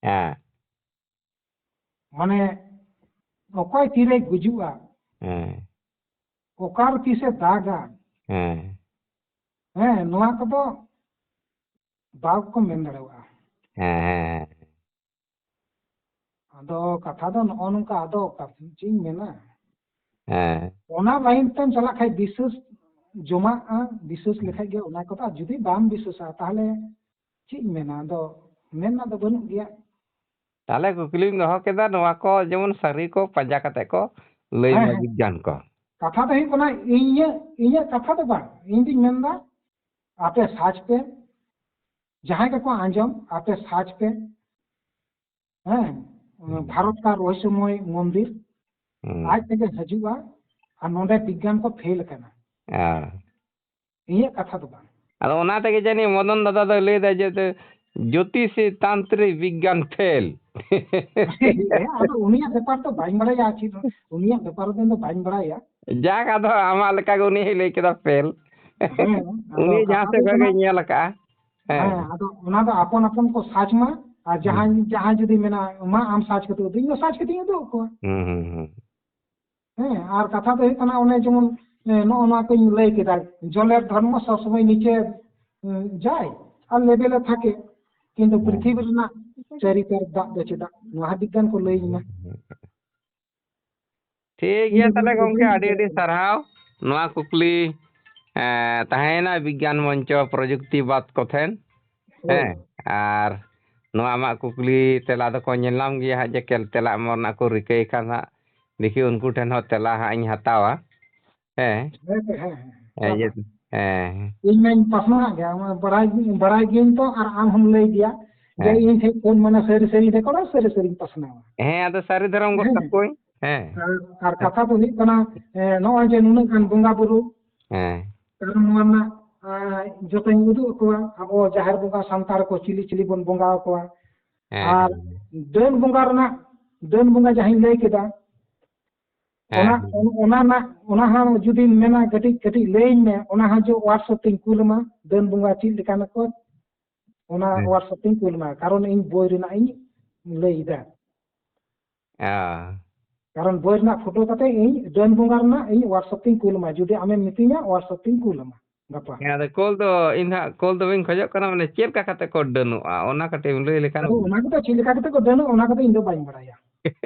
ᱦᱮᱸ᱾ ᱢᱟᱱᱮ ᱚᱠᱚᱭ ᱛᱤᱨᱮᱭ ᱜᱩᱡᱩᱜᱼᱟ, ᱦᱮᱸ᱾ ᱚᱠᱟᱨᱮ ᱛᱤᱥᱮ ᱫᱟᱜᱟ, ᱦᱮᱸ᱾ ᱦᱮᱸ, ᱱᱚᱣᱟ ᱠᱚᱫᱚ ᱵᱟᱠᱚ ᱢᱮᱱ ᱫᱟᱲᱮᱭᱟᱜᱼᱟ᱾ ᱦᱮᱸ, ᱦᱮᱸ, ᱟᱫᱚ ᱠᱟᱛᱷᱟ ᱫᱚ ᱱᱚᱜᱼᱚ ᱱᱚᱝᱠᱟ, ᱟᱫᱚ ᱠᱟᱛᱷᱟ ᱪᱮᱫ ᱤᱧ ᱢᱮᱱᱟ, ᱦᱮᱸ᱾ ᱚᱱᱟ ᱞᱟᱭᱤᱱ ᱛᱮᱢ ᱪᱟᱞᱟᱜ ᱠᱷᱟᱡ ᱵᱤᱥᱥᱟᱹᱥ ᱡᱚᱢᱟᱜᱼᱟ, ᱵᱤᱥᱥᱟᱹᱥ ᱞᱮᱠᱷᱟᱡ ᱜᱮ ᱚᱱᱟ ᱠᱚᱫᱚ, ᱟᱨ ᱡᱩᱫᱤ ᱵᱟᱢ ᱵᱤᱥᱥᱟᱹᱥᱟ ᱛᱟᱦᱞᱮ ᱪᱮᱫ ᱤᱧ ᱢᱮᱱᱟ, ᱟᱫᱚ ᱢᱮᱱ ᱨᱮᱱᱟᱜ ᱫᱚ ᱵᱟᱹᱱᱩᱜ ᱜᱮᱭᱟ᱾ ᱛᱟᱦᱞᱮ ᱠᱩᱠᱞᱤᱢ ᱫᱚᱦᱚ ᱠᱮᱫᱟ, ᱱᱚᱣᱟ ᱠᱚ ᱡᱮᱢᱚᱱ ᱥᱟᱹᱨᱤ ᱠᱚ ᱯᱟᱸᱡᱟ ᱠᱟᱛᱮ ᱠᱚ ᱞᱟᱹᱭ ᱦᱮᱸ, ᱢᱟ ᱦᱮᱸ᱾ ᱵᱤᱜᱽᱜᱟᱱ ᱠᱚ᱾ ᱠᱟᱛᱷᱟ ᱫᱚ ᱦᱩᱭᱩᱜ ᱠᱟᱱᱟ, ᱤᱧᱟᱹᱜ, ᱤᱧᱟᱹᱜ ᱠᱟᱛᱷᱟ ᱫᱚ ᱵᱟᱝ, ᱤᱧ ᱫᱩᱧ ᱢᱮᱱᱫᱟ ᱟᱯᱮ ᱥᱟᱨᱪ ᱯᱮ, ᱡᱟᱦᱟᱸᱭ ᱜᱮᱠᱚ ᱟᱸᱡᱚᱢ, ᱟᱯᱮ ᱥᱟᱨᱪ ᱯᱮ, ᱦᱮᱸ, ᱦᱩᱸ᱾ ᱵᱷᱟᱨᱚᱛ ᱠᱟ ᱨᱚᱦᱚᱥᱭᱚᱢᱚᱭ ᱢᱚᱱᱫᱤᱨ, ᱦᱩᱸ᱾ ᱟᱡ ᱛᱮᱜᱮ ᱦᱤᱡᱩᱜᱼᱟ, ᱟᱨ ᱱᱚᱰᱮ ᱵᱤᱜᱽᱜᱟᱱ ᱠᱚ ᱯᱷᱮᱞ ᱟᱠᱟᱱᱟ᱾ ᱦᱮᱸ᱾ ᱤᱧᱟᱹᱜ ᱠᱟᱛᱷᱟ ᱫᱚ ᱵᱟᱝ᱾ ᱟᱫᱚ ᱚᱱᱟ ᱛᱮᱜᱮ ᱡᱟᱹᱱᱤᱡ ᱢᱚᱫᱚᱱ ᱫᱟᱫᱟ ᱫᱚᱭ ᱞᱟᱹᱭ ᱮᱫᱟ ᱡᱮ, ᱛᱮ, ᱡᱳᱛᱤᱥᱤ ᱛᱟᱱᱛᱨᱤᱠ ᱵᱤᱜᱽᱜᱟᱱ ᱯᱷᱮᱞ᱾ ᱦᱮᱸ, ᱟᱫᱚ ᱩᱱᱤᱭᱟᱜ ᱵᱮᱯᱟᱨ ᱫᱚ ᱵᱟᱹᱧ ᱵᱟᱲᱟᱭᱟ, ᱪᱮᱫ ᱦᱚᱸ, ᱩᱱᱤᱭᱟᱜ ᱵᱮᱯᱟᱨ ᱫᱚ ᱤᱧ ᱫᱚ ᱵᱟᱹᱧ ᱵᱟᱲᱟᱭᱟ᱾ ᱡᱟᱠ, ᱟᱫᱚ ᱟᱢᱟᱜ ᱞᱮᱠᱟ ᱜᱮ ᱩᱱᱤ ᱦᱚᱸᱭ ᱞᱟᱹᱭ ᱠᱮᱫᱟ ᱯᱷᱮᱞ᱾ ᱦᱮᱸ, ᱟᱫᱚ ᱩᱱᱤ ᱠᱟᱛᱷᱟ ᱡᱟᱦᱟᱸ ᱫᱚ ᱥᱮᱫ ᱦᱩᱭᱩᱜ ᱠᱷᱚᱱ ᱠᱟᱱᱟ, ᱜᱮ ᱧᱮᱞ ᱟᱠᱟᱫᱼᱟ᱾ ᱦᱮᱸ᱾ ᱦᱮᱸ, ᱟᱫᱚ ᱚᱱᱟ ᱫᱚ ᱟᱯᱚᱱ ᱟᱯᱚᱱ ᱠᱚ ᱥᱟᱨᱪ ᱢᱟ, ᱟᱨ ᱡᱟᱦᱟᱸᱭ, ᱡᱟᱦᱟᱸᱭ ᱡᱩᱫᱤ ᱢᱮᱱᱟ, "ᱢᱟ ᱟᱢ ᱥᱟᱨᱪ ᱠᱟᱛᱮ ᱩᱫᱩᱜ ᱤᱧ", ᱫᱚ ᱥᱟᱨᱪ ᱠᱟᱛᱮ ᱤᱧ ᱩᱫᱩᱜ ᱟᱠᱚᱣᱟ᱾ ᱦᱩᱸ, ᱦᱩᱸ, ᱦᱩᱸ᱾ ᱦᱮᱸ, ᱟᱨ ᱠᱟᱛᱷᱟ ᱫᱚ ᱦᱩᱭᱩᱜ ᱠᱟᱱᱟ, ᱚᱱᱮ ᱡᱮᱢᱚᱱ, ᱮ, ᱱᱚᱜᱼᱚ ᱱᱚᱣᱟ ᱠᱚᱧ ᱞᱟᱹᱭ ᱠᱮᱫᱟ, ᱡᱚᱞᱮᱨ ᱫᱷᱚᱨᱢᱚ ᱥᱚᱵ ᱥᱚᱢᱚᱭ ᱱᱤᱪᱮ, ᱮ, ᱡᱟᱭ ᱟᱨ ᱞᱮᱵᱮᱞᱮ ᱛᱷᱟᱠᱮ, ᱠᱤᱱᱛᱩ ᱦᱩᱸ᱾ ᱯᱨᱤᱛᱷᱤᱵᱤ ᱨᱮᱱᱟᱜ ᱪᱟᱹᱨᱤ ᱛᱟᱨ ᱫᱟᱜ ᱫᱚ ᱪᱮᱫᱟᱜ? ᱱᱚᱣᱟ ᱵᱤᱜᱽᱜᱟᱱ ᱠᱚ ᱞᱟᱹᱭ ᱤᱧ ᱢᱟ᱾ ᱴᱷᱤᱠ ᱤᱧ ᱜᱮᱭᱟ, ᱫᱚ ᱛᱟᱦᱞᱮ ᱵᱤᱜᱽᱜᱟᱱ ᱜᱚᱝᱠᱮ, ᱠᱚᱧ ᱟᱹᱰᱤ ᱟᱹᱰᱤ ᱞᱟᱹᱭ ᱠᱮᱫᱟ᱾ ᱥᱟᱨᱦᱟᱣ᱾ ᱱᱚᱣᱟ ᱠᱩᱠᱞᱤ, ᱮ, ᱛᱟᱦᱮᱸᱭᱮᱱᱟ ᱵᱤᱜᱽᱜᱟᱱ ᱢᱚᱧᱪᱚ ᱯᱨᱚᱡᱩᱠᱛᱤᱵᱟᱫ ᱠᱚ ᱴᱷᱮᱱ᱾ ᱦᱳᱭ᱾ ᱦᱮᱸ, ᱟᱨ ᱱᱚᱣᱟ ᱟᱢᱟᱜ ᱠᱩᱠᱞᱤ ᱛᱮᱞᱟ ᱫᱚᱠᱚ ᱧᱮᱞ ᱧᱟᱢ ᱜᱮᱭᱟ ᱦᱟᱸᱜ, ᱡᱮ ᱠᱮᱞ-, ᱛᱮᱞᱟ ᱮᱢᱚᱜ ᱨᱮᱱᱟᱜ ᱠᱚ ᱨᱤᱠᱟᱹᱭ ᱠᱷᱟᱱ ᱦᱟᱸᱜ, ᱫᱮᱠᱷᱤ ᱩᱱᱠᱩ ᱴᱷᱮᱱ ᱦᱚᱸ ᱛᱮᱞᱟ ᱦᱟᱸᱜ ᱤᱧ ᱦᱟᱛᱟᱣᱟ᱾ ᱦᱮᱸ᱾ ᱦᱮᱸ ᱥᱮ? ᱦᱮᱸ, ᱦᱮᱸ, ᱦᱮᱸ, ᱦᱮᱸ, ᱤᱭᱟᱹ, ᱵᱟᱵᱟ᱾ ᱦᱮᱸ, ᱤᱧ ᱢᱟᱧ ᱯᱟᱥᱱᱟᱣᱟᱜ ᱜᱮᱭᱟ, ᱚᱱᱟ ᱵᱟᱲᱟᱭ, ᱵᱟᱲᱟᱭ ᱜᱤᱭᱟᱹᱧ ᱛᱚ, ᱟᱨ ᱟᱢ ᱦᱚᱸᱢ ᱞᱟᱹᱭ ᱜᱮᱭᱟ ᱡᱮ ᱦᱮᱸ᱾ ᱤᱧ ᱴᱷᱮᱡ ᱠᱷᱚᱱ ᱢᱟᱱᱮ ᱥᱟᱹᱨᱤ ᱥᱟᱹᱨᱤᱧ ᱨᱮᱠᱚᱨᱰᱟ, ᱥᱟᱹᱨᱤ ᱥᱟᱹᱨᱤᱧ ᱯᱟᱥᱱᱟᱣᱟ᱾ ᱦᱮᱸ, ᱟᱫᱚ ᱥᱟᱹᱨᱤ ᱫᱷᱚᱨᱚᱢ ᱜᱚᱫ ᱦᱮᱸ᱾ ᱠᱟᱠᱚᱣᱟᱹᱧ᱾ ᱦᱮᱸ᱾ ᱟᱨ, ᱟᱨ ᱠᱟᱛᱷᱟ ᱫᱚ ᱦᱩᱭᱩᱜ ᱠᱟᱱᱟ, ᱮ, ᱱᱚᱜᱼᱚᱭ ᱡᱮ ᱱᱩᱱᱟᱹᱜ ᱜᱟᱱ ᱵᱚᱸᱜᱟ ᱵᱩᱨᱩ, ᱦᱮᱸ᱾ ᱠᱟᱨᱚᱱ ᱱᱚᱣᱟ ᱨᱮᱱᱟᱜ, ᱮ, ᱡᱚᱛᱚᱧ ᱩᱫᱩᱜ ᱟᱠᱚᱣᱟ, ᱟᱵᱚ ᱡᱟᱦᱮᱨ ᱵᱚᱸᱜᱟ ᱥᱟᱱᱛᱟᱲ ᱠᱚ ᱪᱤᱞᱤ ᱪᱤᱞᱤ ᱵᱚᱱ ᱵᱚᱸᱜᱟ ᱟᱠᱚᱣᱟ᱾ ᱦᱮᱸ, ᱟᱨ ᱦᱮᱸ᱾ ᱰᱟᱹᱱ ᱵᱚᱸᱜᱟ ᱨᱮᱱᱟᱜ, ᱰᱟᱹᱱ ᱵᱚᱸᱜᱟ ᱡᱟᱦᱟᱸᱧ ᱞᱟᱹᱭ ᱠᱮᱫᱟ, ᱦᱮᱸ, ᱚᱱᱟ, ᱦᱮᱸ᱾ ᱚᱱᱟ ᱨᱮᱱᱟᱜ, ᱚᱱᱟ ᱦᱚᱸ ᱡᱩᱫᱤᱢ ᱢᱮᱱᱟ ᱠᱟᱹᱴᱤᱡ, ᱠᱟᱹᱴᱤᱡ ᱞᱟᱹᱭᱟᱹᱧ ᱢᱮ, ᱚᱱᱟ ᱦᱚᱸ ᱡᱚ WhatsApp ᱛᱮᱧ ᱠᱩᱞ ᱟᱢᱟ, ᱰᱟᱹᱱ ᱵᱚᱸᱜᱟ ᱪᱮᱫ ᱞᱮᱠᱟᱱᱟ ᱠᱚ, ᱚᱱᱟ ᱦᱮᱸ᱾ WhatsApp ᱛᱮᱧ ᱠᱩᱞ ᱟᱢᱟ, ᱠᱟᱨᱚᱱ ᱤᱧ ᱵᱳᱭ ᱨᱮᱱᱟᱜ ᱤᱧ ᱞᱟᱹᱭ ᱮᱫᱟ᱾ ᱚ᱾ ᱠᱟᱨᱚᱱ ᱵᱳᱭ ᱨᱮᱱᱟᱜ ᱯᱷᱳᱴᱳ ᱠᱟᱛᱮ ᱤᱧ ᱰᱟᱹᱱ ᱵᱚᱸᱜᱟ ᱨᱮᱱᱟᱜ ᱤᱧ WhatsApp ᱛᱮᱧ ᱠᱩᱞ ᱟᱢᱟ, ᱡᱩᱫᱤ ᱟᱢᱮᱢ ᱢᱤᱛᱟᱹᱧᱟ WhatsApp ᱛᱮᱧ ᱠᱩᱞ ᱟᱢᱟ ᱜᱟᱯᱟ᱾ ᱦᱮᱸ, ᱟᱫᱚ ᱠᱩᱞ ᱫᱚ ᱤᱧ ᱦᱟᱸᱜ ᱠᱩᱞ ᱫᱚ ᱵᱟᱹᱧ ᱠᱷᱚᱡᱚᱜ ᱠᱟᱱᱟ, ᱢᱟᱱᱮ ᱪᱮᱫ ᱞᱮᱠᱟ ᱠᱟᱛᱮ ᱠᱚ ᱰᱟᱹᱱᱚᱜᱼᱟ ᱚᱱᱟ ᱠᱟᱹᱴᱤᱡ ᱮᱢ ᱞᱟᱹᱭ ᱞᱮᱠᱷᱟᱱ᱾ ᱟᱫᱚ ᱚᱱᱟ ᱠᱚᱫᱚ ᱪᱮᱫ ᱞᱮᱠᱟ ᱠᱟᱛᱮ ᱠᱚ ᱰᱟᱹᱱᱚᱜ ᱚᱱᱟ ᱠᱚᱫᱚ ᱤᱧ ᱫᱚ ᱵᱟᱹᱧ ᱵᱟᱲᱟᱭᱟ᱾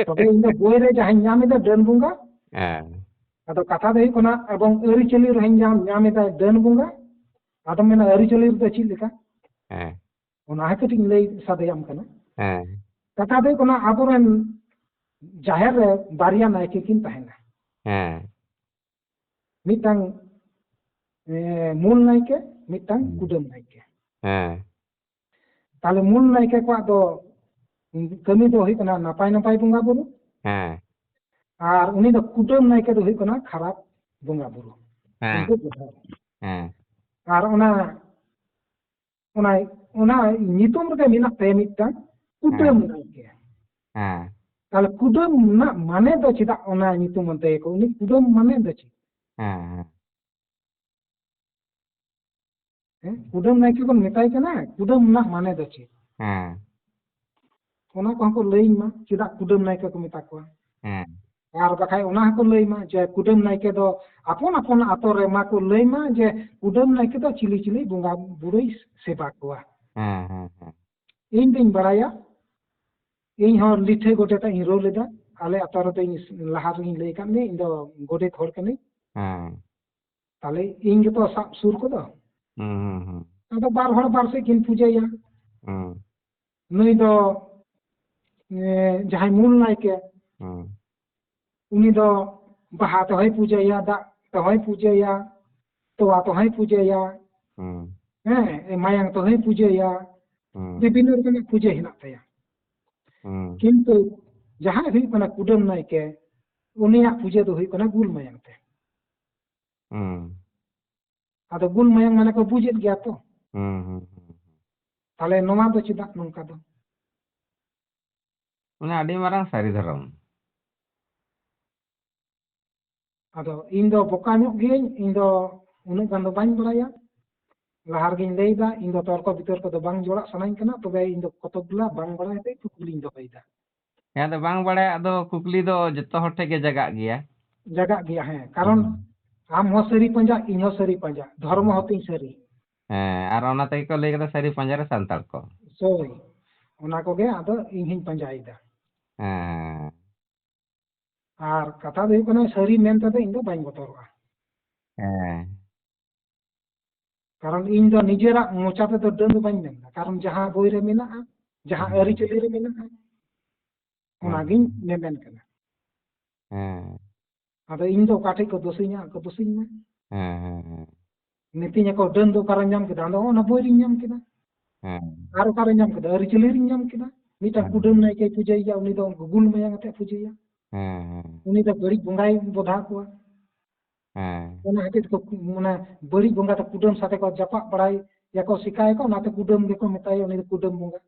ᱛᱚᱵᱮ ᱤᱧ ᱫᱚ ᱵᱳᱭ ᱨᱮ ᱡᱟᱦᱟᱸᱧ ᱧᱟᱢ ᱮᱫᱟ ᱰᱟᱹᱱ ᱵᱚᱸᱜᱟ᱾ ᱦᱮᱸ᱾ ᱟᱫᱚ ᱠᱟᱛᱷᱟ ᱫᱚ ᱦᱩᱭᱩᱜ ᱠᱟᱱᱟ ᱮᱵᱚᱝ ᱟᱹᱨᱤᱪᱟᱹᱞᱤ ᱨᱮᱦᱚᱸᱧ ᱧᱟᱢ, ᱧᱟᱢ ᱮᱫᱟ ᱰᱟᱹᱱ ᱵᱚᱸᱜᱟ᱾ ᱟᱫᱚ ᱢᱮᱱᱟ ᱟᱹᱨᱤᱪᱟᱹᱞᱤ ᱨᱮᱫᱚ ᱪᱮᱫ ᱞᱮᱠᱟ? ᱦᱮᱸ᱾ ᱚᱱᱟ ᱦᱚᱸ ᱠᱟᱹᱴᱤᱡ ᱤᱧ ᱞᱟᱹᱭ ᱥᱟᱰᱮᱭᱟᱢ ᱠᱟᱱᱟ᱾ ᱦᱮᱸ᱾ ᱠᱟᱛᱷᱟ ᱫᱚ ᱦᱩᱭᱩᱜ ᱠᱟᱱᱟ ᱟᱵᱚᱨᱮᱱ ᱡᱟᱦᱮᱨ ᱨᱮ ᱵᱟᱨᱭᱟ ᱱᱟᱭᱠᱮ ᱠᱤᱱ ᱛᱟᱦᱮᱱᱟ᱾ ᱦᱮᱸ᱾ ᱢᱤᱫᱴᱟᱝ, ᱮ, ᱢᱩᱞ ᱱᱟᱭᱠᱮ, ᱢᱤᱫᱴᱟᱝ ᱦᱩᱸ᱾ ᱠᱩᱰᱟᱹᱢ ᱱᱟᱭᱠᱮ᱾ ᱦᱮᱸ᱾ ᱛᱟᱦᱞᱮ ᱢᱩᱞ ᱱᱟᱭᱠᱮ ᱠᱚᱣᱟᱜ ᱫᱚ ᱠᱟᱹᱢᱤ ᱫᱚ ᱦᱩᱭᱩᱜ ᱠᱟᱱᱟ ᱱᱟᱯᱟᱭ ᱱᱟᱯᱟᱭ ᱵᱚᱸᱜᱟ ᱵᱩᱨᱩ, ᱦᱮᱸ᱾ ᱟᱨ ᱩᱱᱤ ᱫᱚ ᱠᱩᱰᱟᱹᱢ ᱱᱟᱭᱠᱮ ᱫᱚ ᱦᱩᱭᱩᱜ ᱠᱟᱱᱟ ᱠᱷᱟᱨᱟᱯ ᱵᱚᱸᱜᱟ ᱵᱩᱨᱩ᱾ ᱦᱮᱸ᱾ ᱩᱱᱠᱩ ᱠᱚ ᱫᱚ᱾ ᱦᱮᱸ᱾ ᱟᱨ ᱚᱱᱟ, ᱚᱱᱟ, ᱚᱱᱟ ᱧᱩᱛᱩᱢ ᱨᱮᱜᱮ ᱢᱮᱱᱟᱜ ᱛᱟᱭᱟ ᱢᱤᱫᱴᱟᱝ ᱠᱩᱰᱟᱹᱢ ᱦᱮᱸ᱾ ᱱᱟᱭᱠᱮ᱾ ᱦᱮᱸ᱾ ᱛᱟᱦᱞᱮ ᱠᱩᱰᱟᱹᱢ ᱨᱮᱱᱟᱜ ᱢᱟᱱᱮ ᱫᱚ ᱪᱮᱫᱟᱜ ᱚᱱᱟ ᱧᱩᱛᱩᱢ ᱮᱱ ᱛᱟᱭᱟ ᱠᱚ? ᱩᱱᱤ ᱠᱩᱰᱟᱹᱢ ᱢᱟᱱᱮ ᱫᱚ ᱪᱮᱫ? ᱦᱮᱸ, ᱦᱮᱸ᱾ ᱦᱮᱸ? ᱠᱩᱰᱟᱹᱢ ᱱᱟᱭᱠᱮ ᱵᱚᱱ ᱢᱮᱛᱟᱭ ᱠᱟᱱᱟ, ᱠᱩᱰᱟᱹᱢ ᱨᱮᱱᱟᱜ ᱢᱟᱱᱮ ᱫᱚ ᱪᱮᱫ? ᱦᱮᱸ᱾ ᱚᱱᱟ ᱠᱚᱦᱚᱸ ᱠᱚ ᱞᱟᱹᱭᱟᱹᱧ ᱢᱟ, ᱪᱮᱫᱟᱜ ᱠᱩᱰᱟᱹᱢ ᱱᱟᱭᱠᱮ ᱠᱚ ᱢᱮᱛᱟ ᱠᱚᱣᱟ? ᱦᱮᱸ᱾ ᱟᱨ ᱵᱟᱠᱷᱟᱡ ᱚᱱᱟ ᱦᱚᱸᱠᱚ ᱞᱟᱹᱭ ᱢᱟ ᱡᱮ ᱠᱩᱰᱟᱹᱢ ᱱᱟᱭᱠᱮ ᱫᱚ ᱟᱯᱚᱱ ᱟᱯᱚᱱ ᱟᱛᱳ ᱨᱮ ᱢᱟ ᱠᱚ ᱞᱟᱹᱭ ᱢᱟ ᱡᱮ ᱠᱩᱰᱟᱹᱢ ᱱᱟᱭᱠᱮ ᱫᱚ ᱪᱤᱞᱤ ᱪᱤᱞᱤ ᱵᱚᱸᱜᱟ ᱵᱩᱨᱩᱭ ᱥᱮᱵᱟ ᱠᱚᱣᱟ᱾ ᱦᱮᱸ, ᱦᱮᱸ, ᱦᱮᱸ᱾ ᱤᱧ ᱫᱩᱧ ᱵᱟᱲᱟᱭᱟ, ᱤᱧ ᱦᱚᱸ ᱞᱤᱴᱷᱟᱹ ᱜᱚᱰᱮᱛᱟᱜ ᱤᱧ ᱨᱳᱞ ᱮᱫᱟ᱾ ᱟᱞᱮ ᱟᱛᱳ ᱨᱮᱫᱚ ᱤᱧ ᱞᱟᱦᱟ ᱨᱮᱜᱤᱧ ᱞᱟᱹᱭ ᱟᱠᱟᱫ ᱢᱮᱭᱟ, ᱤᱧ ᱫᱚ ᱜᱚᱰᱮᱛ ᱦᱚᱲ ᱠᱟᱹᱱᱟᱹᱧ᱾ ᱦᱮᱸ᱾ ᱛᱟᱦᱞᱮ ᱤᱧ ᱜᱮᱛᱚ ᱥᱟᱵ ᱥᱩᱨ ᱠᱚᱫᱚ᱾ ᱦᱩᱸ, ᱦᱩᱸ, ᱦᱩᱸ᱾ ᱟᱫᱚ ᱵᱟᱨ ᱦᱚᱲ ᱵᱟᱨ ᱥᱮᱫ ᱠᱤᱱ ᱯᱩᱡᱟᱹᱭᱟ᱾ ᱦᱩᱸ᱾ ᱱᱩᱭ ᱫᱚ, ᱮ, ᱡᱟᱦᱟᱸᱭ ᱢᱩᱞ ᱱᱟᱭᱠᱮ, ᱦᱩᱸ᱾ ᱩᱱᱤ ᱫᱚ ᱵᱟᱦᱟ ᱛᱮᱦᱚᱸᱭ ᱯᱩᱡᱟᱹᱭᱟ, ᱫᱟᱜ ᱦᱚᱸᱭ ᱯᱩᱡᱟᱹᱭᱟ, ᱛᱚᱣᱟ ᱛᱮᱦᱚᱸᱭ ᱯᱩᱡᱟᱹᱭᱟ, ᱦᱩᱸ᱾ ᱦᱮᱸ, ᱢᱟᱭᱟᱝ ᱛᱮᱦᱚᱸᱭ ᱯᱩᱡᱟᱹᱭᱟ, ᱦᱩᱸ᱾ ᱵᱤᱵᱷᱤᱱᱱᱚ ᱨᱚᱠᱚᱢᱟᱜ ᱯᱩᱡᱟᱹ ᱦᱮᱱᱟᱜ ᱛᱟᱭᱟ᱾ ᱦᱩᱸ᱾ ᱠᱤᱱᱛᱩ ᱡᱟᱦᱟᱸᱭ ᱦᱩᱭᱩᱜ ᱠᱟᱱᱟ ᱠᱩᱰᱟᱹᱢ ᱱᱟᱭᱠᱮ, ᱩᱱᱤᱭᱟᱜ ᱯᱩᱡᱟᱹ ᱫᱚ ᱦᱩᱭᱩᱜ ᱠᱟᱱᱟ ᱜᱩᱞ ᱢᱟᱭᱟᱝ ᱛᱮ᱾ ᱦᱩᱸ᱾ ᱟᱫᱚ ᱜᱩᱞ ᱢᱟᱭᱟᱝ ᱢᱟᱱᱮ ᱠᱚ ᱵᱩᱡᱮᱫ ᱜᱮᱭᱟ ᱛᱚ᱾ ᱦᱩᱸ, ᱦᱩᱸ, ᱦᱩᱸ᱾ ᱛᱟᱦᱞᱮ ᱱᱚᱣᱟ ᱫᱚ ᱪᱮᱫᱟᱜ ᱱᱚᱝᱠᱟ ᱫᱚ? ᱢᱟᱱᱮ ᱟᱹᱰᱤ ᱢᱟᱨᱟᱝ ᱥᱟᱹᱨᱤ ᱫᱷᱚᱨᱚᱢ᱾ ᱟᱫᱚ ᱤᱧ ᱫᱚ ᱵᱚᱠᱟ ᱧᱚᱜ ᱜᱤᱭᱟᱹᱧ, ᱤᱧ ᱫᱚ ᱩᱱᱟᱹᱜ ᱜᱟᱱ ᱫᱚ ᱵᱟᱹᱧ ᱵᱟᱲᱟᱭᱟ᱾ ᱞᱟᱦᱟ ᱨᱮᱜᱤᱧ ᱞᱟᱹᱭᱫᱟ, ᱤᱧ ᱫᱚ ᱛᱚᱨᱠᱚ ᱵᱤᱛᱚᱨᱠᱚ ᱫᱚ ᱵᱟᱝ ᱡᱚᱲᱟᱜ ᱥᱟᱱᱟᱧ ᱠᱟᱱᱟ, ᱛᱚᱵᱮ ᱤᱧ ᱫᱚ ᱠᱚᱛᱚᱠ ᱜᱩᱞᱟ ᱵᱟᱝ ᱵᱟᱲᱟᱭ ᱛᱮ ᱠᱩᱠᱞᱤᱧ ᱫᱚᱦᱚᱭᱮᱫᱟ᱾ ᱦᱮᱸ, ᱟᱫᱚ ᱵᱟᱝ ᱵᱟᱲᱟᱭᱟᱜ ᱫᱚ ᱠᱩᱠᱞᱤ ᱫᱚ ᱡᱚᱛᱚ ᱦᱚᱲ ᱴᱷᱮᱱ ᱜᱮ ᱡᱟᱜᱟᱜ ᱜᱮᱭᱟ᱾ ᱡᱟᱜᱟᱜ ᱜᱮᱭᱟ, ᱦᱮᱸ, ᱠᱟᱨᱚᱱ ᱦᱩᱸ᱾ ᱟᱢ ᱦᱚᱸ ᱥᱟᱹᱨᱤ ᱯᱟᱸᱡᱟ, ᱤᱧ ᱦᱚᱸ ᱥᱟᱹᱨᱤ ᱯᱟᱸᱡᱟ, ᱫᱷᱚᱨᱢᱚ ᱦᱚᱸ ᱛᱤᱧ ᱥᱟᱹᱨᱤ᱾ ᱦᱮᱸ, ᱟᱨ ᱚᱱᱟ ᱛᱮᱜᱮ ᱠᱚ ᱞᱟᱹᱭ ᱠᱟᱫᱟ ᱥᱟᱹᱨᱤ ᱯᱟᱸᱡᱟ ᱨᱮ ᱥᱟᱱᱛᱟᱲ ᱠᱚ᱾ ᱥᱟᱹᱨᱤ, ᱚᱱᱟ ᱠᱚᱜᱮ ᱟᱫᱚ ᱤᱧ ᱦᱚᱸᱧ ᱯᱟᱸᱡᱟᱭᱮᱫᱟ᱾ ᱦᱮᱸ᱾ ᱟᱨ ᱠᱟᱛᱷᱟ ᱫᱚ ᱦᱩᱭᱩᱜ ᱠᱟᱱᱟ, ᱥᱟᱹᱨᱤ ᱢᱮᱱ ᱛᱮᱫᱚ ᱤᱧ ᱫᱚ ᱵᱟᱹᱧ ᱵᱚᱛᱚᱨᱚᱜᱼᱟ᱾ ᱦᱮᱸ᱾ ᱠᱟᱨᱚᱱ ᱤᱧ ᱫᱚ ᱱᱤᱡᱮᱨᱟᱜ ᱢᱚᱪᱟ ᱛᱮᱫᱚ ᱰᱟᱹᱱ ᱫᱚ ᱵᱟᱹᱧ ᱢᱮᱱᱫᱟ, ᱠᱟᱨᱚᱱ ᱡᱟᱦᱟᱸ ᱵᱳᱭ ᱨᱮ ᱢᱮᱱᱟᱜᱼᱟ, ᱡᱟᱦᱟᱸ ᱦᱮᱸ᱾ ᱟᱹᱨᱤᱪᱟᱹᱞᱤ ᱨᱮ ᱢᱮᱱᱟᱜᱼᱟ, ᱦᱮᱸ᱾ ᱚᱱᱟᱜᱤᱧ ᱢᱮᱢᱮᱱ ᱠᱟᱱᱟ᱾ ᱦᱮᱸ᱾ ᱟᱫᱚ ᱤᱧ ᱫᱚ ᱚᱠᱟ ᱴᱷᱮᱡ ᱠᱚ ᱫᱳᱥᱤᱧᱟ, ᱟᱨ ᱠᱚ ᱫᱳᱥᱤᱧ ᱢᱟ᱾ ᱦᱮᱸ, ᱦᱮᱸ, ᱦᱮᱸ᱾ ᱢᱤᱛᱟᱹᱧᱟ ᱠᱚ, "ᱰᱟᱹᱱ ᱫᱚ ᱚᱠᱟᱨᱮᱢ ᱧᱟᱢ ᱠᱮᱫᱟ?" ᱟᱫᱚ ᱚᱱᱟ ᱵᱳᱭ ᱨᱤᱧ ᱧᱟᱢ ᱠᱮᱫᱟ᱾ ᱦᱮᱸ᱾ ᱟᱨ ᱚᱠᱟᱨᱮ ᱧᱟᱢ ᱠᱮᱫᱟ? ᱟᱹᱨᱤᱪᱟᱹᱞᱤ ᱨᱤᱧ ᱧᱟᱢ ᱠᱮᱫᱟ᱾ ᱢᱤᱫᱴᱟᱝ ᱦᱮᱸ᱾ ᱠᱩᱰᱟᱹᱢ ᱱᱟᱭᱠᱮᱭ ᱯᱩᱡᱟᱹᱭᱮᱭᱟ, ᱩᱱᱤ ᱫᱚ ᱜᱩᱞ ᱢᱟᱭᱟᱝ ᱟᱛᱮ ᱯᱩᱡᱟᱹᱭᱟ᱾ ᱦᱮᱸ, ᱦᱮᱸ᱾ ᱩᱱᱤ ᱫᱚ ᱵᱟᱹᱲᱤᱡ ᱵᱚᱸᱜᱟᱭ ᱵᱚᱫᱷᱟ ᱠᱚᱣᱟ᱾ ᱦᱮᱸ᱾ ᱚᱱᱟ ᱠᱷᱟᱹᱛᱤᱨ ᱛᱮᱠᱚ ᱠᱩ-, ᱢᱟᱱᱮ ᱵᱟᱹᱲᱤᱡ ᱵᱚᱸᱜᱟ ᱫᱚ ᱠᱩᱰᱟᱹᱢ ᱥᱟᱛᱮ ᱠᱚ ᱡᱟᱯᱟᱜ ᱵᱟᱲᱟᱭ ᱭᱟᱠᱚ, ᱥᱤᱠᱟᱭᱟᱠᱚ, ᱚᱱᱟᱛᱮ ᱠᱩᱰᱟᱹᱢ ᱜᱮᱠᱚ ᱢᱮᱛᱟᱭᱟ, ᱩᱱᱤ ᱫᱚ ᱠᱩᱰᱟᱹᱢ ᱵᱚᱸᱜᱟ᱾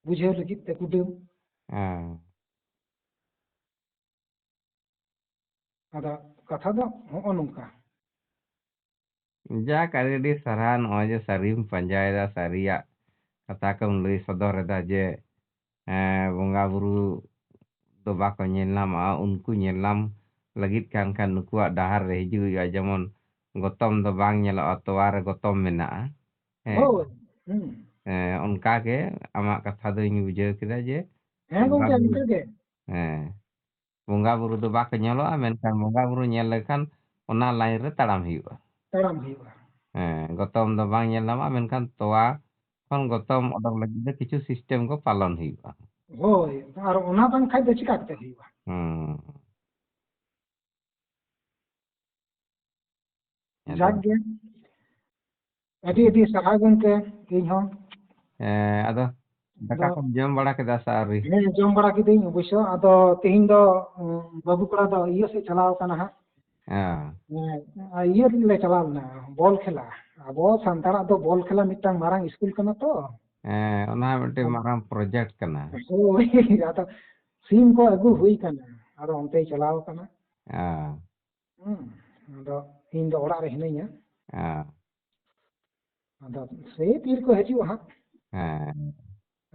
ᱵᱩᱡᱷᱟᱹᱣ ᱞᱟᱹᱜᱤᱫ ᱛᱮ ᱠᱩᱰᱟᱹᱢ᱾ ᱦᱮᱸ᱾ ᱟᱫᱚ ᱠᱟᱛᱷᱟ ᱫᱚ ᱦᱚᱸᱜᱼᱚ ᱱᱚᱝᱠᱟ᱾ ᱡᱟᱠ, ᱟᱹᱰᱤ ᱟᱹᱰᱤ ᱥᱟᱨᱦᱟᱣ, ᱱᱚᱜᱼᱚᱭ ᱡᱮ ᱥᱟᱹᱨᱤᱢ ᱯᱟᱸᱡᱟᱭᱮᱫᱟ, ᱥᱟᱹᱨᱤᱭᱟᱜ ᱠᱟᱛᱷᱟ ᱠᱚᱢ ᱞᱟᱹᱭ ᱥᱚᱫᱚᱨ ᱮᱫᱟ ᱡᱮ, ᱮᱸ, ᱵᱚᱸᱜᱟ ᱵᱩᱨᱩ ᱫᱚ ᱵᱟᱠᱚ ᱧᱮᱞ ᱧᱟᱢᱚᱜᱼᱟ, ᱩᱱᱠᱩ ᱧᱮᱞ ᱧᱟᱢ ᱞᱟᱹᱜᱤᱫ ᱠᱷᱟᱱ, ᱠᱷᱟᱱ ᱱᱩᱠᱩᱣᱟᱜ ᱰᱟᱦᱟᱨ ᱨᱮ ᱦᱤᱡᱩᱜ ᱦᱩᱭᱩᱜᱼᱟ, ᱡᱮᱢᱚᱱ ᱜᱚᱛᱚᱢ ᱫᱚ ᱵᱟᱝ ᱧᱮᱞᱚᱜᱼᱟ, ᱛᱚᱣᱟ ᱨᱮ ᱜᱚᱛᱚᱢ ᱢᱮᱱᱟᱜᱼᱟ᱾ ᱦᱮᱸ᱾ ᱦᱳᱭ᱾ ᱦᱩᱸ᱾ ᱦᱮᱸ, ᱚᱱᱠᱟ ᱜᱮ ᱟᱢᱟᱜ ᱠᱟᱛᱷᱟ ᱫᱚᱧ ᱵᱩᱡᱷᱟᱹᱣ ᱠᱮᱫᱟ ᱡᱮ ᱦᱮᱸ ᱵᱚᱸᱜᱟ ᱜᱚᱝᱠᱮ, ᱵᱩᱨᱩ, ᱤᱱᱠᱟᱹ ᱜᱮ᱾ ᱦᱮᱸ, ᱵᱚᱸᱜᱟ ᱵᱩᱨᱩ ᱫᱚ ᱵᱟᱠᱚ ᱧᱮᱞᱚᱜᱼᱟ, ᱢᱮᱱᱠᱷᱟᱱ ᱵᱚᱸᱜᱟ ᱵᱩᱨᱩ ᱧᱮᱞ ᱞᱮᱠᱷᱟᱱ ᱚᱱᱟ line ᱨᱮ ᱛᱟᱲᱟᱢ ᱦᱩᱭᱩᱜᱼᱟ᱾ ᱛᱟᱲᱟᱢ ᱦᱩᱭᱩᱜᱼᱟ᱾ ᱦᱮᱸ, ᱜᱚᱛᱚᱢ ᱫᱚ ᱵᱟᱝ ᱧᱮᱞ ᱧᱟᱢᱚᱜᱼᱟ, ᱢᱮᱱᱠᱷᱟᱱ ᱛᱚᱣᱟ ᱠᱷᱚᱱ ᱜᱚᱛᱚᱢ ᱚᱰᱚᱠ ᱞᱟᱹᱜᱤᱫ ᱫᱚ ᱠᱤᱪᱷᱩ system ᱠᱚ ᱯᱟᱞᱚᱱ ᱦᱩᱭᱩᱜᱼᱟ᱾ ᱦᱳᱭ, ᱟᱨ ᱚᱱᱟ ᱵᱟᱝᱠᱷᱟᱡ ᱫᱚ ᱪᱤᱠᱟ ᱠᱟᱛᱮ ᱦᱩᱭᱩᱜᱼᱟ? ᱦᱩᱸ᱾ ᱡᱟᱠ ᱜᱮ, ᱟᱹᱰᱤ ᱟᱹᱰᱤ ᱥᱟᱨᱦᱟᱣ ᱜᱚᱢᱠᱮ᱾ ᱤᱧ ᱦᱚᱸ ᱦᱮᱸ, ᱟᱫᱚ ᱫᱟᱠᱟ ᱫᱚ ᱠᱚᱢ ᱡᱚᱢ ᱵᱟᱲᱟ ᱠᱮᱫᱟ ᱥᱮ ᱟᱹᱣᱨᱤ? ᱦᱮᱸ, ᱡᱚᱢ ᱵᱟᱲᱟ ᱠᱤᱫᱟᱹᱧ ᱚᱵᱚᱥᱥᱚ᱾ ᱟᱫᱚ ᱛᱮᱦᱮᱧ ᱫᱚ ᱩᱸ, ᱵᱟᱹᱵᱩ ᱠᱚᱲᱟ ᱫᱚ ᱤᱭᱟᱹ ᱥᱮᱫ ᱪᱟᱞᱟᱣ ᱟᱠᱟᱱᱟ ᱦᱟᱸᱜ᱾ ᱦᱮᱸ᱾ ᱦᱮᱸ, ᱟᱨ ᱤᱭᱟᱹ ᱞᱮ ᱪᱟᱞᱟᱣ ᱞᱮᱱᱟ, ᱵᱚᱞ ᱠᱷᱮᱞᱟ᱾ ᱟᱵᱚ ᱥᱟᱱᱛᱟᱲᱟᱜ ᱫᱚ ᱵᱚᱞ ᱠᱷᱮᱞᱟ ᱢᱤᱫᱴᱟᱝ ᱢᱟᱨᱟᱝ ᱥᱠᱩᱞ ᱠᱟᱱᱟ ᱛᱚ᱾ ᱦᱮᱸ, ᱚᱱᱟ ᱢᱤᱫᱴᱮᱱ ᱟᱫᱚ ᱢᱟᱨᱟᱝ ᱯᱨᱚᱡᱮᱠᱴ ᱠᱟᱱᱟ᱾ ᱦᱳᱭ, ᱟᱫᱚ ᱥᱤᱢ ᱠᱚ ᱟᱹᱜᱩ ᱦᱩᱭ ᱠᱟᱱᱟ, ᱟᱫᱚ ᱚᱱᱛᱮᱭ ᱪᱟᱞᱟᱣ ᱠᱟᱱᱟ᱾ ᱦᱮᱸ᱾ ᱦᱩᱸ, ᱟᱫᱚ ᱤᱧ ᱫᱚ ᱚᱲᱟᱜ ᱨᱮ ᱦᱤᱱᱟᱹᱧᱟ᱾ ᱦᱮᱸ᱾ ᱟᱫᱚ ᱥᱮᱭ ᱛᱤᱨ ᱠᱚ ᱦᱤᱡᱩᱜᱼᱟ ᱦᱟᱸᱜ᱾ ᱦᱮᱸ᱾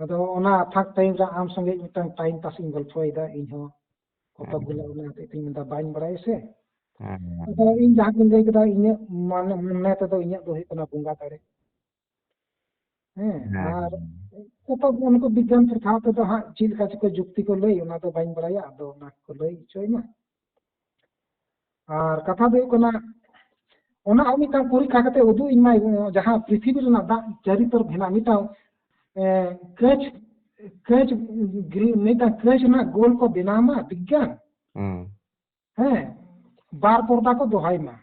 ᱟᱫᱚ ᱚᱱᱟ ᱯᱷᱟᱸᱠ ᱴᱟᱭᱤᱢ ᱨᱮ ᱟᱢ ᱥᱚᱸᱜᱮ ᱢᱤᱫᱴᱟᱝ ᱴᱟᱭᱤᱢ ᱯᱟᱥ ᱤᱧ ᱜᱚᱞᱯᱷᱚᱭᱮᱫᱟ, ᱤᱧ ᱦᱚᱸ ᱠᱚᱛᱚᱠ ᱦᱮᱸ᱾ ᱜᱩᱞᱟᱹ ᱚᱱᱟ ᱦᱚᱛᱮᱡ ᱛᱤᱧ ᱢᱮᱱᱫᱟ ᱵᱟᱹᱧ ᱵᱟᱲᱟᱭᱟ ᱥᱮ᱾ ᱦᱮᱸ᱾ ᱟᱫᱚ ᱤᱧ ᱡᱟᱦᱟᱸ ᱠᱚᱧ ᱞᱟᱹᱭ ᱠᱮᱫᱟ, ᱤᱧᱟᱹᱜ ᱢᱚᱱᱮ, ᱢᱚᱱᱮ ᱛᱮᱫᱚ ᱤᱧᱟᱹᱜ ᱫᱚ ᱦᱩᱭᱩᱜ ᱠᱟᱱᱟ ᱵᱚᱸᱜᱟ ᱫᱟᱲᱮ᱾ ᱦᱮᱸ, ᱦᱮᱸ᱾ ᱟᱨ ᱠᱚᱛᱚᱠ ᱩᱱᱠᱩ ᱵᱤᱜᱽᱜᱟᱱ ᱯᱨᱚᱛᱷᱟ ᱛᱮᱫᱚ ᱦᱟᱸᱜ ᱪᱮᱫ ᱞᱮᱠᱟ ᱪᱚᱠᱚ ᱡᱩᱠᱛᱤ ᱠᱚ ᱞᱟᱹᱭ, ᱚᱱᱟ ᱫᱚ ᱵᱟᱹᱧ ᱵᱟᱲᱟᱭᱟ, ᱟᱫᱚ ᱚᱱᱟ ᱠᱚ ᱞᱟᱹᱭ ᱦᱚᱪᱚᱭ ᱢᱟ᱾ ᱟᱨ ᱠᱟᱛᱷᱟ ᱫᱚ ᱦᱩᱭᱩᱜ ᱠᱟᱱᱟ, ᱚᱱᱟ ᱦᱚᱸ ᱢᱤᱫᱴᱟᱝ ᱯᱚᱨᱤᱠᱠᱷᱟ ᱠᱟᱛᱮ ᱩᱫᱩᱜ ᱤᱧ ᱢᱟᱭ, ᱡᱟᱦᱟᱸ ᱯᱨᱤᱛᱷᱤᱵᱤ ᱨᱮᱱᱟᱜ ᱫᱟᱜ ᱪᱟᱹᱨᱤ ᱛᱚᱨᱯ ᱦᱮᱱᱟᱜ, ᱢᱤᱫᱴᱟᱝ, ᱮ, ᱠᱟᱹᱪ, ᱠᱟᱹᱪ, ᱜᱨᱤ-, ᱢᱤᱫᱴᱟᱝ ᱠᱟᱹᱪ ᱨᱮᱱᱟᱜ ᱜᱳᱞ ᱠᱚ ᱵᱮᱱᱟᱣ ᱢᱟ ᱵᱤᱜᱽᱜᱟᱱ᱾ ᱦᱩᱸ᱾ ᱦᱮᱸ, ᱵᱟᱨ ᱯᱚᱨᱫᱟ ᱠᱚ ᱫᱚᱦᱚᱭ ᱢᱟ᱾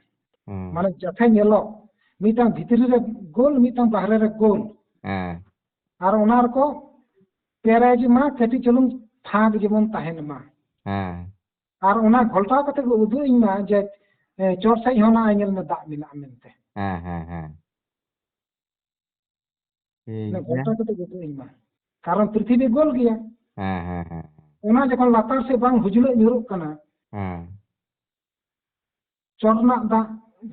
ᱦᱩᱸ᱾ ᱢᱟᱱᱮ ᱡᱟᱛᱮ ᱧᱮᱞᱚᱜ, ᱢᱤᱫᱴᱟᱝ ᱵᱷᱤᱛᱨᱤ ᱨᱮ ᱜᱳᱞ, ᱢᱤᱫᱴᱟᱝ ᱵᱟᱦᱨᱮ ᱨᱮ ᱜᱳᱞ᱾ ᱦᱮᱸ᱾ ᱟᱨ ᱚᱱᱟ ᱨᱮᱠᱚ ᱯᱮᱨᱮᱡ ᱢᱟ, ᱠᱟᱹᱴᱤᱡ ᱪᱩᱞᱩᱝ ᱯᱷᱟᱸᱠ ᱡᱮᱢᱚᱱ ᱛᱟᱦᱮᱱ ᱢᱟ᱾ ᱦᱮᱸ᱾ ᱟᱨ ᱚᱱᱟ ᱜᱷᱚᱞᱴᱟᱣ ᱠᱟᱛᱮ ᱠᱚ ᱩᱫᱩᱜ ᱟᱹᱧ ᱢᱟ ᱡᱮ, ᱮ, ᱪᱚᱴ ᱥᱮᱫ ᱦᱚᱸ ᱱᱚᱜᱼᱚᱭ ᱧᱮᱞ ᱢᱮ, ᱫᱟᱜ ᱢᱮᱱᱟᱜᱼᱟ ᱢᱮᱱᱛᱮ᱾ ᱦᱮᱸ, ᱦᱮᱸ, ᱦᱮᱸ᱾ ᱴᱷᱤᱠ ᱚᱱᱟ ᱜᱮᱭᱟ᱾ ᱜᱷᱚᱞᱴᱟᱣ ᱠᱟᱛᱮ ᱩᱫᱩᱜ ᱟᱹᱧ ᱢᱟ᱾ ᱠᱟᱨᱚᱱ ᱯᱨᱤᱛᱷᱤᱵᱤ ᱜᱳᱞ ᱜᱮᱭᱟ᱾ ᱦᱮᱸ, ᱦᱮᱸ, ᱦᱮᱸ᱾ ᱚᱱᱟ ᱡᱚᱠᱷᱚᱱ ᱞᱟᱛᱟᱨ ᱥᱮᱫ ᱵᱟᱝ ᱦᱩᱡᱞᱟᱹᱜ ᱧᱩᱨᱩᱜ ᱠᱟᱱᱟ, ᱦᱮᱸ᱾ ᱪᱚᱴ ᱨᱮᱱᱟᱜ ᱫᱟᱜ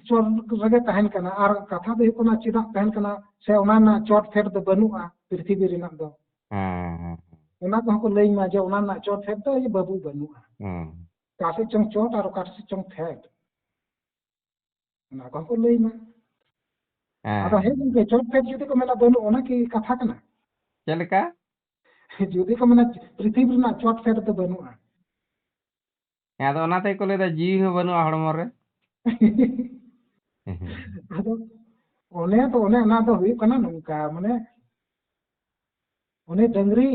ᱪᱚᱴ ᱨᱮᱜᱮ ᱛᱟᱦᱮᱱ ᱠᱟᱱᱟ᱾ ᱟᱨ ᱠᱟᱛᱷᱟ ᱫᱚ ᱦᱩᱭᱩᱜ ᱠᱟᱱᱟ, ᱪᱮᱫᱟᱜ ᱛᱟᱦᱮᱱ ᱠᱟᱱᱟ? ᱥᱮ ᱚᱱᱟ ᱨᱮᱱᱟᱜ ᱪᱚᱴ ᱯᱷᱮᱰ ᱫᱚ ᱵᱟᱹᱱᱩᱜᱼᱟ ᱯᱨᱤᱛᱷᱤᱵᱤ ᱨᱮᱱᱟᱜ ᱫᱚ᱾ ᱦᱮᱸ, ᱦᱮᱸ, ᱦᱮᱸ᱾ ᱚᱱᱟ ᱠᱚᱦᱚᱸ ᱠᱚ ᱞᱟᱹᱭ ᱢᱟ ᱡᱮ ᱚᱱᱟ ᱨᱮᱱᱟᱜ ᱪᱚᱴ ᱯᱷᱮᱰ ᱫᱚ ᱤᱭᱟᱹ ᱵᱟᱹᱵᱩ ᱵᱟᱹᱱᱩᱜᱼᱟ᱾ ᱦᱮᱸ᱾ ᱚᱠᱟ ᱥᱮᱫ ᱪᱚᱝ ᱪᱚᱴ ᱟᱨ ᱚᱠᱟ ᱥᱮᱫ ᱪᱚᱝ ᱯᱷᱮᱰ, ᱚᱱᱟ ᱠᱚᱦᱚᱸ ᱠᱚ ᱞᱟᱹᱭ ᱢᱟ᱾ ᱦᱮᱸ᱾ ᱟᱫᱚ ᱦᱮᱸ ᱜᱚᱢᱠᱮ, ᱪᱚᱴ ᱯᱷᱮᱰ ᱡᱩᱫᱤ ᱠᱚ ᱢᱮᱱᱟ ᱵᱟᱹᱱᱩᱜ, ᱚᱱᱟ ᱠᱤ ᱠᱟᱛᱷᱟ ᱠᱟᱱᱟ? ᱪᱮᱫ ᱞᱮᱠᱟ? ᱡᱩᱫᱤ ᱠᱚ ᱢᱮᱱᱟ ᱯᱨᱤᱛᱷᱤᱵᱤ ᱨᱮᱱᱟᱜ ᱪᱚᱴ ᱯᱷᱮᱰ ᱫᱚ ᱵᱟᱹᱱᱩᱜᱼᱟ, ᱦᱮᱸ, ᱟᱫᱚ ᱚᱱᱟ ᱛᱮᱜᱮ ᱠᱚ ᱞᱟᱹᱭᱫᱟ ᱡᱤᱣᱤ ᱦᱚᱸ ᱵᱟᱹᱱᱩᱜᱼᱟ ᱦᱚᱲᱢᱚ ᱨᱮ᱾ ᱟᱫᱚ ᱚᱱᱮ ᱛᱚ, ᱚᱱᱮ ᱚᱱᱟ ᱫᱚ ᱦᱩᱭᱩᱜ ᱠᱟᱱᱟ ᱱᱚᱝᱠᱟ, ᱢᱟᱱᱮ ᱚᱱᱮ ᱰᱟᱹᱝᱨᱤ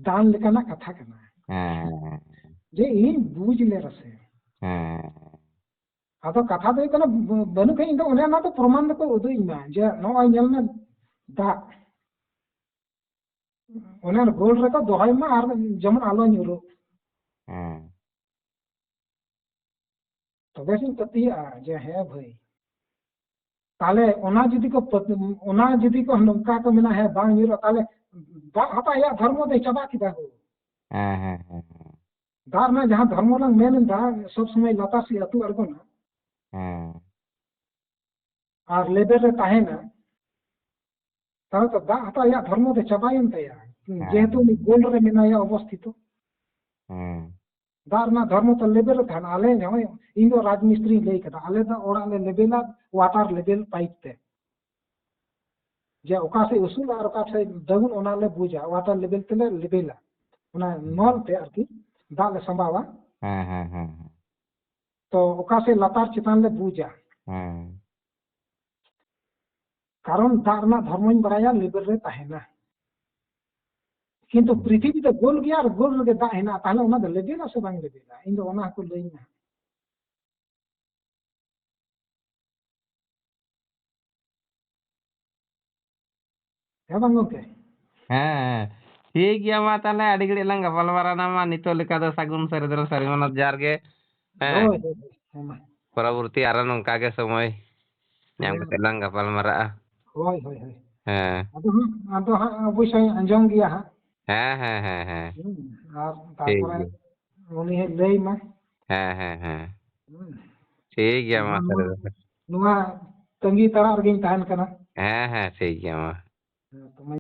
ᱫᱟᱱ ᱞᱮᱠᱟᱱᱟᱜ ᱠᱟᱛᱷᱟ ᱠᱟᱱᱟ᱾ ᱦᱮᱸ᱾ ᱡᱮ ᱤᱧ ᱵᱩᱡᱽ ᱞᱮ ᱨᱮᱥᱮ᱾ ᱦᱮᱸ᱾ ᱟᱫᱚ ᱠᱟᱛᱷᱟ ᱫᱚ ᱦᱩᱭᱩᱜ ᱠᱟᱱᱟ, ᱵᱟᱹᱱᱩᱜ ᱠᱷᱟᱱ ᱤᱧ ᱫᱚ ᱚᱱᱮ ᱚᱱᱟ ᱫᱚ ᱯᱨᱚᱢᱟᱱ ᱫᱚᱠᱚ ᱩᱫᱩᱜ ᱤᱧ ᱢᱟ ᱡᱮ ᱱᱚᱜᱼᱚᱭ ᱧᱮᱞ ᱢᱮ, ᱫᱟᱜ ᱚᱱᱮ ᱚᱱᱟ ᱜᱳᱞ ᱨᱮᱠᱚ ᱫᱚᱦᱚᱭ ᱢᱟ ᱟᱨ ᱡᱮᱢᱚᱱ ᱟᱞᱚ ᱧᱩᱨᱩᱜ᱾ ᱦᱮᱸ ᱛᱚᱵᱮ ᱥᱮᱧ ᱯᱟᱹᱛᱭᱟᱹᱜᱼᱟ ᱡᱮ ᱦᱮᱸ ᱵᱷᱟᱹᱭ᱾ ᱛᱟᱦᱞᱮ ᱚᱱᱟ ᱡᱩᱫᱤ ᱠᱚ ᱯᱟᱹᱛ- ᱚᱱᱟ ᱡᱩᱫᱤ ᱠᱚ ᱱᱚᱝᱠᱟ ᱠᱚ ᱢᱮᱱᱟ ᱦᱮᱸ ᱵᱟᱝ ᱧᱩᱨᱩᱜᱼᱟ, ᱛᱟᱦᱞᱮ ᱫᱟᱜ ᱦᱚᱸᱛᱚ ᱟᱭᱟᱜ ᱫᱷᱚᱨᱢᱚ ᱫᱚᱭ ᱪᱟᱵᱟ ᱠᱮᱫᱟ ᱜᱳ᱾ ᱦᱮᱸ ᱦᱮᱸ ᱦᱮᱸ ᱦᱮᱸ ᱫᱟᱜ ᱨᱮᱱᱟᱜ ᱡᱟᱦᱟᱸ ᱫᱷᱚᱨᱢᱚ ᱞᱟᱝ ᱢᱮᱱ ᱮᱫᱟ, ᱥᱚᱵ ᱥᱚᱢᱚᱭ ᱞᱟᱛᱟᱨ ᱥᱮᱫ ᱟᱹᱛᱩ ᱟᱬᱜᱚᱱᱟ ᱦᱮᱸ ᱟᱨ ᱞᱮᱵᱮᱞ ᱨᱮ ᱛᱟᱦᱮᱱᱟ, ᱛᱟᱦᱞᱮ ᱛᱚ ᱫᱟᱜ ᱦᱚᱸᱛᱚ ᱟᱭᱟᱜ ᱫᱷᱚᱨᱢᱚ ᱫᱚ ᱪᱟᱵᱟᱭᱮᱱ ᱛᱟᱭᱟ, ᱦᱮᱸ᱾ ᱡᱮᱦᱮᱛᱩ ᱩᱱᱤ ᱜᱳᱞ ᱨᱮ ᱢᱮᱱᱟᱭᱟ ᱚᱵᱚᱥᱛᱷᱤᱛᱚ᱾ ᱦᱮᱸ ᱫᱟᱜ ᱨᱮᱱᱟᱜ ᱫᱷᱚᱨᱢᱚ ᱛᱚ ᱞᱮᱵᱮᱞ ᱨᱮ ᱛᱟᱦᱮᱱᱟ᱾ ᱟᱞᱮ ᱱᱚᱜᱼᱚᱭ ᱤᱧ ᱫᱚ ᱨᱟᱡᱽ ᱢᱤᱥᱛᱨᱤᱧ ᱞᱟᱹᱭ ᱠᱟᱫᱟ, ᱟᱞᱮ ᱫᱚ ᱚᱲᱟᱜ ᱞᱮ ᱞᱮᱵᱮᱞᱟ ᱣᱟᱴᱟᱨ ᱞᱮᱵᱮᱞ ᱯᱟᱭᱤᱯ ᱛᱮ, ᱡᱮ ᱚᱠᱟ ᱥᱮᱫ ᱩᱥᱩᱞ ᱟᱨ ᱚᱠᱟ ᱥᱮᱫ ᱰᱟᱣᱩᱱ ᱚᱱᱟ ᱞᱮ ᱵᱩᱡᱟ, ᱣᱟᱴᱟᱨ ᱞᱮᱵᱮᱞ ᱛᱮᱞᱮ ᱞᱮᱵᱮᱞᱟ, ᱚᱱᱟ ᱱᱚᱞ ᱛᱮ ᱟᱨᱠᱤ ᱫᱟᱜ ᱞᱮ ᱥᱟᱢᱵᱟᱣᱟ᱾ ᱦᱮᱸ ᱦᱮᱸ ᱦᱮᱸ ᱦᱮᱸ᱾ ᱛᱚ ᱚᱠᱟ ᱥᱮᱫ ᱞᱟᱛᱟᱨ ᱪᱮᱛᱟᱱ ᱞᱮ ᱵᱩᱡᱟ, ᱦᱮᱸ ᱠᱟᱨᱚᱱ ᱫᱟᱜ ᱨᱮᱱᱟᱜ ᱫᱷᱚᱨᱢᱚᱧ ᱵᱟᱲᱟᱭᱟ, ᱞᱮᱵᱮᱞ ᱨᱮ ᱛᱟᱦᱮᱱᱟ᱾ ᱠᱤᱱᱛᱩ ᱯᱨᱤᱛᱷᱤᱵᱤ ᱫᱚ ᱜᱳᱞ ᱜᱮᱭᱟ ᱟᱨ ᱜᱳᱞ ᱨᱮᱜᱮ ᱫᱟᱜ ᱦᱮᱱᱟᱜᱼᱟ, ᱛᱟᱦᱞᱮ ᱚᱱᱟ ᱫᱚ ᱞᱮᱵᱮᱞᱟ ᱥᱮ ᱵᱟᱝ ᱞᱮᱵᱮᱞᱟ? ᱤᱧ ᱫᱚ ᱚᱱᱟ ᱦᱚᱸᱠᱚ ᱞᱟᱹᱭᱟᱹᱧᱟ᱾ ᱦᱮᱸ ᱵᱟᱝ ᱜᱚᱝᱠᱮ? ᱦᱮᱸ ᱦᱮᱸ᱾ ᱴᱷᱤᱠ ᱜᱮᱭᱟ, ᱢᱟ ᱛᱟᱦᱞᱮ ᱟᱹᱰᱤ ᱜᱷᱟᱹᱲᱤᱡ ᱞᱟᱝ ᱜᱟᱯᱟᱞ ᱢᱟᱨᱟᱣ ᱮᱱᱟ᱾ ᱢᱟ ᱱᱤᱛᱚᱜ ᱞᱮᱠᱟ ᱫᱚ ᱥᱟᱹᱜᱩᱱ ᱥᱟᱹᱨᱤ ᱫᱚᱞ ᱥᱟᱹᱨᱤ ᱢᱟᱱᱚᱛ, ᱡᱚᱦᱟᱨ ᱜᱮ᱾ ᱦᱮᱸ᱾ ᱦᱳᱭ ᱦᱳᱭ ᱦᱳᱭ, ᱦᱮᱸ ᱢᱟ᱾ ᱯᱚᱨᱚᱵᱚᱨᱛᱤ ᱟᱨᱚ ᱱᱚᱝᱠᱟ ᱜᱮ ᱥᱚᱢᱚᱭ ᱧᱟᱢ ᱦᱮᱸ᱾ ᱠᱟᱛᱮ ᱞᱟᱝ ᱜᱟᱯᱟᱞ ᱢᱟᱨᱟᱜᱼᱟ᱾ ᱦᱳᱭ ᱦᱳᱭ ᱦᱳᱭ᱾ ᱦᱮᱸ ᱟᱫᱚ ᱦᱟᱸᱜ, ᱟᱫᱚ ᱦᱟᱸᱜ ᱚᱵᱚᱥᱥᱳᱭ ᱟᱸᱡᱚᱢ ᱜᱮᱭᱟ ᱦᱟᱸᱜ᱾ ᱦᱮᱸ ᱦᱮᱸ ᱦᱮᱸ ᱦᱮᱸ᱾ ᱦᱩᱸ, ᱟᱨ ᱴᱷᱤᱠ ᱛᱟᱨᱯᱚᱨᱮ ᱜᱮᱭᱟ᱾ ᱩᱱᱤ ᱦᱚᱸ ᱞᱟᱹᱭ ᱢᱟ᱾ ᱦᱮᱸ ᱦᱮᱸ ᱦᱮᱸ᱾ ᱦᱩᱸ᱾ ᱴᱷᱤᱠ ᱜᱮᱭᱟ, ᱢᱟ ᱱᱚᱣᱟ, ᱛᱟᱦᱞᱮ ᱫᱚ᱾ ᱱᱚᱣᱟ ᱛᱟᱺᱜᱤ ᱛᱟᱲᱟᱜ ᱨᱮᱜᱮᱧ ᱛᱟᱦᱮᱱ ᱠᱟᱱᱟ᱾ ᱦᱮᱸ ᱦᱮᱸ, ᱴᱷᱤᱠ ᱜᱮᱭᱟ, ᱢᱟ᱾ ᱦᱮᱸ, ᱛᱚ ᱢᱟ